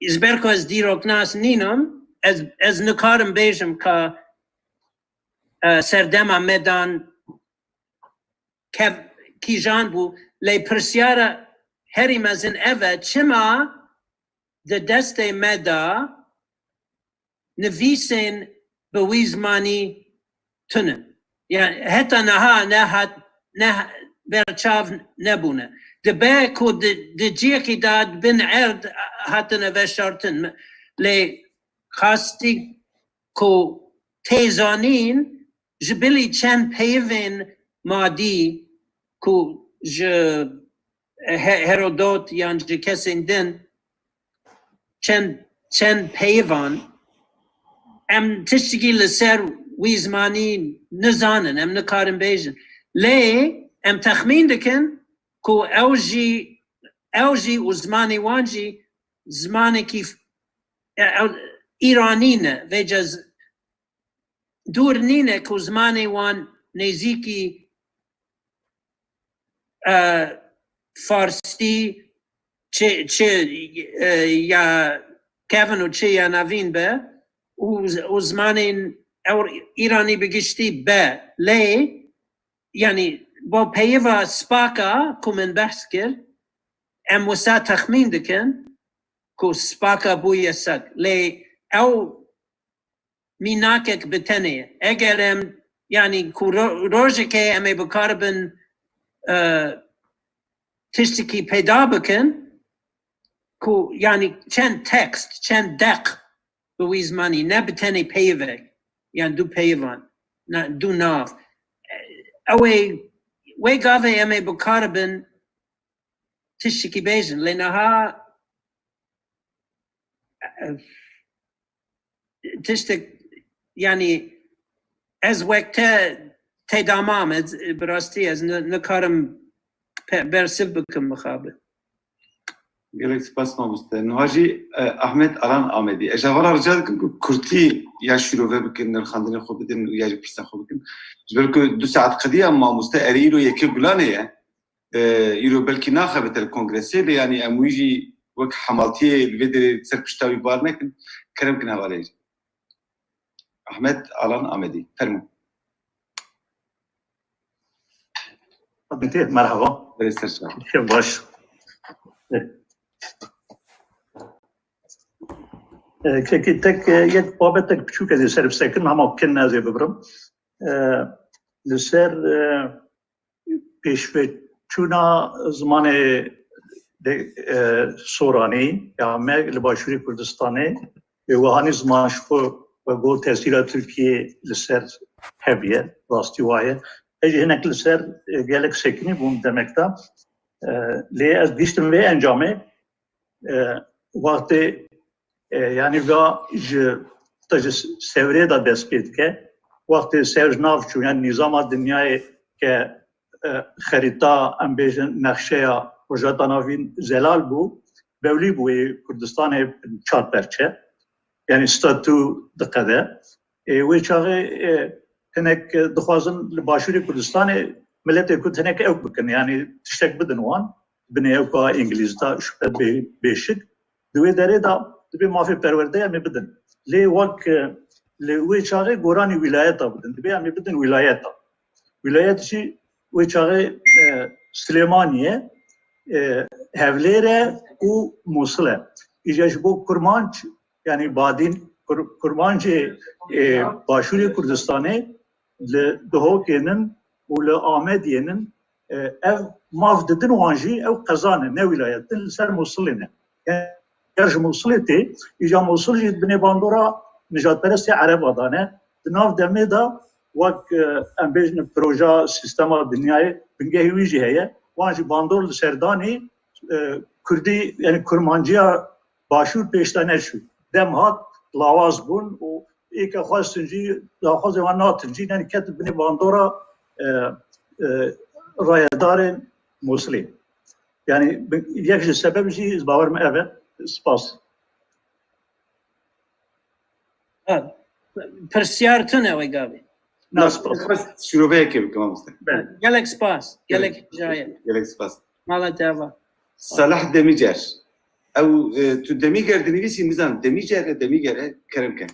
ji ber ku ez dîroknas nînim, ez, ez nikarim bêjim ka, e, serdema Medan kev-, kîjan bû, lê pirsyara herî mezin ev e, çima di destê me de nivîsên bi wî zimanî tune? Yani heta niha nehat, ne berçav nebûne. Dibe ku di, di ciyekî de bin erd hatine veşartin. Lê xastî ku tê zanîn, ji bilî çend peyivên madî ku ji He-, Herodot yan ji kesên din çend, çend peyivan, em tiştekî li ser wî zimanî nizanin, em nikarin bêjin. Lê em texmîn dikin ku ew jî, ew jî û zimanê wan jî zimanekî f-, e, ew, îranî ne, vêca z-, dûr nîne ku zimanê wan nêzîkî, e, farsî çi, çi, e, ya kevin û çi ya navîn be û, û zimanên ew îranî bi giştî be. Lê, yanî, bo peyiva spaka ku min behs kir, em wisa texmîn dikin ku spaka bûye sek. Lê ew mînakek bi tenê ye. Eger em, yanî ku ro-, rojekê em ê bikaribin, e, tiştekî peyda bikin, ku, yanî çend tekst, çend deq bi wî zimanî, ne bi tenê peyivek, yan du peyivan, ne, du nav. Ew ê, wê gavê em ê bikaribin tiştekî bêjin. Lê niha, e, tiştek, yanî ez wek te têda mam, ez, bi rastî ez ni-, nikarim pe-, bersiv bikim mixabin. Gelek spas mamoste. Niha jî, e, Ahmet Alan Amedî. Ez ji hevala rica dikim ku kurtî ya şîrove bikin, nirxandinê xwe bidin û ya jî pirsa xwe bikin. Ji ber ku du saet qediya mamoste erê îro yekê Gulanê ye. E, îro belkî naxebite li kongresê, lê yanî em wî jî wek hemaltiyê li vê derê ser pişta wî bar nekin. Kerem kin hevalê jî. Ahmet Alan Amedî. Fermû. Merhaba. Belê, ser çav. Şev baş. E, kekî tek, e, yek babetek biçûk ez ê ser bisekinim, hema kin ez ê bibirim. E, li ser, e, pêşveçûna zimanê de, e, soranî ya me li Başûrê Kurdistanê, e, wiha nî ziman ji xwe we got tesîra Tirkiyê li ser heviye, rastî waye. Ez jî hinek li ser, e, gelek sekinî bûm demek de. E, lê ez gihiştim vê encamê, e, wextê, e, yanî va ji, ta ji Sewrê de dest pê dike. Wextê Sewr ji nav çû, yanî nîzama dinyayê ke, e, xerîta, em bêjin nexşeya Rojhilata Navîn zelal bû, bewlî bû ê Kurdistanê çar perçe, yanî statû diqede. Ê, wê çaxê, e, hinek, e, dixwazin li Başûrê Kurdistanê miletê Kurd hinek ew bikin, yanî tiştek bidin wan, binê ew ka Îngilîz de şubet bê-, bêşik. Di wê derê de dibê mafê perwerde em ê bidin. Lê wek, e, li wê çaxê goranî wîlayeta bidin. Dibê em ê bidin wîlayeta. Wîlayet jî wê çaxê, e, Silêmanî ye, e, Hevlêr e û Mûsil e. Îja ji bo Kurmanc, yanî Badîn, Kur-, Kurmancê, e, Başûrê Kurdistanê li Duhokê nin û li Amediyê nin, e, ev maf didin wan jî, ew qeza ne, ne wîlayet in, li ser Mûsilê ne. Ger ji Mûsilê tê, îja Mûsil jî binê bandora nijadperestê Ereba dane. Di nav demê de wek, e, em bêjin proja sîstema dinyayê bingehê wî jî heye. Wan jî bandor li ser danî, e, Kurdî, yanî Kurmanciya Başûr pêş de neçû. Dem hat lawaz bûn û ê ke xwestin jî daxwazê wan natin jî, yanî ketin binê bandora, e, e, rayedarên Mûsilê. Yanî bi-, yek ji sebeb jî ez bawer me ev e. Spas. Ha, pirsyar tune wê gavê. Na, spas. Bes şîroveyekê bikim, mamoste. Belê. Gelek spas. Gelek rica ye. Gelek spas. Mala te ava. Salah Demicer. Ew, e, tu Demiger dinivîsî, nizanim. Demicer e, Demiger e. Kerem ke.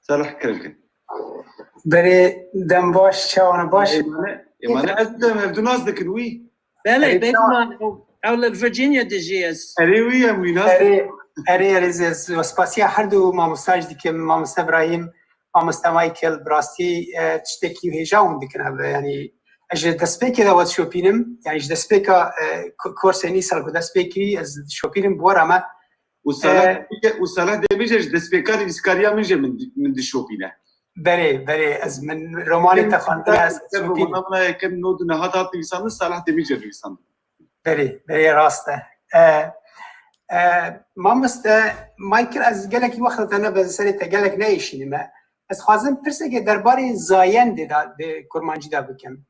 Salah, kerem ke. Berê, dem baş, çawan baş? Êmane, êmane ez dem, ev du nas dikin wî. Belê, erê, bêguman, ew, ew li Virginia dijî ez. Erê wî em wî nas. Erê, erê, erê, ez, ez spasiya her du mamosta jî dikim, mamosta Ibrahîm, mamosta Michael, bi rastî, e, tiştekî hêja hûn dikin ev, yanî ez ji destpêkê de we dişopînim, yanî ji destpêka, e, ku-, korsê nîsal ku dest pê kirî, ez dişopînim bi we re me. Û Salah, e, Demîce-, û Salah Demîce ji destpêka nivîskariya min jî min, min dişopîne. Berê, berê, ez min romanê te xwendine, ez dişopînim. Romana min a yekem nod û nehad hat nivîsandin, Salah Demîce nivîsandin. Berê, berê, rast e. E, e, mamoste Michael, ez gelekî wexta te nebez serê te gelek neêşînime. Ez xwazim pirsekê derbarê zayendê de, de kurmancî de bikim.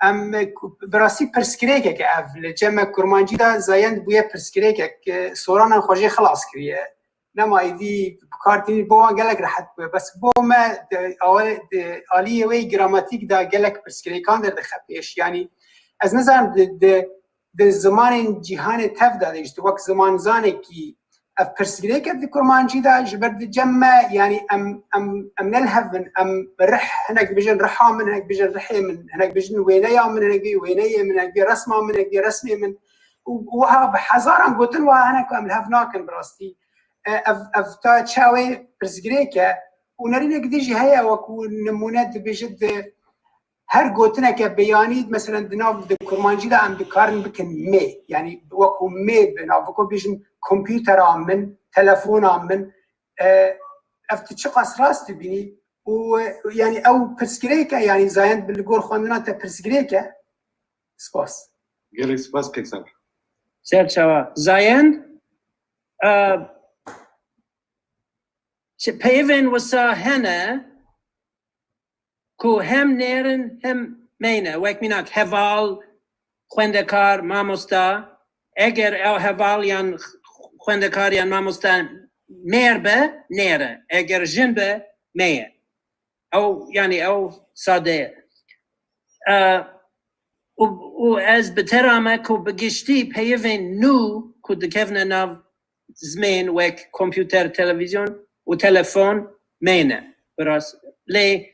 Em, ku-, bi rastî pirsgirêkek e ev. Li cem me kurmancî de zayend bûye pirsgirêkek, e, soranan xwe jê xilas kiriye. Nema êdî bi kar tînî bo wan gelek rehet bûye. Bes bo me di awa-, di aliyê wê gramatîk de gelek pirsgirêkan derdixe pêş. Yanî ez nizanim di, di, di zimanên cîhanê tev de, işte wek zimanzanekî ev pirsgirêk e di kurmancî de, ji ber di cem me, yanî em, em, em ne li hev bin, em rih, hinek bijin riha min, hinek bijin rihê min, hinek bijin wêneya min, hinek bijin wêneyê min, hinek bijin resma min, hinek bijin resmê min. Û, û wiha bi hezaran gotin wiha hene ku em li hev nakin bi rastî. E, ev, ev ta çawê pirsgirêk e û nerînek dî jî heye, wekû nimûne dibêje di her gotineke beyanî, meselen, di nav, di kurmancî de em dikarin bikin mê, yanî wekû mê bi nav, wekû bêjin kompûtera min, telefona min, e, ev tu çiqas rast dibînî û, e, yanî ew pirsgirêk e, yanî zayend bi li gor xwendina te pirsgirêk e. Spas. Gelek spas, kek Salah. Ser çawa. Zayend, e, çi peyvên wisa hene, ku hem nêr in hem meyne, wek mînak heval, xwendekar, mamosta, eger ew heval yan xwendekar yan mamosta mêr be, nêr e, eger jin be, mê ye. Ew, yanî ew sade ye. E, û, û ez bi te re me ku bi giştî peyivên nû ku dikevne nav zimên wek kompûter, televîzyon û telefon meyne. Bi rast. Lê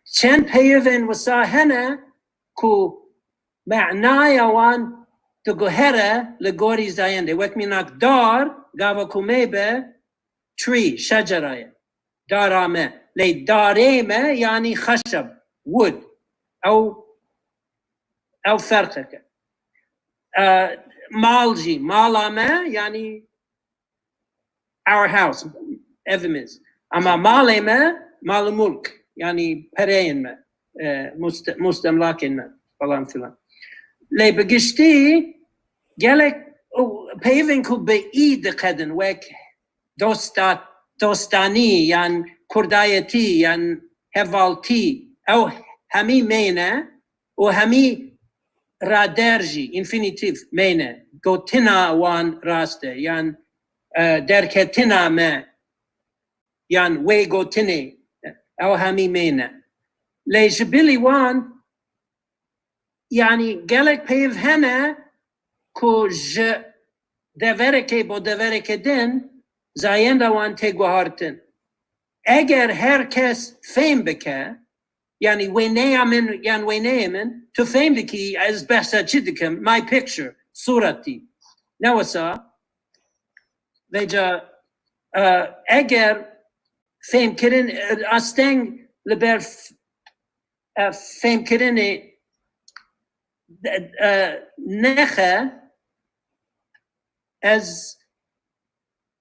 Çend peyivên wisa hene ku manaya wan diguhere li gorî zayendê. Wek mînak dar, gava ku me be, tree, şecera ye. Dara me. Lê darê me, yanî xeşeb, wood. Ew, ew ferqek e. E, mal jî, mala me, yanî our house, evimiz. Ama malê me, mal û mulk, yanî pereyên me, e, muste-, mustemlakên me, falan filan. Lê bi giştî gelek û peyvên ku bi î diqedin, wek dosta-, dostanî yan kurdayetî yan hevaltî, ew hemî me ne û hemî rader jî, înfînîtîf, me ne. Gotina wan rast e, yan, e, derketina me, yan wê gotinê, ew hemî me ne. Lê ji bilî wan, yanî gelek peyv hene ku ji deverekê bo deverekê din zayenda wan tê guhartin. Eger her kes fêm bike, yanî wêneya min yan wêneyê min, tu fêm dikî ez behsa çi dikim, my picture, suretî. Ne wisa, vêca, e, eger fêmkirin, e, asteng li ber f-, e, fêmkirinê, e, nexe, ez,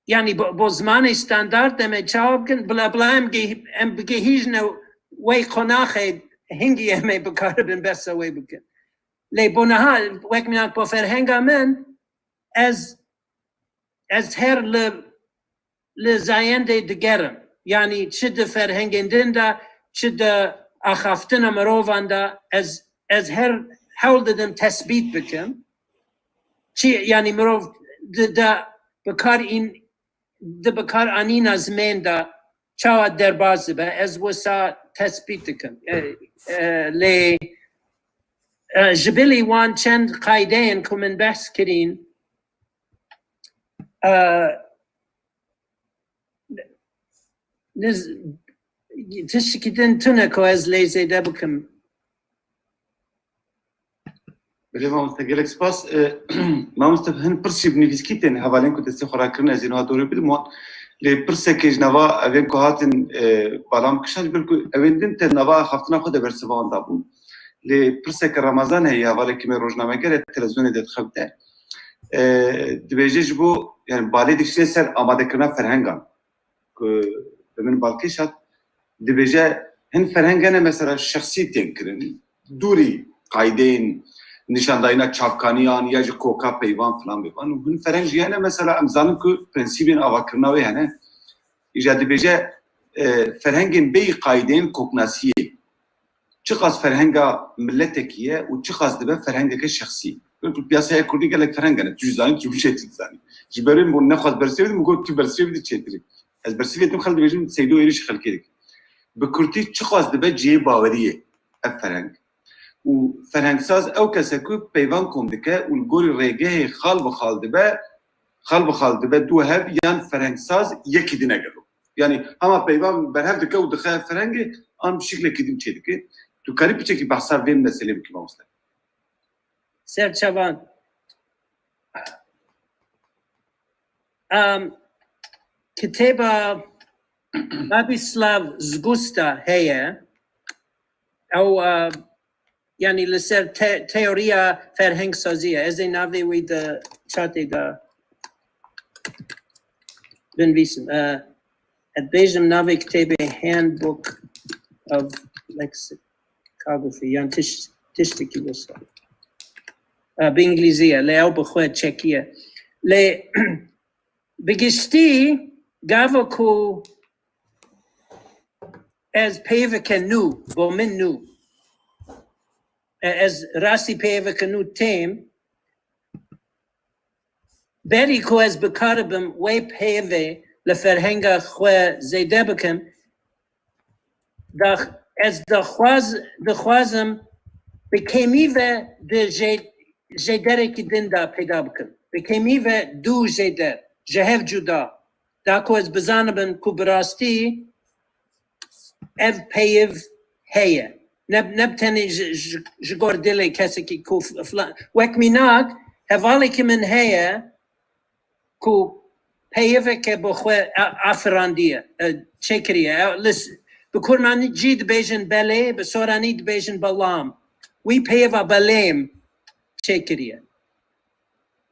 yanî bo, bo zimanê standard em ê çawa bikin, bila, bila em geh-, em bigihîjine wey qonaxê hingî em ê bikaribin behsa wey bikin. Lê bo niha, wek mînak bo ferhenga min, ez, ez her li, li zayendê digerim. Yanî çi di ferhengên din de, çi di axaftina mirovan de, ez, ez her hewl didim tesbît bikim. Çi, yanî mirov di, di bikar în-, di bikar anîna zimên de çawa derbas dibe, ez wisa tesbît dikim. E, e, lê, e, ji bilî wan çend qaydeyên ku min behs kirîn, e, niz-, tiştekî din tune ku ez lê zêde bikim. Belê mamoste, gelek spas. E, mamoste, hin pirsî bi nivîskî tên hevalên ku destê xwe rakirin, ez ê niha dorê bidim wan. Lê pirsekê ji nava evên ku hatin, e, balam kişan, ji ber ku evên din te nava axaftina xwe de bersiva wan dabûn. Lê pirseke Ramazan heye, hevalekî me rojnameger e, televizyonê de dixebite. E, dibêje ji bo, yani balê dikişîne ser amadekirina ferhengan. Ku bi min balkêş hat, dibêje, hin ferheng hene mesela şexsî tên kirin, dûrî qaydeyên nîşandayîna çavkaniyan ya ji koka peyvan filan bêvan. Û hin ferheng jî hene mesela em zanin ku prensîbên avakirina wê hene. Îja dibêje, e, ferhengên bêyî qaydeyên koknasiyê. Çiqas ferhenga miletekî ye û çiqas dibe ferhengeke şexsî. Wek piyasaya kurdî gelek ferheng hene. Tu jî zanî, tu jî çêtir dizanî. Ji ber wê min got, nexwest bersivê bidim, min got tu bersivê bidî çêtir e. Ez bersivê didim, xelk dibêjin seydo êrî ji xelkê dike. Bi kurtî çiqas dibe cihê baweriyê ev ferheng. Û ferhengsaz ew kes e ku peyvan kom dike û li gorî rêgehê xal bi xal dibe, xal bi xal dibe du hev yan ferhengsaz yekî din e gelo. Yani hema peyvan berhev dike û dixe ferhengê, an bi şiklekî din çêdike. Tu karî piçekî behsa vê meselê bikî mamoste? Ser çavan. Em, kitêba Ladislav Zgusta heye. Ew, e, yanî li ser te-, teoriya ferhengsaziyê. Ez ê navê wî di çatê de binivîsim. E, ez dibêjim navê kitêbê Handbook of Lexicography yan tiş-, tiştekî wisa. E, bi îngilîzî ye, lê ew bi xwe çekî ye. Lê bi giştî gava ku ez peyveke nû, bo min nû, e, ez rastî peyveke nû têm, berî ku ez bikaribim wê peyvê li ferhenga xwe zêde bikim, da, ez daxwaz, dixwazim bi kêmî ve di jê-, jêderekî din de peyda bikim. Bi kêmî ve du jêder, ji hev cuda. Da ku ez bizanibim ku bi rastî ev peyv heye. Ne, ne bi tenê ji, ji, ji gor dilê kesekî ku f-, filan. Wek mînak, hevalekî min heye ku peyiveke bi xwe a-, afirandiye, e, çêkiriye. E, li s-, bi kurmancî dibêjin belê, bi soranî dibêjin belam. Wî peyiva belêm çêkiriye.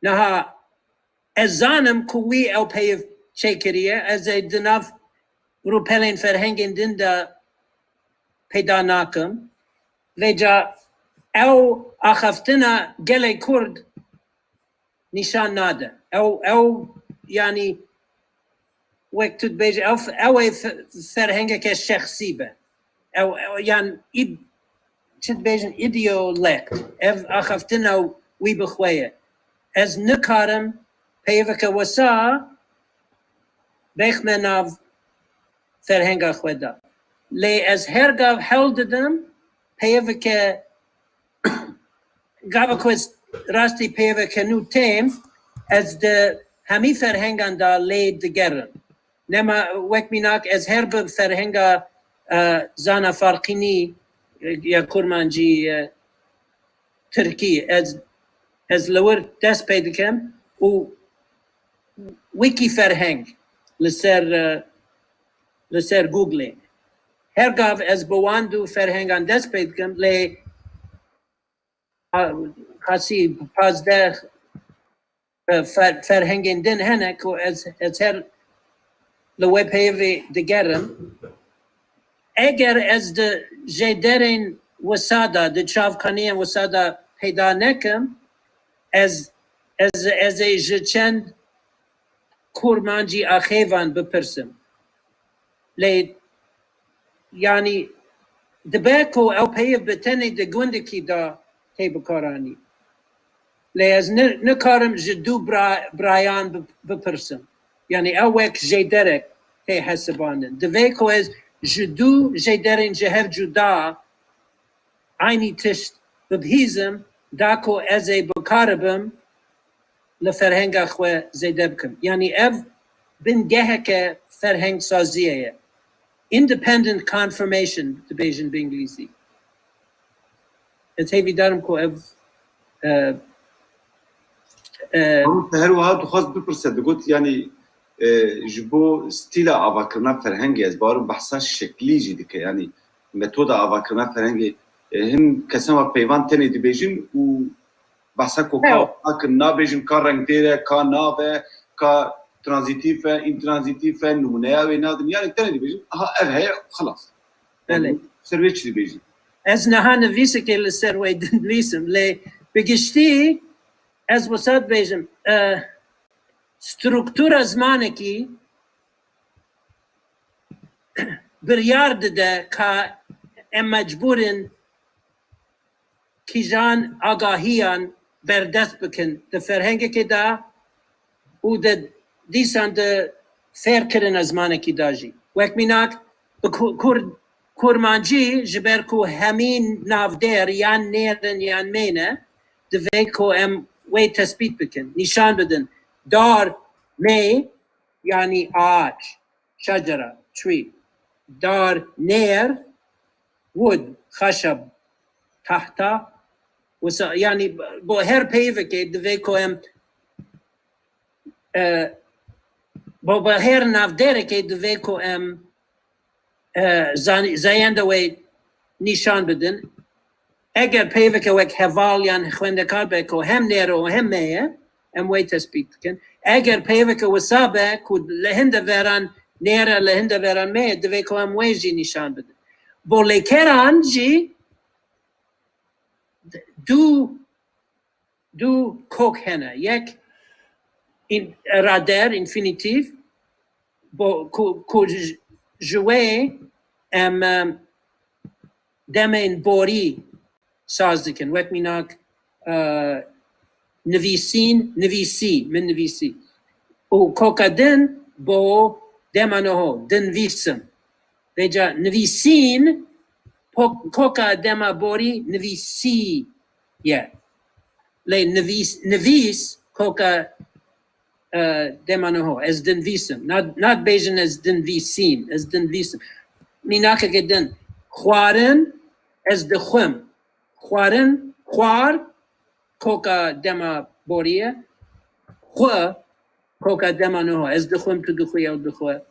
Niha ez zanim ku wî ew peyiv çêkiriye, ez ê di nav rûpelên ferhengên din de peyda nakim. Vêca ew axaftina gelê Kurd nîşan nade. Ew, ew, yanî, wek tu dibêjî, ew, ew ê fe-, ferhengeke şexsî be. Ew, ew, yan îd-, çi dibêjin, îdeolekt. Ev axaftina wî bi xwe ye. Ez nikarim peyveke wisa bêxme nav ferhenga xwe de. Lê ez her gav hewl didim peyveke, gava ku ez rastî peyveke nû têm, ez di hemî ferhengan de lê digerim. Nema wek mînak ez her bi ferhenga, e, zana farqînî, e, ya kurmancî, e, tirkî, ez, ez li wir dest pê dikim û wikî ferheng li ser, e, li ser Google. Her gav ez bi wan du ferhengan dest pê dikim, lê, a, qasî pazdeh, e, fer-, ferhengên din hene ku ez, ez her li wê peyvê digerim. Eger ez di jêderên wisa de, di çavkaniyên wisa de peyda nekim, ez, ez, ez ê ji çend kurmancî axêvan bipirsim. Lê, yanî, dibe ku ew peyiv bi tenê di gundekî de tê bikaranî. Lê ez ni-, nikarim ji du bira-, birayan bi-, bipirsim. Yanî ew wek jêderek tê hesibanin. Divê ku ez ji du jêderên ji hev cuda eynî tişt bibihîzim, da ku ez ê bikaribim li ferhenga xwe zêde bikim. Yanî ev bingeheke ferhengsaziyê ye. Independent confirmation dibêjin bi îngilîzî. Ez hêvîdar im ku ev, e, e, Her wiha dixwest bipirse, digot, yanî, e, ji bo stîla avakirina ferhengê, ez bawerim behsa şeklî jî dike, yanî metoda avakirina ferhengê, e, hin kesema peyvan tenê dibêjin û behsa ku ka, Ew. ka nabêjin, ka rengdêr e, ka nav e, ka tranzîtîf e, întransîtîf e, nimûneya wê nadin. Yanî tenê dibêjin, aha, ev heye, xilas. Belê. Ser wê çi dibêjin? Ez niha nivîsekê li ser wê dinivîsim, lê bi giştî ez wisa dibêjim, e, struktura zimanekî biryar dide ka em mecbûr in kîjan agahiyan berdest bikin di ferhengekê de û di dîsan di fêrkirina zimanekî de jî. Wek mînak, bi ku-, kur-, kurmancî, ji ber ku hemî navdêr yan nêr in yan mê ne, divê ku em wê tespît bikin, nîşan bidin. Dar, mê, yanî ağaç, şecere, tree. Dar, nêr, wood, xeşeb, tahta. Wisa, yanî bo her peyvekê divê ku em, e, bo, bo her navdêrekê divê ku em, e, zanî-, zayenda wê nîşan bidin. Eger peyveke wek heval yan xwendekar be ku hem nêr e û hem mê ye, em wê tespît dikin. Eger peyveke wisa be ku li hin deveran nêr e, li hin deveran mê ye, divê ku em wê jî nîşan bidin. Bo lêkeran jî du, du kok hene. Yek in-, rader, înfînîtîf, bo, ku, ku ji, ji wê em, em, demên borî saz dikin. Wek mînak, e, nivîsîn, nivîsî, min nivîsî. Û koka din bo dema niho, dinivîsim. Vêca nivîsîn, po-, koka dema borî nivîsî ye. Lê nivîs, nivîs koka, e, dema niho. Ez dinivîsim. Nad-, nadibêjin ez dinivîsîm. Ez dinivîsim. Mînakeke din. Xwarin, ez dixwim. Xwarin, xwar, koka dema borî ye. Xwe, koka dema niho. Ez dixwim, tu dixwî, ew dixwe.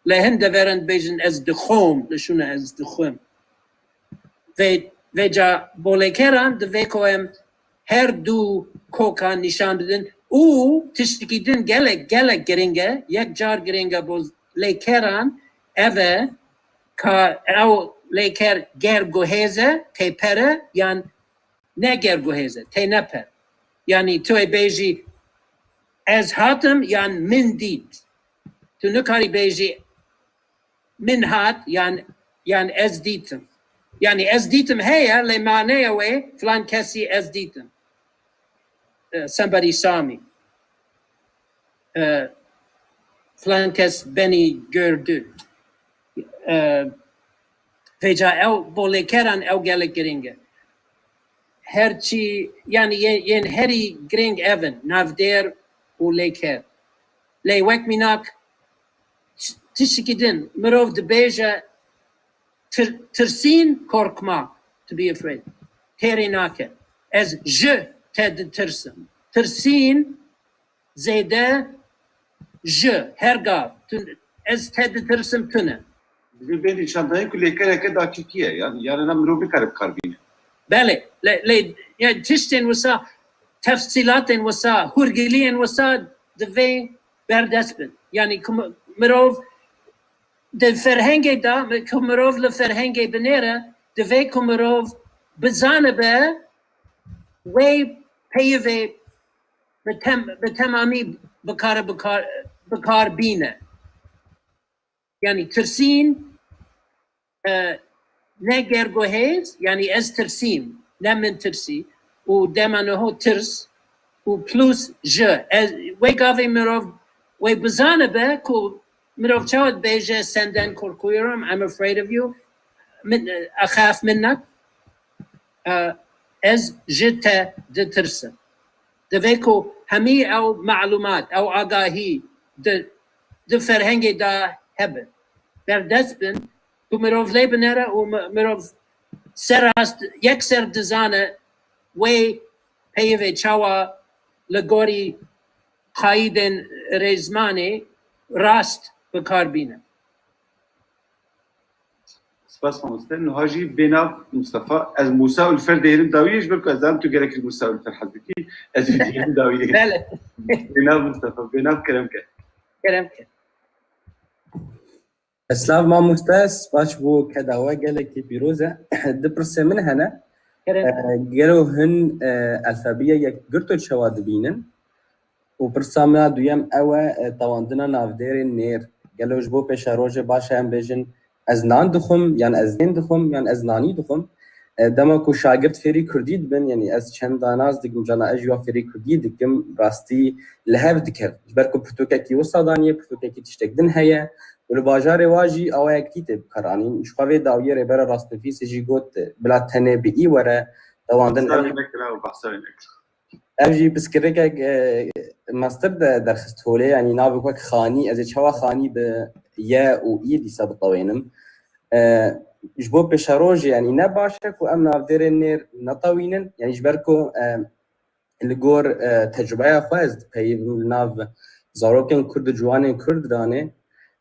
Lê hin deveran dibêjin ez dixwim, li şûna ez dixwim. Vê, vêca bo lêkeran divê ku em her du kokan nîşan bidin û tiştekî din gelek, gelek giring e, yek car giring e bo lêkeran, ev e ka ew lêker ger guhêz e, tê per e, yan ne ger guhêz e, tê ne per. Yanî tu ê bêjî ez hatim yan min dît. Tu nikarî bêjî min hat yan, yan ez dîtim. Yanî ez dîtim heye, lê maneya wê filan kesî ez dîtim. Eh, somebody saw me. Eh, filan kes beni gördü. Eh, vêca ew bo lêkeran ew gelek giring e. Her çî, yanî yê-, yên herî giring ev in, navdêr û lêker. Lê wek mînak, t-, tiştekî din, mirov dibêje tir-, tirsîn, korkmak, to be afraid. Têrê nake. Ez ji te ditirsim. Tirsîn, zêde, ji, her gav. Tu, ez te ditirsim, tune. Divê bê nîşandayî ku lêkereke dakîkî ye. Yanî, yanî ne mirov nikare bi kar bîne. Belê. Lê, lê, ya tiştên wisa, tefsîlatên wisa, hûrgiliyên wisa divê berdest bin. Yanî ku mi-, mirov di ferhengê de, mi-, ku mirov li ferhengê binêre, divê ku mirov bizanibe wê peyivê bi tem-, bi temamî bikare bikar, bikar bîne. Yanî tirsîn, e, ne gergohêz, yanî ez tirsîm, ne min tirsî, û dema niho tirs, û plus ji. Ez, wê gavê mirov wê bizanibe ku mirov çawa dibêje senden korkuyorum, I'm afraid of you, min, e, axaf minnak, e, ez ji te ditirsim. Divê ku hemî ew malûmat, ew agahî di, di ferhengê de hebe. Berdest bin, ku mirov lê binere û mi-, mirov ser rast, yekser dizane wê peyivê çawa li gorî qayîdên rêzmanê rast bi kar bîne. Spas mamoste. Niha jî bênav Mustafa. Ez Musa Ulfer dihêlim dawiyê, ji ber ku ez zanim tu gelek ji Musa Ulfer hez dikî. Ez jî dihêlim dawiyê. Belê. Bênav Mustafa, bênav kerem ke. Kerem ke. Eslav mamoste, spas bo keda we, gelekî pîroz e. Du pirsê min hene. Kerem. E, gelo hin, e, alfabeya yekgirto çawa dibînin? Û pirsa me ya duyem ew e, e, tewandina navdêrên nêr. Gelo ji bo pêşerojê baş e em bêjin, ez nan dixwim, yan ez nên dixwim, yan ez nanî dixwim? E, dema ku şagirt fêrî kurdî dibin, yanî ez çend danaz dikim, cana ez jî wa fêrî kurdî dikim, rastî li hev dikevin. Ji ber ku pirtûkekî wisa daniye, pirtûkekî tiştek din heye û li bajarê wa jî awayekî tê bikaranîn. Ji xwe vê dawiyê Rêbera Rastnivîsê jî got, bila tenê bi î were tewandin. Behsa wê nekira û behsa wê nekira. Ev jî pirsgirêkek, e, meztir de derxist holê, yanî navê wek xanî, ez ê çawa xanî bi ye û î dîsa bitewênim? E, ji bo pêşerojê, yanî ne baş e ku em navdêrên nêr netewînin, yanî ji ber ku, e, li gor, e, tecrûbeya xwe ez dipeyivim li nav zarokên Kurd û ciwanên Kurd ranê,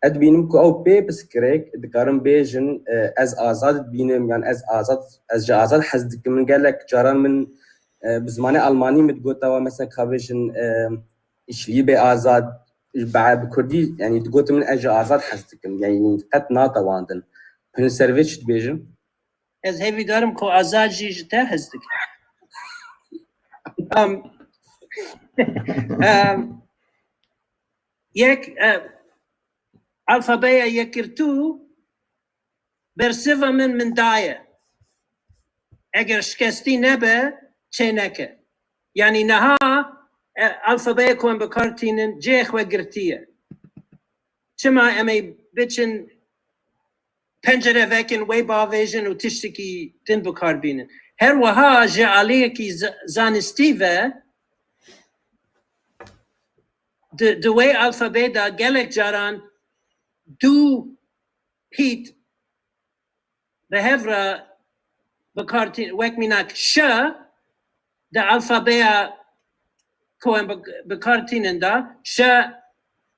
ez dibînim ku ew pê pirsgirêk dikarin bêjin, e, ez azad dibînim, yan ez azad, ez ji azad hez dikim. Min gelek caran min, e, bi zimanê almanî min digot, ewa mesela ka bêjin, e, ich liebe azad, bi, bi kurdî, yanî digot min ez ji azad hez dikim, yanî qet natewandin. Hûn li ser vê çi dibêjin? Ez hêvîdar im ku Azad jî ji te hez dike. Em, em, yek, e, alfabeya yekgirtû bersiva min, min daye. Eger şikestî nebe, çêneke. Yanî niha, e, alfabeya ku em bi kar tînin cihê xwe girtiye. Çima em ê biçin pencere vekin, wê bavêjin û tiştekî din bi kar bînin. Her wiha ji aliyekî z-, zanistî ve di, di wê alfabê de gelek caran du pît bi hev re bi kar tî-, wek mînak ş di alfabeya ku em bi, bi kar tînin de ş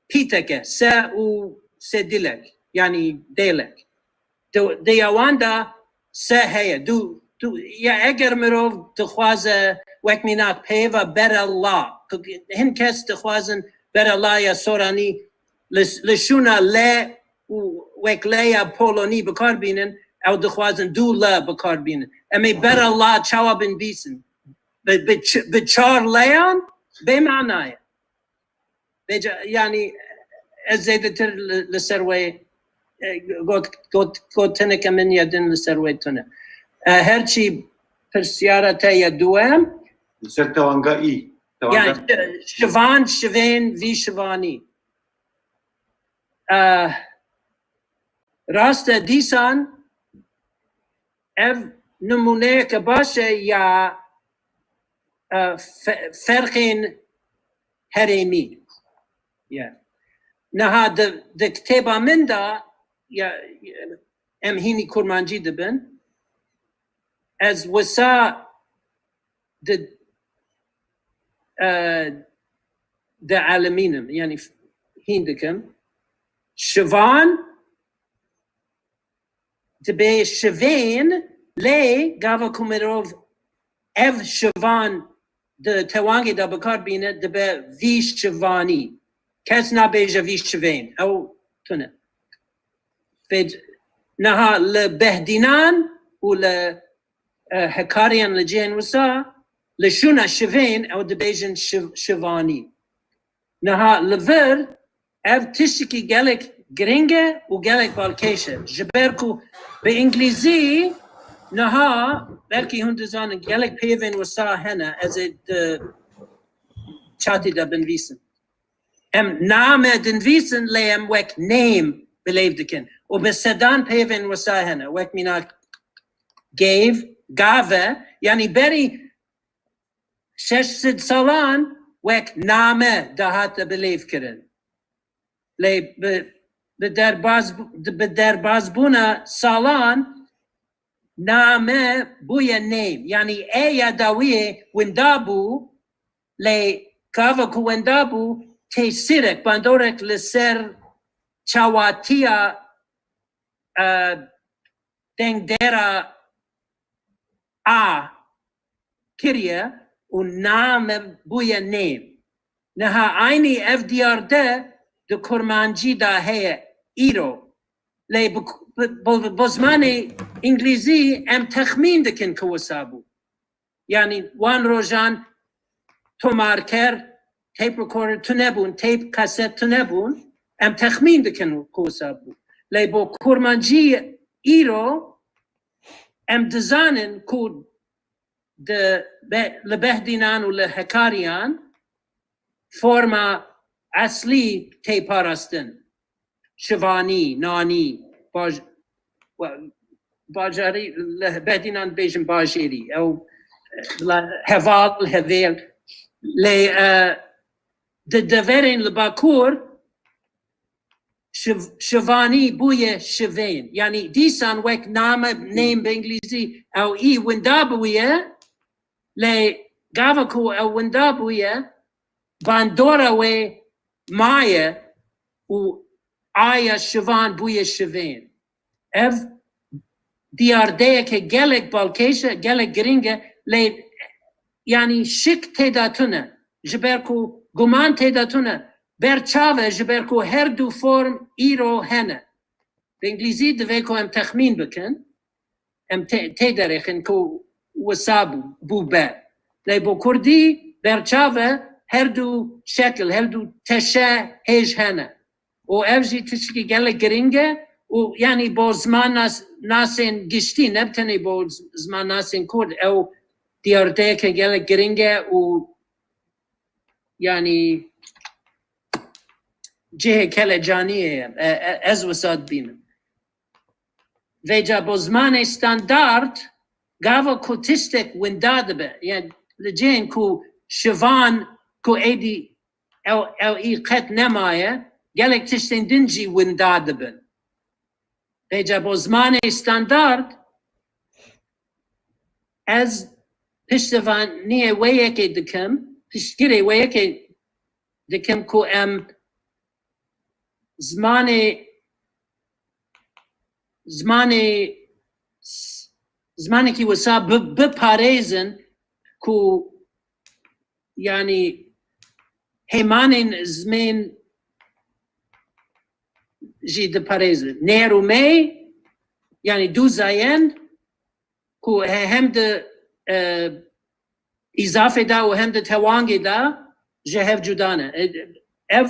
pîtek e, s û sedilek, yanî dêlek. Di, di ya wan de s heye. Du, du, ya eger mirov dixwaze wek mînak peyva berella, hin kes dixwazin berella ya soranî li, li şûna l û wek leya polonî bi kar bînin, ew dixwazin du l bi kar bînin. Em ê berella çawa binivîsin? Bi, bi ç-, bi çar leyan bê mana ye. Vêca, yanî ez zêdetir li, li ser wê, e, got, got, gotineke min ya din li ser wê tune. E, her çî pirsyara te ya duwem. Li ser tewanga î. Tewanga Yani şi-, şivan, şivên, vî şivanî. E, rast e, dîsan ev nimûneyeke baş e ya, e, fe-, ferqên herêmî. Ya. Niha di, di kitêba min de, ya, em hînî kurmancî dibin. Ez wisa di, e, di elimînim, yanî hîn dikim. Şivan dibe şivên, lê gava ku mirov ev şivan di tewangê de bi kar bîne, dibe vî şivanî. Kes nabêje vî şivên. Ew tune. Vê niha li Behdînan û li, e, Hekariyan li cihên wisa, li şûna şivên ew dibêjin şiv-, şivanî. Niha li vir ev tiştekî gelek giring e û gelek balkêş e. Ji ber ku bi îngilîzî niha, belkî hûn dizanin, gelek peyvên wisa hene, ez ê di çatî de binivîsim. Em name dinivîsin, lê em wek name bilêv dikin. Û bi sedan peyvên wisa hene, wek mînak gave, gave, yanî berî şeş sed salan wek name dihate bilêvkirin. Lê bi, bi derbaz, bi derbazbûna salan name bûye name. Yanî e ya dawiyê winda bû, lê gava ku winda bû, tesîrek, bandorek li ser çawatiya, e, dengdera a kiriye û name bûye name. Niha aynî ev diyar de di kurmancî de heye îro. Lê bi, bi, bi, bi zimanê îngilîzî em texmîn dikin ku wisa bû. Yanî wan rojan tomarker, tape recorder tune bûn, tape kaset tune bûn, em texmîn dikin ku wisa bû. Lê bo kurmancî îro em dizanin ku di be-, li Behdînan û li Hekariyan forma eslî tê parastin. Şivanî, nanî, baj-, we-, bajarî, li Behdînan dibêjin bajêrî. Ew, e, bila heval, hevêl. Lê, e, di deverên li Bakur, şiv-, şivanî bûye şivên. Yanî dîsan wek name, name bi îngilîzî, ew î winda bûye, lê gava ku ew winda bûye, bandora wê maye û aya şivan bûye şivên. Ev diyardeyeke gelek balkêş e, gelek giring e, lê yanî şik tê de tune. Ji ber ku guman tê de tune. Ber çav e, ji ber ku her du form îro hene. Bi îngilîzî divê ku em texmîn bikin, em tê, tê derêxin ku wisa bû, bû be. Lê bo kurdî ber çav e, her du şekil, her du teşe hêj hene. Û ev jî tiştekî gelek giring e û yanî bo ziman nas-, nasên giştî, ne bi tenê bo z-, ziman nasên kurd, ew diyardeyeke gelek giring e û yanî cihê kelecaniyê ye. E, e, ez wisa dibînim. Vêca bo zimanê standard, gava ku tiştek winda dibe, yani li cihên ku şivan ku êdî ew, ew î qet nemaye, gelek tiştên din jî winda dibin. Vêca bo zimanê standard ez piştevaniyê wê yekê dikim, piştgirê wê yekê dikim ku em zimanê, zimanê, zimanekî wisa bi, biparêzin ku, yanî, hêmanên zimên jî diparêzin. Nêr û mê, yanî du zayend ku he-, hem di, e, îzafê de û hem di tewangê de ji hev cuda ne. E, ev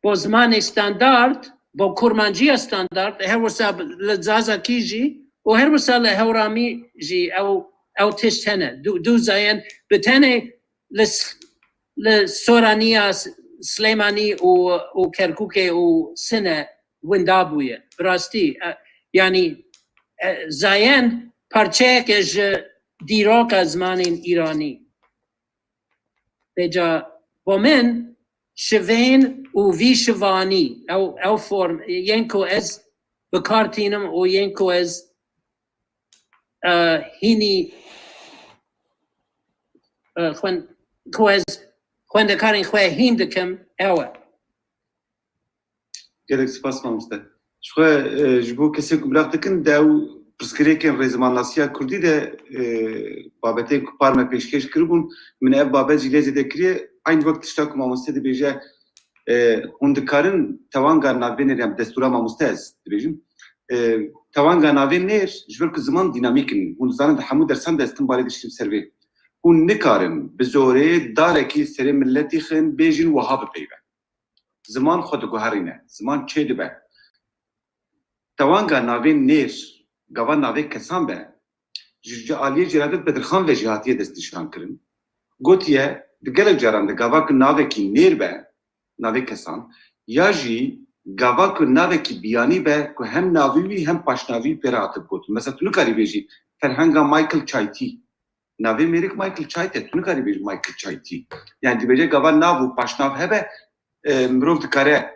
bo zimanê standard, bo kurmanciya standard, her wisa li zazakî jî û her wisa li hewramî jî ew, ew tişt hene. Du, du zayend bi tenê li, s-, li Soraniya S-, Silêmanî û, û Kerkûkê û Sine winda bûye. Bi rastî, e, yanî, e, zayend parçeyeke ji dîroka zimanên îranî. Vêca bo min şivên û vî şivanî, ew, ew form, yên ku ez bi kar tînim û yên ku ez, e, hînî, e, xwen-, ku ez xwendekarên xwe hîn dikim, ew e. Gelek spas mamoste. Ji xwe, e, ji bo kesên ku miraq dikin, di ew pirsgirêkên rêzimannasiya kurdî de, e, babetên ku par me pêşkêş kiribûn, min ev babet jî lê zêde kiriye. Eyn wek tişta ku mamoste dibêje, e, hûn dikarin tewanga navê nêr, yan destûra mamoste ez dibêjim. E, tewanga navê nêr, ji ber ku ziman dînamîk in. Hûn dizanin di hemû dersan de ez tim barê diştim ser vê. Hûn nikarin bi zorê darekî serê miletî xin bêjin wiha bipeyve. Ziman xwe diguherîne, ziman çêdibe. Tewanga navê nêr, gava navê kesan be, ji, ji aliyê Celadet Bedirxan ve jî hatiye destnîşankirin. Gotiye, di gelek caran de gava ku navekî nêr be, navê kesan, ya jî gava ku navekî biyanî be ku hem navî wî hem paşnavî wî pê re hatib gotin. Mesela tu nikarî bêjî ferhenga Michael Çaytî. Navê mêrik Michael Çayt e, tu nikarî bêjî Michael Çaytî. Yani dibêje gava nav û paşnav hebe, e, mirov dikare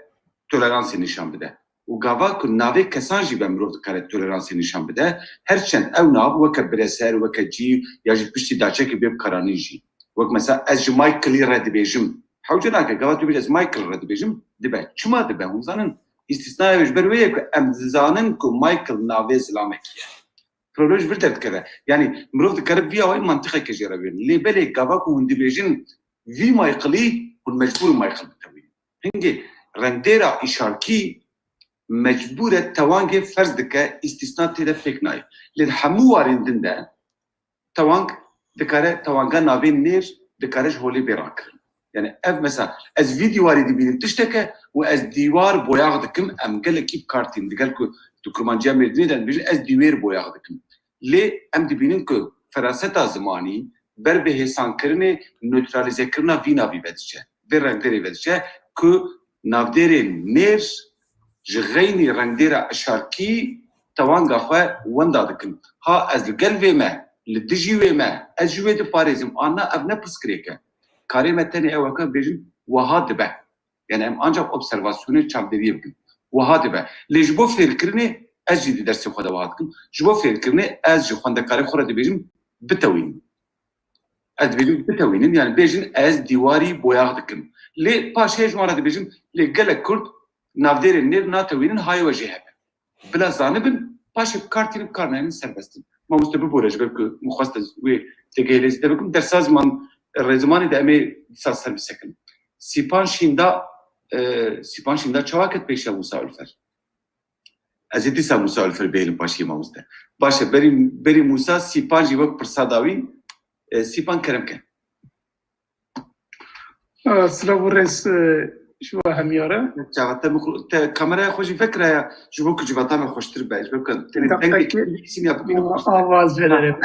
toleransê nîşan bide. Û gava ku navê kesan jî be mirov dikare toleransê nîşan bide. Her çend ew nav weke bireser, weke cî ya jî piştî daçekê bê bikaranîn jî. Wek mesela ez ji Michaelî re dibêjim. Hewce nake, gava tu bêjî ez Michael re dibêjim, dibe. Çima dibe? Hûn zanin, îstîsnaya wê ji ber wê ye ku em dizanin ku Michael navê zilamekî ye. Problem ji vir derdikeve. Yani mirov dikare vî awayî mantiqeke jê re bibînin. Lê belê gava ku hûn dibêjin vî Michaelî, hûn mecbûr in Michael bitewînin. Hingê rengdêra îşarkî mecbûr e tewangê ferz dike, îstîsna tê de pêk nayê. Lê di hemû warên din de tewang dikare, tewanga navê nêr dikare ji holê bê rakirin. Yani ev mesela, ez vî dîwarî dibînim tişteke û ez dîwar boyax dikim, em gelekî bi kar tînin. Digel ku di kurmanciya Mêrdînê de dibêjin, ez dîwêr boyax dikim. Lê em dibînin ku feraseta zimanî ber bi hêsankirinê, neutralîzekirina vî navî vediçe, vê rengdêrê vediçe ku navdêrên nêr ji xeynî rengdêra işarkî tewanga xwe wenda dikin. Ha ez li gel vê me, li dijî wê me, ez ji wê diparêzim, an na, ev ne pirsgirêk e. Karê me tenê ew e ku bêjin, wiha dibe. Yani em ancak observasyonê çavderiyê bikin. Wiha dibe. Lê ji bo fêrkirinê ez jî di dersê xwe de wiha dikim. Ji bo fêrkirinê ez ji xwendekarê xwe re dibêjim, bitewînin. Ez dibêjim bitewînin, yani bêjin ez dîwarî boyax dikim. Lê paşê ji wan re dibêjim, lê gelek Kurd navdêrên nêr natewînin, hayê we jê hebe. Bila zanibin, paşê bi kar tînin, bi kar naynin, serbest in. Mamoste bibore, ji ber ku min xwest ez wê têgehê lê zêde bikim. Dersa ziman, rêzimanê de em ê dîsa ser bisekin. Sîpan Şînda, e, Sîpan Şînda çawa ket pêşiya Mûsa Ulfer? Ez ê dîsa Mûsa Ulfer bihêlim paşiyê mamoste. Baş e, berî, berî Mûsa, Sîpan jî wek pirsa dawî, e, Sîpan kerem ke. E, silav û rêz, e, ji we hemî re. Çawa te mixro-, te kameraya xwe jî vekiraya, ji bo ku civata me xweştir be, ji bo ku tenê dengê sînya bibîne xweştir. Awaz vedere.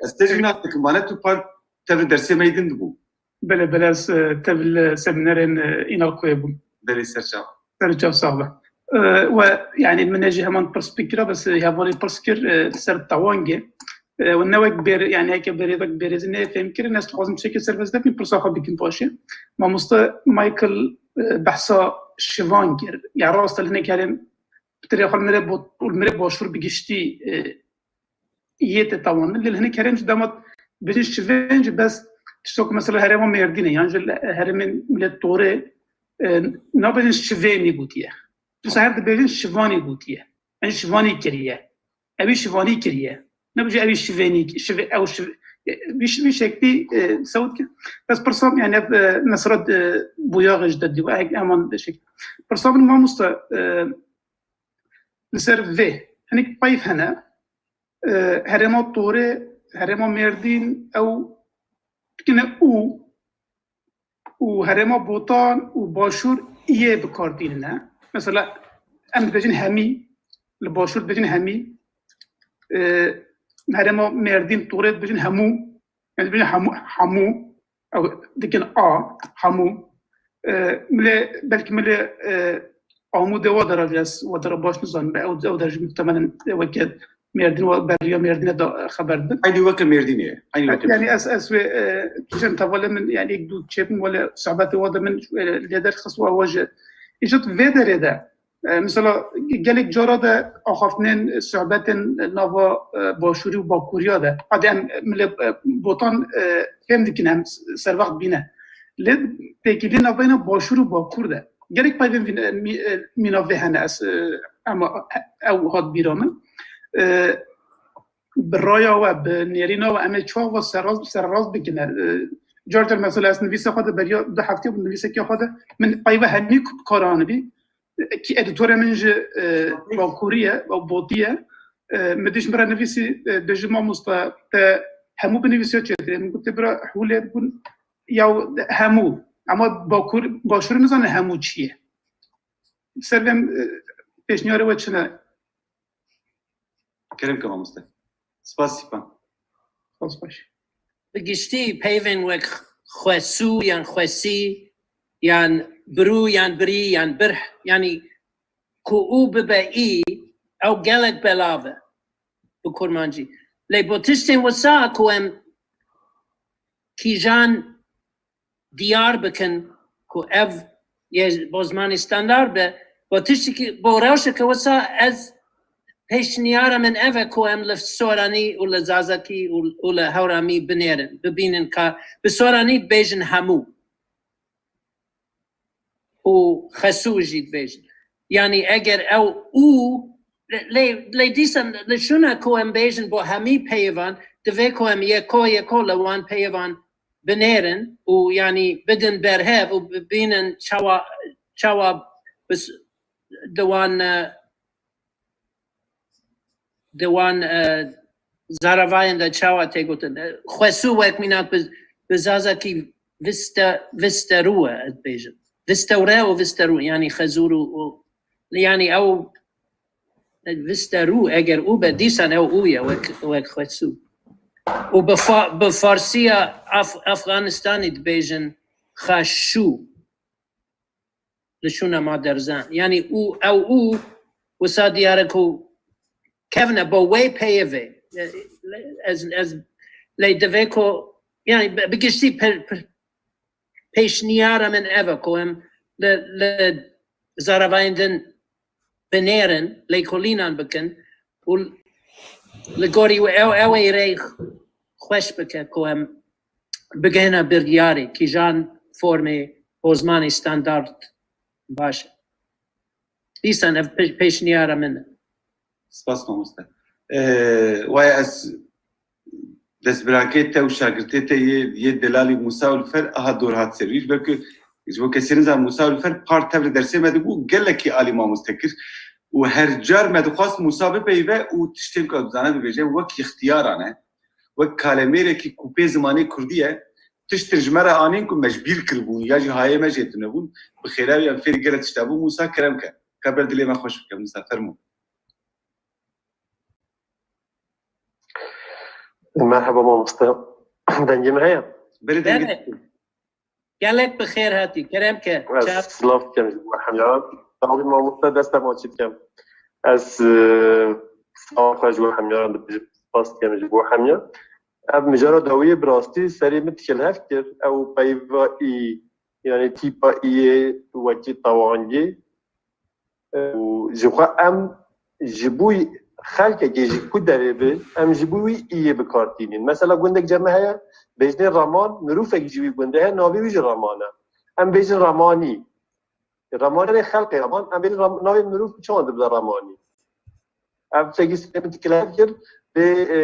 Ez te jî nas dikim, vane tu par tev dersê me yê din dibû. Belê, belê, ez, e, tev li seminerên, e, Înalkoyê bûm. Belê, ser çav. Ser çav, sax be. E, we, yani, min jî heman pirs bikira, bes, e, hevalê pirs kir, e, ser tewangê. E, we ne wek bêr-, yani, heke bêrê-, wek bêrêzî neyê fêhm kirin, ez dixwazim tiştekê serbest dekin, pirsa xwe bikin paşê. Mamoste Michael, e, behsa şivan kir. Ya rast e, hinek herêm tirê xwe li mirê bo-, û li mirê başûr bi giştî, e, yê te tewandin. Lê li hinek herêm jî dema dibêjin şivên jî bes tiştok mesela herêma Mêrdînê, yan jî li herêmên milê Torê, e, nabêjin şivênî gotiye. Dîsa her dibêjin şivanî gotiye. Em şivanî kiriye. Ew ê şivanî kiriye. Nebêje ew ê şivênî, şive-, ew şiv-, vî, vî şeklî, e, sewt ki. Bes pirsa min, yani, ev, e, mesela, e, boyaxê ji derdî, e, heman şekil. Pirsa min mamoste, e, li ser vê. Hinek peyv hene. E, herêma Torê, herêma Mêrdîn, ew dikine û, û herêma Botan û Başûr iyê bi kar tînine. Mesela, em dibêjin hemî, li Başûr dibêjin hemî, e, herêma Mêrdîn, Torê dibêjin hemû, em dibêjin hemû, hemû, ew dikin a, hemû. E, milê, belkî milê, e, Amûdê wa dera ez wa dera baş nizanim. Ew, ew der jî muhtemelen weke Mêrdîn wa beriya Mêrdînê de xeber didin. Eynî weke Mêrdînê ye. Eynî weke Yani ez, ez wê, e, tu çend hevalê min, yani ek du çêbim, wele sohbetê wa de min, e, lê derxist wa wa ji. Îjot vê derê de, e, mesela gelek cara de axaftinên sohbetên nava, e, Başûrî û Bakûriya de. Hadi em milê, e, Botan, e, fêm dikin, em serwext bîne. Lê pêkî lê navbeyna Başûr û Bakûr de. Gelek peyvên vî-, mî-, e, mîna vê hene ez, e, ema ew hat bîra min. E, bi raya we, bi nêrîna we em ê çawa serrast, serrast bikine. E, car car mesela ez nivîsa xwe de beriya du heftê bû nivîsekê xwe de min peyve hemî ku bi kar anibî. Ki edîtorê min ji, e, Bakûrî ye, Botî ye. E, min dîş min re nivîsî, e, dibêjî mamoste te hemû binivîsiya çêtirê. Min gotê bira hûlê bûn ya hemû. Ama Bakûr, Başûr nizane hemû çi ye. Ser vê, e, pêşniyarê we çi ne? Kerem ke mamoste. Spas Sîpan. Spas baş. Bi giştî peyvên wek xwesû yan xwesî yan birû yan birî yan birh, yanî ku û bibe î, ew gelek belav e bi kurmancî. Lê bo tiştên wisa ku em kîjan diyar bikin ku ev yê bo zimanê standard be, bo tiştekî, bo rewşeke wisa ez pêşniyara min ev e ku em li soranî û li zazakî û, û li hewramî binêrin, bibînin ka bi soranî bêjin hemû. Û xesû jî dibêjin. Yanî eger ew û, lê, lê dîsan li şûna ku em bêjin bo hemî peyvan, divê ku em yeko yeko li wan peyvan binêrin û yanî bidin berhev û bibînin çawa, çawa bis-, di wan, e, di wan, e, zaravayên de çawa tê gotin. E, xwesû wek mînak bi, bi zazakî viste, visterû e, ez dibêjim. Vistewre û visterû, yanî xezûr û, û, yanî ew, e, visterû, eger û be, dîsan ew û ye, wek, wek xwesû. Û bi fa-, bi farsiya Af-, Afganistanî dibêjin xaşû. Li şûna ma derzan. Yanî û, ew û wisa diyar e ku kevne bo wê peyvê. Ez, ez lê divê ku, yanî bi, bi giştî pe-, pe-, pêşniyara min ev e ku em li, li zaravayên din binêrin, lêkolînan bikin û li gorî ew, ew ê rê xweş bike ku em bigihine biryarê kîjan formê bo zimanê standard baş e. Dîsan ev pê-, pêşniyara min e. Spas mamoste. Ee, waya ez destbirakê te û şagirtê te yê, yê delalî Musa Ulfer aha dor hat ser wî. Ji ber ku, ji bo kesê nizan Musa Ulfer par tev li dersê me dibû, gelekî alî mamoste kir. Û her car me dixwast Musa bipeyive û tiştên ku ez dizane bibêje wek ixtiyaran e. Wek kalemêrekî ku pê zimanê kurdî ye, tiştin ji me re anîn ku me ji bîr kiribûn ya jî hayê me jê tune bûn. Bi xêra wî em fêrî gelek tişta bûn. Musa kerem ke. Ka ber dilê me xweş bike. Musa fermo. Merhaba mamoste. Dengê min heye? Belê dengê Belê. Gelek bi xêr hatî. Kerem ke. Ez Çav- silav dikem ji bo hemiyan. Sağ olun mamoste, dest te maçî dikem. Ez, e, silav xwe ji bo hemiyan dibêjim. Spas dikem ji bo hemiyan. Ev mijara dawiyê bi rastî serê min dikil hev kir. Ew peyva î, yani tîpa î yê wekî tawangê. E, û Ji xwe em ji bo xelkekê ji ku derê bi, em ji bo wî iyê bi kar tînin. Mesela gundek cem heye, bêjnê Raman, mirovek ji wî gundê heye, navê wî jî Raman e. Em bêjin Ramanî. Ramanê xelkê Raman, em bêjin Ram-, navê mirov çawan dibe Ramanî. Ev tiştekî sê min dikile kir, lê, e,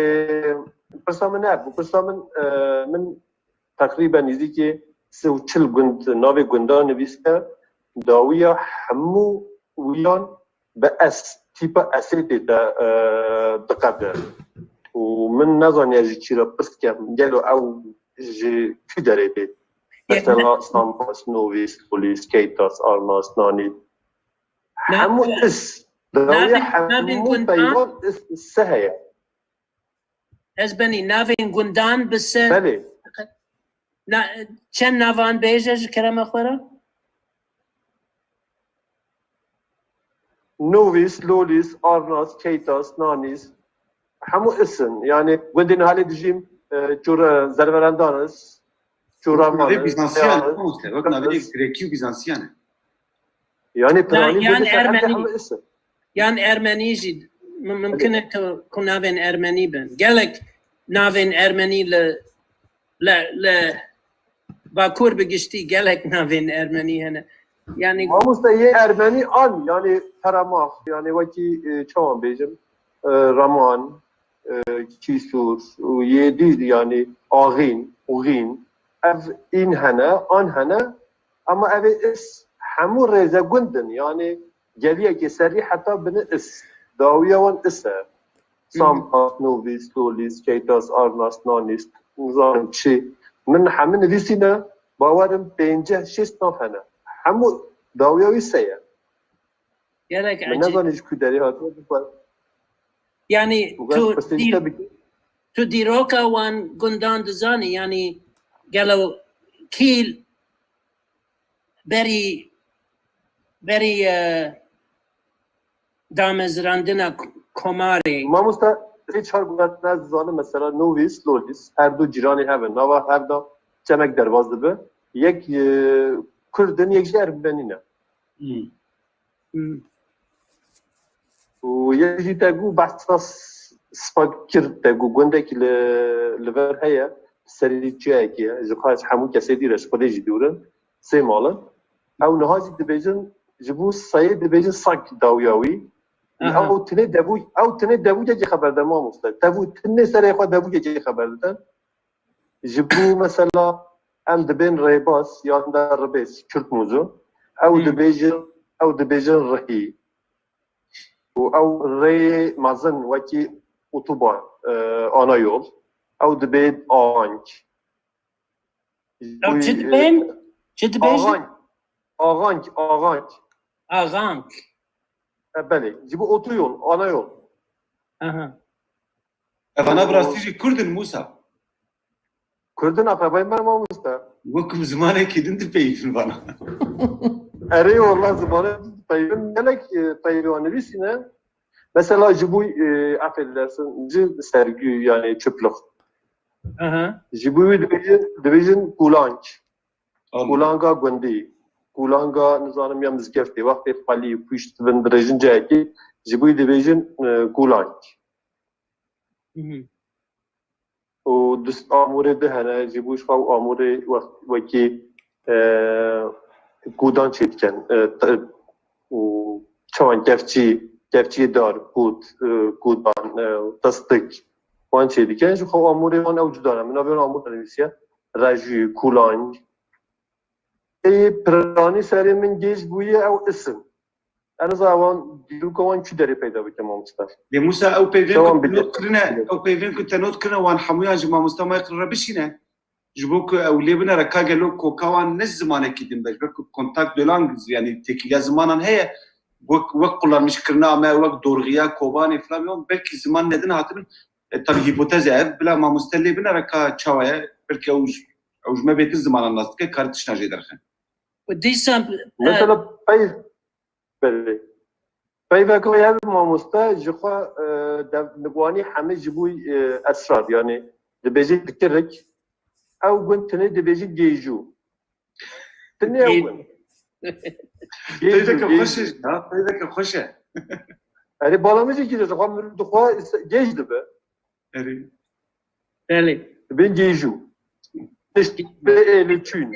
pirsa min ne bû. Pirsa min, e, min teqrîben nêzîkî sê û çil gund, navê gundan nivîske, dawiya hemû wiyan bi S, tîpa S'ê tê de, e, diqede. Û min nezaniye ji çi re pirs kem, gelo ew ji ku derê tê? Mesela Sampas, Novis, Polis, Keytas, Arnas, Nanî. Hemû is. Dawiya hemû peyvan is, is se heye. Ez benî navên gundan bi se. Belê. Na, çend navan bêje ji kerema xwe re? Novis, Lolis, Arnas, Keytas, Nanis. Hemû is in. Yani gundên halê dijîm, e, çûre Zerverendanis, çûre Navê Bizansiyan, mamoste, wek navê Grekî û Bizansiyan e. Yani Na, piranî yan gundê ser em de Ermenî. Hemû is in. Yan Ermenî jî mim-, mimkin e ku, ku navên Ermenî bin. Gelek navên Ermenî li, li, li Bakur bi giştî gelek navên Ermenî hene. Yani Mamoste yê Ermenî an, yani Karamax, yani wekî, e, çawan bêjim, e, Raman, e, Kîsûr û yê dî, yani Axîn, Uxîn. Ev în hene, an hene, ama ev ê is hemû rêzegund in, yani geliyekê serî heta bini is. Dawiya wan is e. Sampas, Novis, Lolis, Keytas, Arnas, Nanis, nizanim çi. Min hemû nivîsîne, bawerim pênceh şêst nav hene. Hemû dawiya wî se ye. Gelek Min ecêb. Nezanî ji ku derê hatiye bixwe. Yani Û tu, pirsê dî-, te bike. Tu dîroka wan gundan dizanî, yani gelo kî berî, berî, e, damezrandina k-, komarê. Mamoste, sê çar gundan ez dizanim, mesela Novis, Lolis, her du cîranê hev in. Nava hev de çemek derbas dibe. Yek, e, Kurd in, yek jî Ermenî ne. Hmm. Hmm. Û yek jî te got behsa s-, Spakir te got gundekî li, li vir heye, serî çiyayekê ye. Ji xwe ez hemû kesê dî re ji xwe dê jî dûr in. Sê mal in. Ew niha jî dibêjin, ji bo seyê dibêjin sak dawiya wî. Aha. Ew tinê debû-, ew tinê debûkekê xeber de mamoste. Tevû tinê serê xwe debûkekê xeber dide. Ji bo mesela em dibên rêbaz yan de ribêz, Kürt muzu. Ew Hmm. dibêjin, ew dibêjin rihî. Û ew rêyê mezin wekî otoban, e, ana yol. Ew dibê ank. Ew çi dibên? Çi dibêjin? Ağank. Ağank, ağank. Ağank. E, belê. Ji bo otoyol, ana yol. Aha. Evana bi rastî jî Kurd in, Musa. Kurd in, axebeyê me mamoste. Wek ku zimanekî din dipeyivin vana. Erê, wallah, zimanekî din dipeyivin. Gelek, e, peyvê wan nivîsîne. Mesela ji bo, e, affedersin, ji sergî, yani çıplak. Aha. Ji bo wî dibêjin, dibêjin kulanç. Anladım. Kulanga gundî. Kulanga, nizanim, ya mizgeftê. Wextê xwelî pûşt bin dirêjin cihekî, ji bo wî dibêjin, e, kulanç. Hı hı. Û dust amûrê di hene, ji bo ji xwe amûrê wext-, wekî, e, kudan çêdikin. E, t-, û çawan kevçî, kevçiyê dar, kût, e, kudan, e, tistik, wan çêdikin. Ji xwe amûrê wan ew cuda ne. Min navê wan amûr nivîsiye. Rejû, kulanc. Ê piranî serê min gêj bûye ew isim. Ez nizanim wan dîroka wan çi derê peyda bike, mamoste. Lê Musa, ew peyvên Tamam, ku te bile. not kirine, ew peyvên ku te not kirine, wan hemûyan ji mamoste Michael re bişîne. Ji bo ku ew lê binere, ka gelo koka wan ne zimanekî din be, ji ber ku contact de langue, yani têkiliya zimanan heye, wek, wek kullanmiş kirina me, wek dorxiya, Kobanê filan, yon belkî ziman nedin hatibin. E, tabii hipoteze ev, bila mamoste lê binere ka çawa ye, belkî ew ji, ew ji me bêtir zimanan nas dike, kar tiştna jê derxin. Û dîsa, e, Mesela pey-, belê. Peyveka wê hebe mamoste, ji xwe, e, dev-, nigwanî hemê ji bo, e, esrar, yani dibêje dikirik, ew gund tinê dibêje gêjû. Tinê ew Gê-, gund. Gêjû, Peyveke gêjû. xweş e, ha, peyveke xweş e. Erê, bala min jî gî dixwe, min dixwe gêj dibe. Erê. Belê. Dibên gêjû. Tişt bê êlê çûn.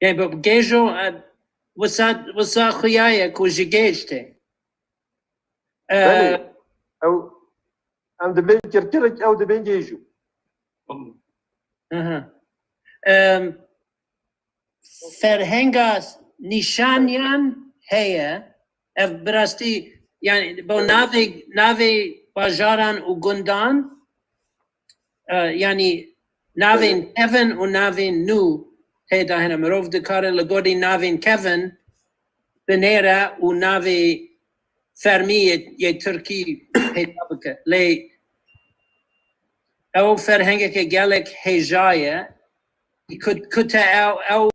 Yani bu gêjo, e, wisa, wisa xuya ye ku ji gêj tê. E, Belê. Ew, em dibên kirkirik, ew dibên gêjû. Aha. Em, ferhenga nîşaniyan heye. Ev bi rastî, yani bo navê, navê bajaran û gundan, e, yani navên kevin û navên nû tê de hene. Mirov dikare li gorî navên kevin binêre û navê fermî yê, yê tirkî peyda bike. Lê ew ferhengeke gelek hêja ye. Ku, ku te ew, ew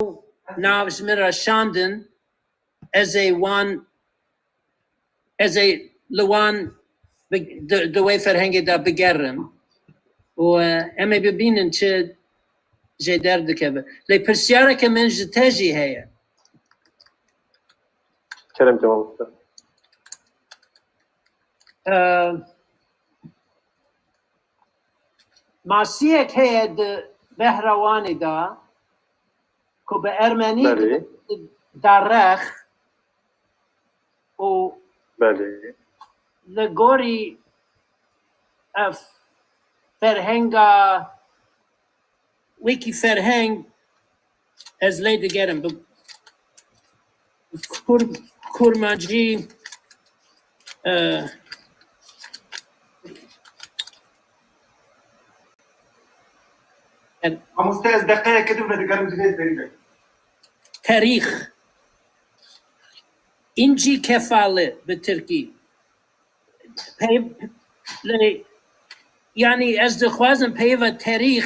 nav ji min re şandin, ez ê wan, ez ê li wan bi, di, di wê ferhengê de bigerim. Û, e, em ê bibînin çi jê derdikeve. Lê pirsyareke min ji te jî heye. Kerem, tamam. E, masiyek heye di behra Wanê de ku bi ermenî Belê. dibe darex û Belê. li gorî ev ferhenga wekî ferheng ez lê digerim. Bi kur, kurmancî, e, Mamoste, ez deqeyeke din vedigerim divê zêde. Terîx. İnci kefali bi tirkî. Pey-, lê, yani ez dixwazim peyva terîx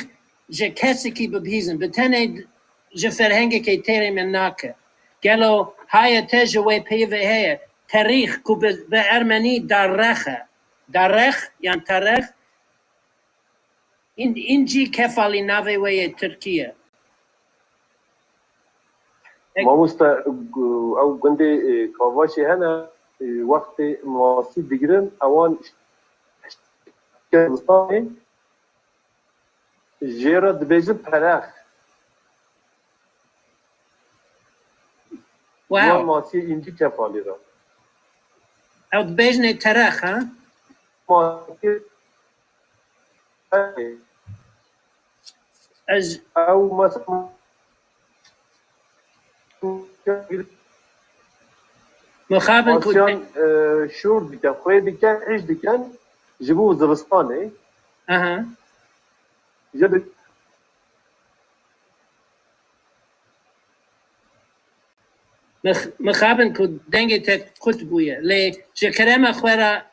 ji kesekî bibihîzim. Bi tenê ji ferhengekê têrê min nake. Gelo haya te ji wê peyvê heye? Terîx ku bi, bi ermenî darex e. Darex yan terex. În-, înci kefalî navê wê yê tirkî ye. Mamoste, gu-, ew gundê, e, Kavaşê hene, e, wextê masî digirin, ewan Kurdistanê jê re dibêjin perex. Wan Wow. Masî înci kefalî re. Ew dibêjinê terex, ha? Masî Ez ew mesela mixabin ku Masiyan, e, şûr dikin, xwê dikin, hêj dikin ji bo zivistanê. Aha. Ji bi- Mix-, mixabin ku dengê te qut bûye. Lê ji kerema xwe re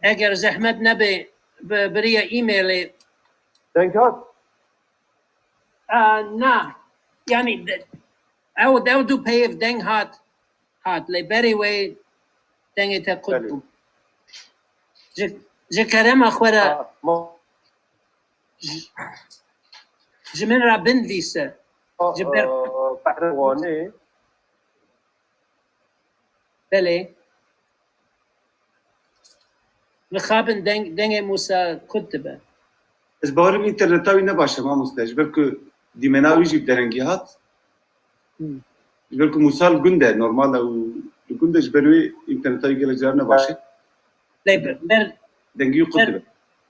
eger zehmet nebe, bi, biriya e-mailê. Deng hat? A, na. Yani de-, ew, ew du peyv deng hat, hat. Lê berê wê dengê te qut Belê. bû. Ji, ji kerema xwe re Ha, ma- ji, ji min re binvîse. Ji ber- e, Behrewanê. Belê. Mixabin deng, dengê Musa kut dibe. Ez bawerim înterneta wî ne baş e mamoste. Ji ber ku dîmena wî jî bi derengî hat. Hmm. Ji ber ku Musa li gund e, normal e û li gund e, ji ber wê înterneta wî gelek caran ne baş e. Lê ber, Dengî wî qut dibe.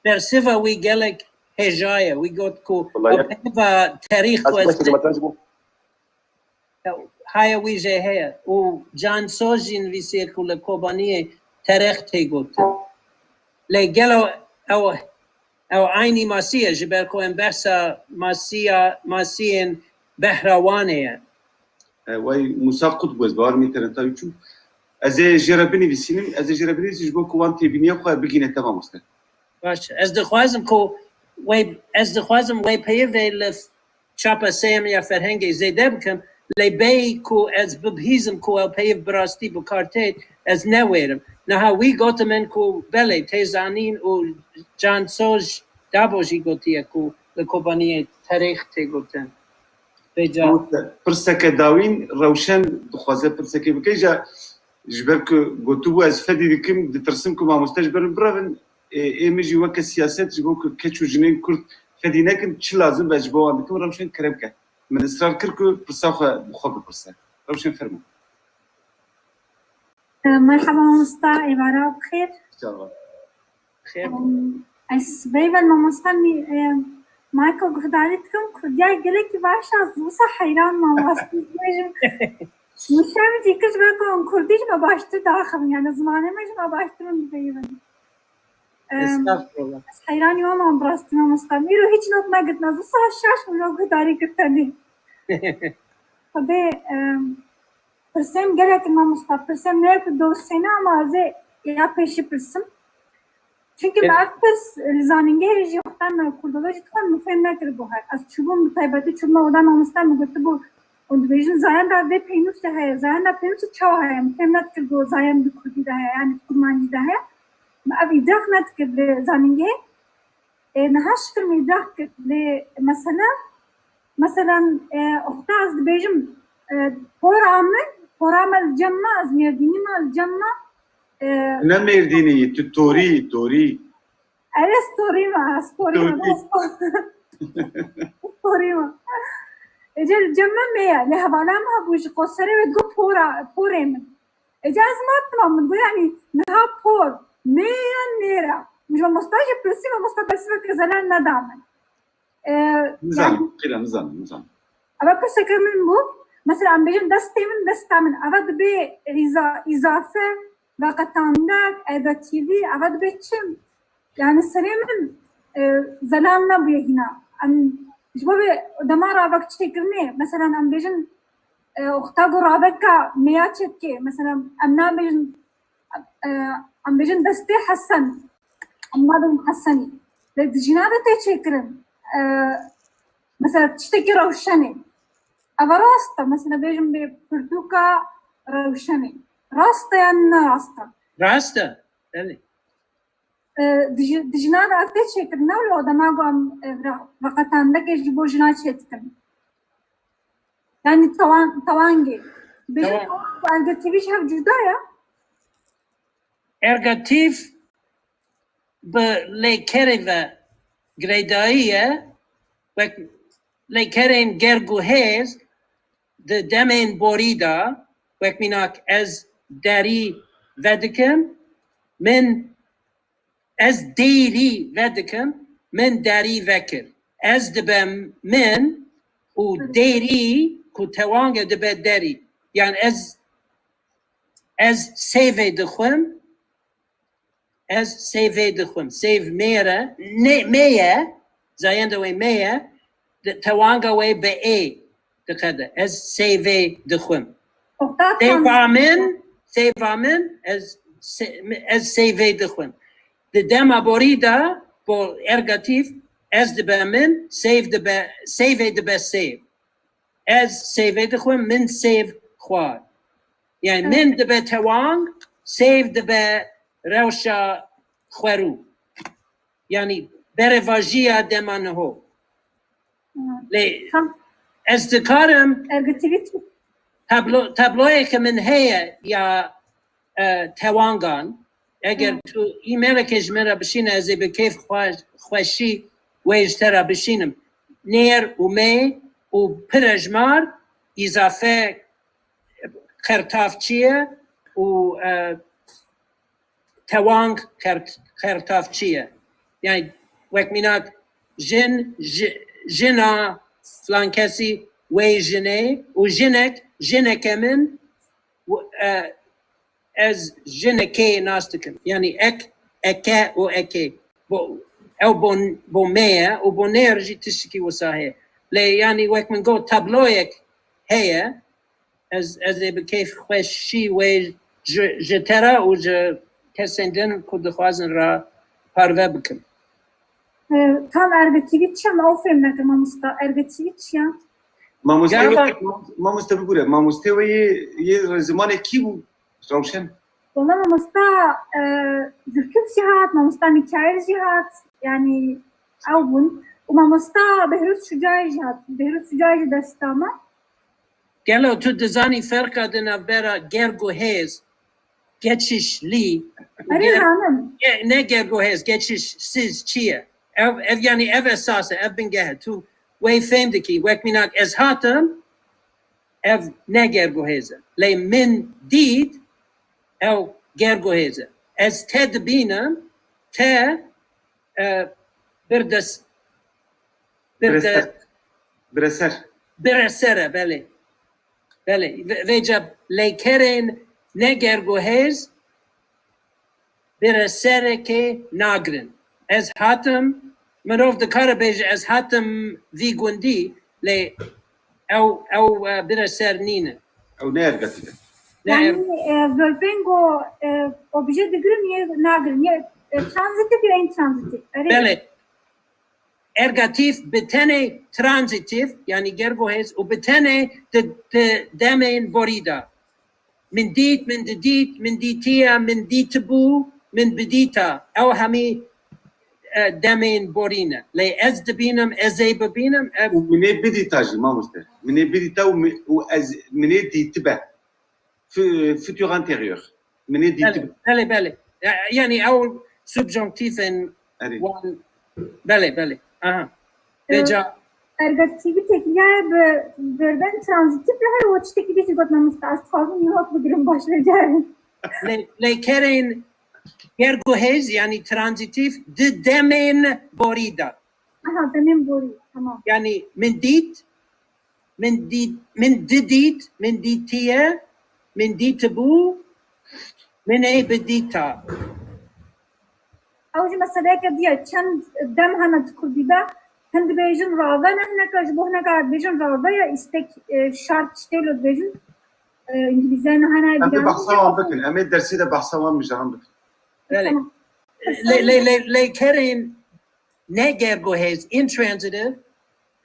Bersiva wî gelek hêja ye. Wî got ku Wallahî. Peyva terîx Ez xwest. başê ji bo Haya wî jê heye. Û Can Soz jî nivîsiye ku li Kobaniyê terex tê gotin. Lê gelo ew, ew aynî masî ye, ji ber ku em behsa masiya, masiyên behra Wanê ye. E, Wey Musa qut bû, ez bawerim înterneta wî çû. Ez ê jê re binivîsînim, ez ê jê re binivîsînim ji bo ku wan têbîniya xwe bigîne te mamoste. Baş e. Ez dixwazim ku wê, ez dixwazim wê peyivê li çapa sêyem ya ferhengê zêde bikim, lê bêyî ku ez bibihîzim ku ew peyiv bi rastî bi kar tê, ez newêrim. Niha wî gotimin ku belê tê zanîn û Can Soj Dabo jî gotiye ku li Kobaniyê terêx tê gotin. Vêca Pirseke dawîn Rewşen dixwaze pirsekê bike, îja Ji ber ku gotibû ez fedî dikim, ditirsim ku mamoste ji ber min birevin, ê, ê min jî weke siyaset ji bo ku keç û jinên Kurd fedî nekin, çi lazim be ji bo wan dikim, Rewşen kerem ke. Min israr kir ku pirsa xwe bi xwe bipirse. Rewşen fermo. Merhaba mamosta, êvara bi xêr. Merhaba. Xêr. Em, ez beyven mamosta mî-, e, Michael guhdarî dikim, Kurdiya gelekî baş e, ez wisa heyran mam, rastî bêjim. Min şev jî kir ji ber ku em Kurdî ji me baştir diaxivin, yani zimanê me ji me baştir in dibeyvin. Em, Estağfurullah. Ez heyranî wan mam bi rastî mamosta. Îro hiç not negirtin, ez wisa şaş bûm, no guhdarî kir tenê. Xwedê, em, Pirsêm gelek in mamosta, pirsêm ne ku dostê ne ama ez ê ya pêşî pirsim. Çimkî me ev pirs li zanîngehê jî wexta me kurdolojî dixwend min fêm nekiribû her. Ez çûbûm bi taybetî çûbûme oda mamosta min gotibû û dibêjin zayenda vê pênûsê heye, zayenda pênûsê çawa heye? Min fêm nedikir ku zayend bi kurdî de heye, yani kurmancî de heye. Me ev îdraq nedikir li zanîngehê. Ê, niha şikir min îdraq kir. Lê mesela, mesela, e, wexta ez dibêjim, e, pora min, pora me li cem me, ez Mêrdînî me li cem me, e, Ne Mêrdînî, tu Torî, Torî. Erê ez Torî me, ez Torî me, Torî. Ez Torî me. Êca li cem me me ye. Lê hevala me hebû ji Qoserê wê digot pora, porê min. Êca ez matim, min got, yanî niha por, nê ya nêra. Min ji mamosta jî pirsî, mamosta bersiveke zelal neda min. E, Nizanim, yani, qîra nizanim, nizanim. Eva pirseke min bû, mesela em bêjin destê min, desta min. Eva dibe îza-, îzafe, veqetandek, ergativî, eva dibe çi? Yani serê min, e, zelal nebûye hîna. Em ji bo vê dema ravek çêkirinê, mesela em bêjin, e, wexta ku raveka meya çêdike, mesela em nabêjin, e, em bêjin destê Hesen, em nabêjin Hesenî. Lê di jîna de tê çêkirin. E, mesela tiştekî rewşenê. Eva rast e, mesela bêjin bê pirtûka rewşenê. Rast e yan ne rast e? Rast e, belê. E, di ji-, di jinan re ev tê çêkirin, ne wilo dema ku em, e, re-, veqetandekê ji bo jina çêdikin. Yani tawan-, tawangê. Bêjin Tamam. tawang û ergativî ji hev cuda ye? Ergativ bi lêkerê ve girêdayî ye, wek lêkerên gerg û hêz di demên borî de, wek mînak ez derî vedikim, min, ez dêrî vedikim, min derî vekir. Ez dibe min û dêrî ku tewang e dibe derî. Yan ez, ez sêvê dixwim, ez sêvê dixwim. Sêv mêr e, ne, mê ye, zayenda wê mê ye, di-, tewanga wê bi ê diqede. Ez sêvê dixwim. Sêva min, sêva min, ez se-, ez sêvê dixwim. Di dema borî de, bo ergatîf, ez dibe min, sêv dibe, sêvê dibe sêv. Ez sêvê dixwim, min sêv xwar. Yani min dibe tewang, sêv dibe rewşa xwerû. Yani berevajiya dema niho. Lê ez dikarim Ergativî çi? tablo, tabloyeke min heye ya, e, tewangan. Eger Hı. tu e-maileke ji min re bişîne, ez ê bi kêf xwe-, xweşî wê ji te re bişînim. Nêr û mê û pir e ji mar îzafe qertavçî ye û, e, tewang qert-, qertavçî ye. Yani wek mînak jin, ji-, jina filan kesî wê jinê û jinek, jineke min, w-, e, ez jinekê nas dikim. Yani ek, eke û ekê. Bo, ew bo, bo me ye û bo nêr jî tiştekî wisa heye. Lê yani wek min got tabloyek heye, ez, ez ê bi keyf xweşî wê ji, ji te re û ji kesên din ku dixwazin re parve bikim. E, tam ergativî çi ye? Me ew fêm nekir mamosta. Ergativî çi ye? Mamoste Galiba wê, mamoste bibûre. Mamoste wê yê, yê zimanê kî bû? Rewşen? Wala mamosta, e, Zülküf jî hat, mamosta Mikail jî hat. Yani ew bûn. Û mamosta Behruz Şucayî jî hat. Behruz Şucayî jî dest da me. Gelo tu dizanî ferqa di navbera gerg û hêz Geçişli. Erê zanim. Ne gergohêz, geçişsiz çi ye? Ev, ev yani ev esas e, ev bingeh e. Tu wê fêm dikî, wek mînak ez hatim, ev ne gergohêz e. Lê min dît, ew gergohêz e. Ez te dibînim, te e, birdes, birde, Bireser. Bireser. Bireser e, belê. Belê. Vê-, vêca leykerên ne gergohêz bireserekê nagrin. Ez hatim, mirov dikare bêje ez hatim vî gundî, lê ew, ew e, bireser nîne. Ew ne ergatî be. Ne Yani e, verbengo e, obje digirin yê nagrin. Yê e, transitif ya intransitif. Erê. Belê. Ergatîf bi tenê transitif, yani gergohêz û bi tenê di, di demên borî de. Min dît, min didît, min dîtiye, min dîtibû, min bidîta. Ew hemî e, demên borî ne. Lê ez dibînim, ez ê bibînim, ev Û min ê bidîta jî mamoste. Min ê bidîta û mi- û ez min ê dîtibe. Fu- Futur antérieur. Min ê dîtibe. Belê, belê, belê. Ya- Yani ew subjonktif in Erê. wan. Belê, belê. Aha. Vêca Ergativî têkiliyayê bi verben transitif re her o tiştekî bî jî got mamoste. Ez dixwazim nihat bigirim baş vêcarin. lê, leykerên gergohêz, yani transitif, di demên borî de. Aha, demên borî. Tamam. Yani min dît, min dît, min didît, min dîtiye, min dîtibû, min ê bidîta. Ew jî meseleyeke diye. Çend dem hene di kurdî de. Hin dibêjin rave ne hineka, ji bo hineka dibêjin rave ya îstek e, şart tiştê lo dibêjin. E, îngilîzce ne hene Em dê bîran behsa wan bikin. Em ê dersê de behsa wan mijaran bikin. Belê. Lê, lê, lê, leykerên ne gergohêz, intransitive,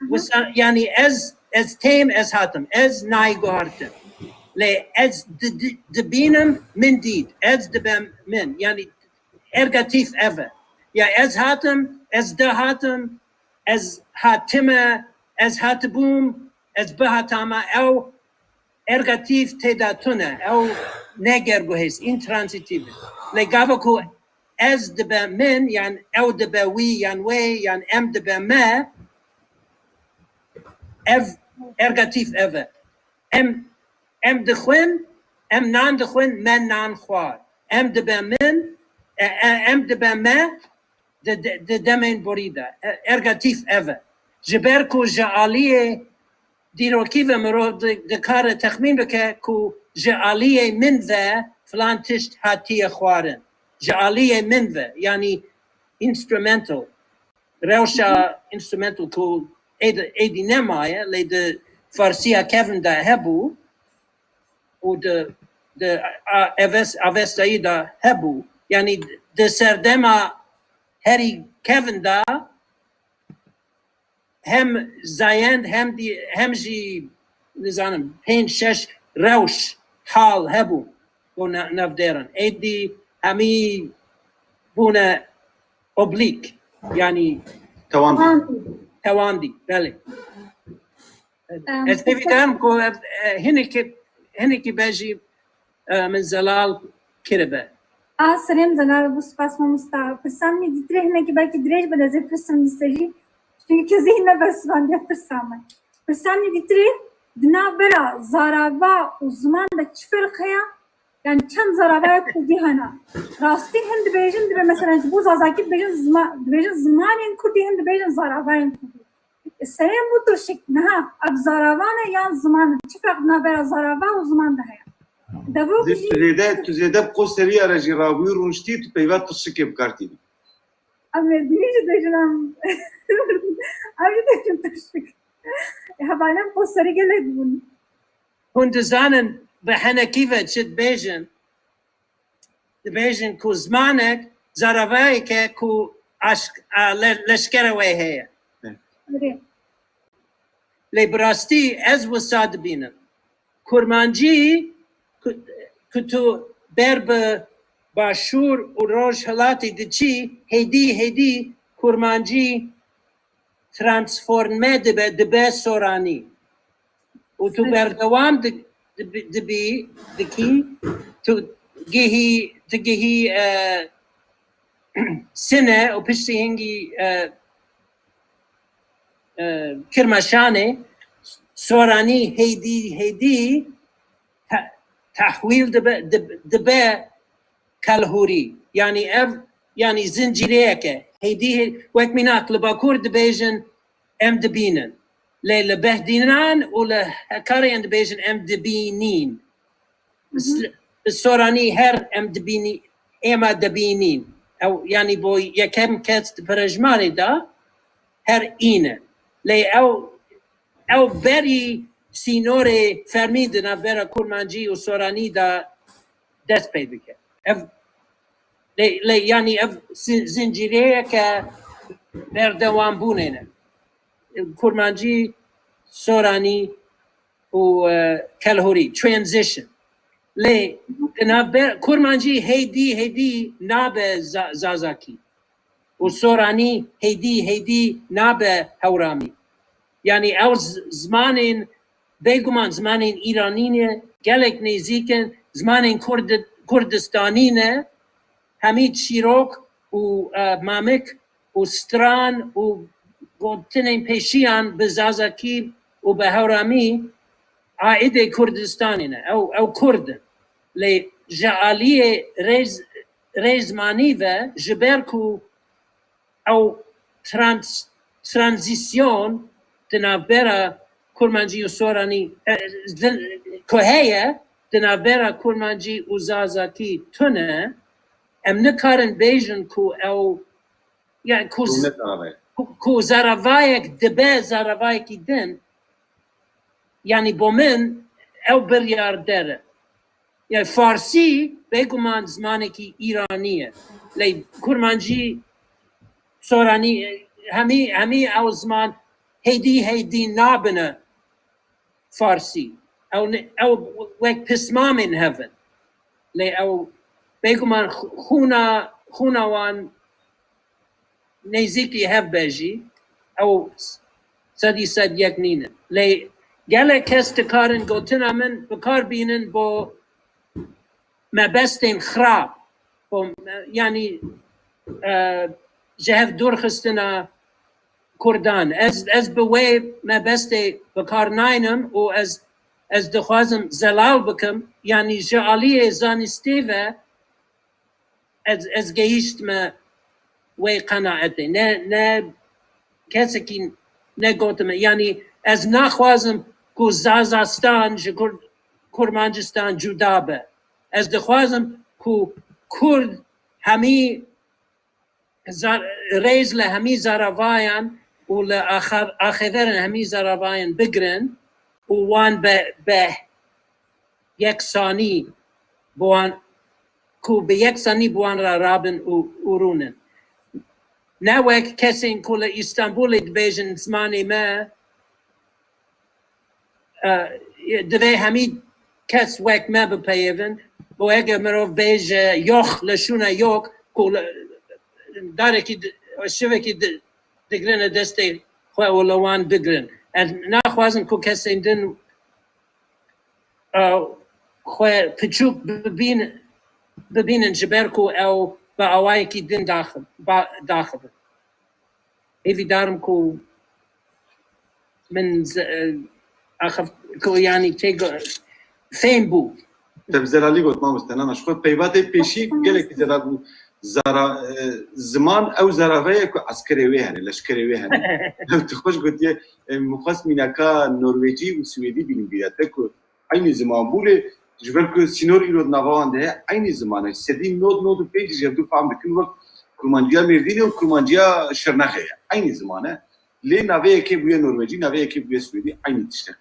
wisa, yani ez, ez têm, ez hatim, ez nayê guhartin. Lê ez di- di- dibînim, min dît, ez dibem min, yani ergatîf ev e. Ya ez hatim, ez dihatim, ez hatime, ez hatibûm, ez bihatama, ew ergatîf tê de tune, ew ne gergohêz, intransitif e. Lê gava ku ez dibe min, yan ew dibe wî, yan wê, yan em dibe me, ev ergatîf ev e. Em, em dixwin, em nan dixwin, me nan xwar. Em dibe min, e, e, em dibe me, di, di, di demên borî de. E, ergatîf ev e. Ji ber ku ji aliyê dîrokî ve mirov di- dikare texmîn bike ku ji aliyê min ve filan tişt hatiye xwarin. Ji aliyê min ve, yanî instrumental. Rewşa instrumental ku êd- êdî nemaye, lê di Farsiya kevn de hebû û di, di a- eves- Avestayî de hebû. Yanî di serdema herî kevn de hem zayend hem dî, hem jî nizanim pênc şeş rewş hal hebû bo ne- navdêran. Êdî hemî bûne oblîk, yanî Tewandî. tewandî, belê. Em, Ez pêvî derim ku ev, e, hinekî, hinekî bejî, e, min zelal kiribe. A serê min zelal bû, spas mamosta. Pirsa min dîtirê hinekî belkî dirêj be, ez ê pirsim lîste jî. Çünkü kezê hîn me bersivandiye pirsa min. Pirsa min dîtirê di navbera zarava û ziman de çi ferq heye? Yani çend zaravaya kurdî hene? Rastî hin dibêjin, dibe mesela ji bo zazakî dibêjin zima- dibêjin zimanên kurdî, hin dibêjin zaravayên kurdî. Serê min bû tirşik, niha ev zaravan e yan ziman e? Çi ferq navbera zarava û ziman de heye? Devok jî Tu zêde, tu zêde bi qoseriya re jî rabûyî rûniştî, tu peyva tirşikê bi kar tînî. Em ê dînî jî dibêjin em. Em jî dibêjin tirşik. Hevalên qoserî gelek bûn. Hûn dizanin bi henekî ve çi dibêjin? Dibêjin ku zimanek zaravayeke ku aşk, a, le- leşkere wê heye. Erê. Lê bi rastî ez wisa dibînim. Kurmancî ku, ku tu ber bi başûr û rojhilatê diçî, hêdî hêdî kurmancî transforme dibe, dibe soranî. Û tu berdewam di- dibi- dibî, dikî, tu gihî, tu gihî, e, Sine û piştî hingî, e, e, Kirmeşanê, Soranî hêdî hêdî te-, tehwîl dibe, dib-, dibe Kelhûrî. Yanî ev, yanî zincîreyek e. Hêdî hê-, wek mînak li Bakur dibêjin em dibînin. Lê li Behdînan û li Hekarê em dibêjin em dibînîn. Bi s-, bi Soranî her em dibînî, êma dibînîn. Ew, yanî bo yekem kes di pirejmarê de her îne. Lê ew, ew berî sînorê fermî di navbera Kurmancî û Soranî de dest pê dike. Ev, lê, lê, yanî ev zin-, zincîreyeke berdewambûnê ne. Kurmancî, Soranî û, e, Kelhûrî, transition. Lê di navber-, Kurmancî hêdî hêdî nabe Za-, Zazakî û Soranî hêdî hêdî nabe Hewramî. Yanî ew z-, zimanên, bêguman zimanên Îranî ne, gelek nêzîk in, zimanên Kurd-, Kurdistanî ne, Hemîd Şîrok û, e, Mamik û stran û gotinên pêşiyan bi Zazakî û bi Hewramî aîdê Kurdistanê ne. Ew, ew Kurd in. Lê ji aliyê rêz-, rêzmanî ve, ji ber ku ew trans-, tranzîsyon di navbera Kurmancî û Soranî, e, di, ku heye, di navbera Kurmancî û Zazakî tune, em nikarin bêjin ku ew, yani ku z-, Hikûmet navê. ku, ku zaravayek dibe zaravayekî din, yani bo min ew biryar der e. Yani Farsî bêguman zimanekî Îranî ye. Lê Kurmancî, Soranî, hemî, hemî ew ziman hêdî hêdî nabine Farsî. Ew ne, ew wek pismamên hev in. Lê ew bêguman xu-, xûna, xûna wan nêzîkî hev be jî, ew sedî sed yek nînin. Lê gelek kes dikarin gotina min bi kar bînin bo mebestên xirab, bo, yanî, e, ji hev dûrxistina Kurdan. Ez, ez bi wê mebestê bi kar naynim û ez, ez dixwazim zelal bikim, yanî ji aliyê zanistê ve ez, ez gehîştime wê qenaetê. Ne, ne kesekî negotime. Yanî ez naxwazim ku Zazastan ji Kur-, Kurmancistan cuda be. Ez dixwazim ku Kurd hemî zar-, rêz li hemî zaravayan û li axa-, axêverên hemî zaravayan bigirin û wan be, be yeksanî bi wan, ku bi yeksanî bi wan re rabin û, û rûnin. Ne wek kesên ku li Îstanbulê dibêjin zimanê me, e, divê hemî kes wek me bipeyivin. Bo heke mirov bêje yox li şûna yok, ku li, darekî di-, şivekî di-, digrine destê xwe û li wan bigrin. Ez naxwazim ku kesên din, e, xwe piçûk bibîn-, bibînin, ji ber ku ew bi awayekî din daxi-, ba-, daxivin. Hêvîdarim ku min z-, e, axif-, ku, yanî, tê go-, fêm bû. Te bi zelalî got, mamoste, nana, ji xwe peyva tê pêşî gelekî zelal bû. Zara, e, ziman ew zarave ye ku eskerê wê hene, leşkerê wê hene. Ew tu xweş gotiye, e, min xwest mînaka Norwecî û Swêdî bînim bîra te ku eynî ziman bû, lê ji ber ku sînor îro di nava wan de heye, eynî ziman e. Sedî nod nod û pênc ji hevdû fehm dikin wek Kurmanciya Mêrdînê û Kurmanciya Şirnexê ye. Eynî ziman e. Lê navê yekê bûye Norwecî, navê yekê bûye Swêdî, eynî tişt e.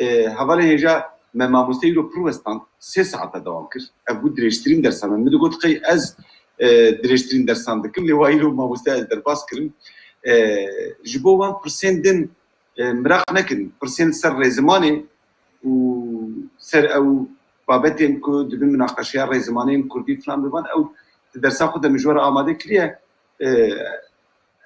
E, hevalên hêja me mamoste îro pir westan, sê saeta dewam kir. Ev bû dirêjtirîn dersa me. Min digot qey ez, e, dirêjtirîn dersan dikim, lê wa îro mamoste ez derbas kirim. E, ji bo wan pirsên din, e, miraq nekin. Pirsên li ser rêzimanê û ser ew babetên ku dibin minaqeşeya rêzimanên kurdî filan biban, ew di dersa xwe de min ji we re amade kiriye. E,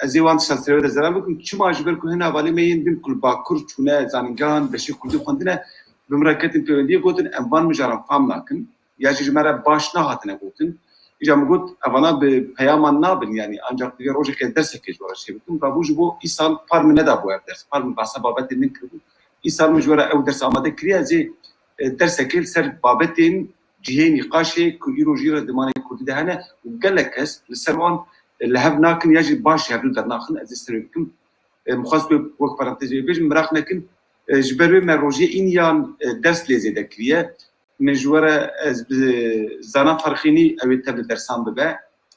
ez ê wan tiştan serê de zelal bikim. Çima? Ji ber ku hin hevalê me yên din ku li Bakur çûne zanîngehan, beşê kurdî xwendine, bi min re ketin pêwendiyê, gotin, em van mijaran fam nakin. ya jî ji me re baş nehatine gotin. Îca min got, evana bi peyaman nabin, yanî ancak divê rojekê dersekê ji we re çêbikim. Rabû ji bo îsal par min nedabû ev ders, par min behsa babetên din kiribû. Îsal min ji we re ew ders amade kiriye, ez ê, e, dersekê li ser babetên cihê nîqaşê ku îro jî redimanê kurdî de hene û gelek kes li ser wan, e, li hev nakin ya jî baş ji hevdû dernaxin, ez ê ser wê bikim. E, min xwest wê wek parantezê wê bêjim, miraq nekin. E, ji ber wê me rojê îniyan, e, ders lê zêde kiriye. Min ji we re, ez bi Zana Ferxînî ew ê tev li dersan bibe.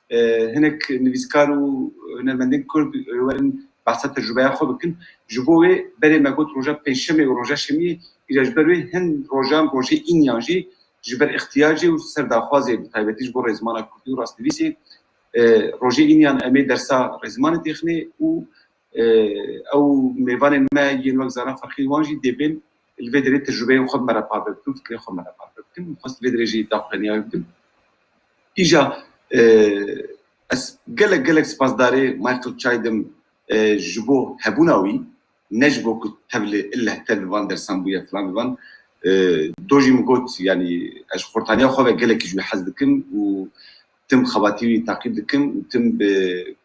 E, hinek nivîskar û hunermendên Kurd, e, werin behsa tecrûbeya xwe bikin. Ji bo wê berê me got roja Pêncşemê û roja Şemiyê, îca ji ber wê hin rojan rojê îniyan jî ji ber îhtiyacê û ser daxwazê, bi taybetî ji bo rêzimana Kurdî û rastnivîsê, e, rojê îniyan em ê dersa rêzimanê têxinê û, e, ew mêvanên me yên wek Zana Ferxîn wan jî dê bên li vê derê tecrûbeyên xwe bi me re parve bikin, fikrên xwe bi me re parve bikin. Min xwest vê derê jî daxuyaniya wê bikim. Îja, e, ez gelek, gelek spasdarê Michael Chidem, e, ji bo hebûna wî, ne ji bo ku tevlê illeh tev li van dersan bûye filan li van, e, do jî min got, yanî ez ji xortaniya xwe ve gelekî ji wî hez dikim û tim xebatî wî taqîb dikim û tim bi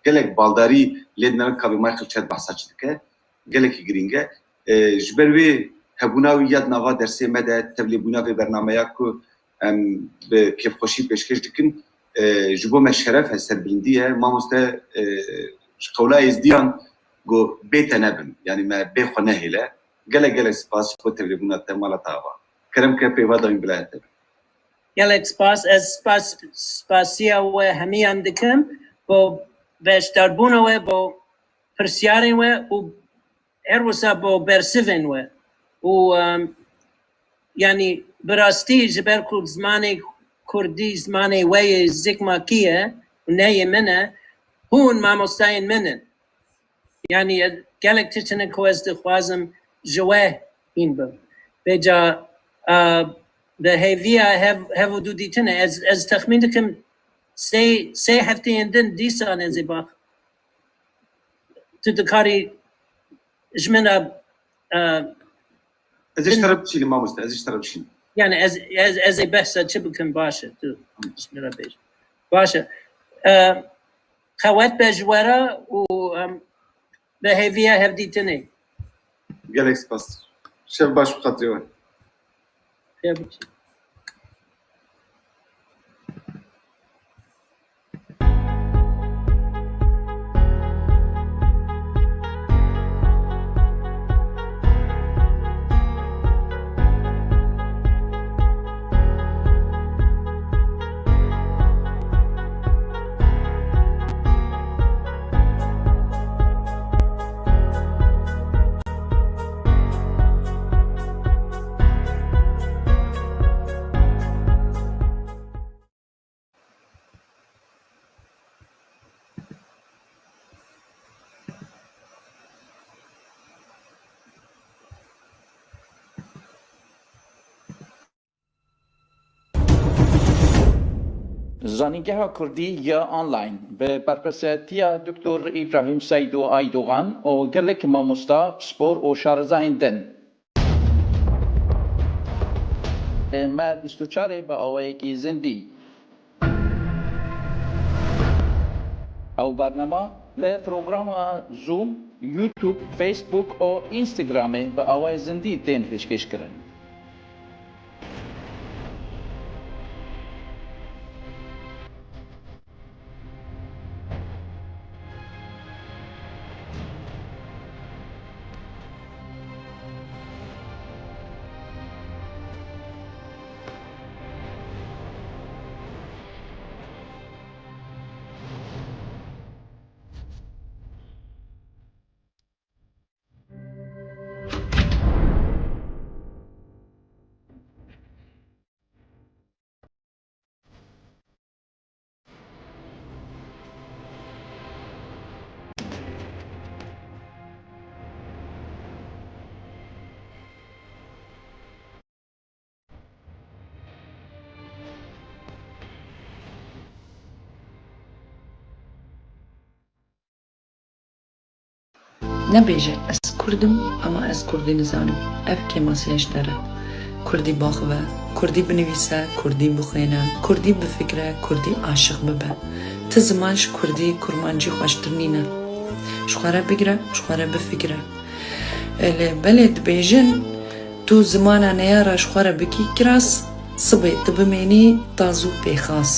gelek baldarî lê dinere ka vê Michael Chad behsa çi dike. Gelekî girîng e. E, ji ber wê hebûna wî ya di nava dersê me de, tevlêbûna vê bernameya ku em bi kêfxweşî pêşkêş dikin, e, ji bo me şeref e, serbilindî ye. Mamoste, e, ji qewla Êzdiyan got bê te nebin. Yanî me bê xwe nehêle. Gelek gelek spas ji bo tevlêbûna te, mala te ava. Kerem ke peyva dawîn bila te be. Gelek spas. Ez spas, spasiya we hemiyan dikim bo beşdarbûna we, bo pirsyarên we û her wisa bo bersivên we. Û, em, yanî bi rastî ji ber ku zimanê kurdî zimanê we yê zikmakî ye û ne yê min e, hûn mamostayên min in. Yanî ez gelek tişt hene ku ez dixwazim ji we hîn bim. Vêca, a, bi hêviya hev, hev û du dîtine. Ez, ez texmîn dikim sê, sê hefteyên din dîsan ez ê bax. Tu dikarî ji min re, e, Ez ê ji te re bişînim mamoste, ez ê ji te re bişînim. Yani ez, ez, ez ê behsa çi bikim, baş e, tu ji min re bêje. Baş e. E, qewet be ji we re û, em, bi hêviya hevdîtinê. Gelek spas. Şev baş bi xatirê we. Şev baş. Zanîngeha Kurdî ya online bi berpirsiyatiya Doktor Îbrahîm Seydo Aydogan û gelek mamosta, pispor û şarezayên din. Me bîst û çar ê bi awayekî zindî. Ew bernama li programa Zoom, YouTube, Facebook û Instagramê bi awayê zindî tên pêşkêşkirin. Nebêje, ez kurd im, ama ez kurdî nizanim. Ev kêmasî ye ji te re. Kurdî biaxive, Kurdî binivîse, Kurdî bixwêne, Kurdî bifikire, Kurdî aşiq bibe. Ti ziman ji Kurdî, Kurmancî xweştir nîne. Ji xwe re bigire, ji xwe re bifikire. Lê belê dibêjin, tu zimana neyara ji xwe re bikî kiras, sibê tu bimênî taz û pêxas.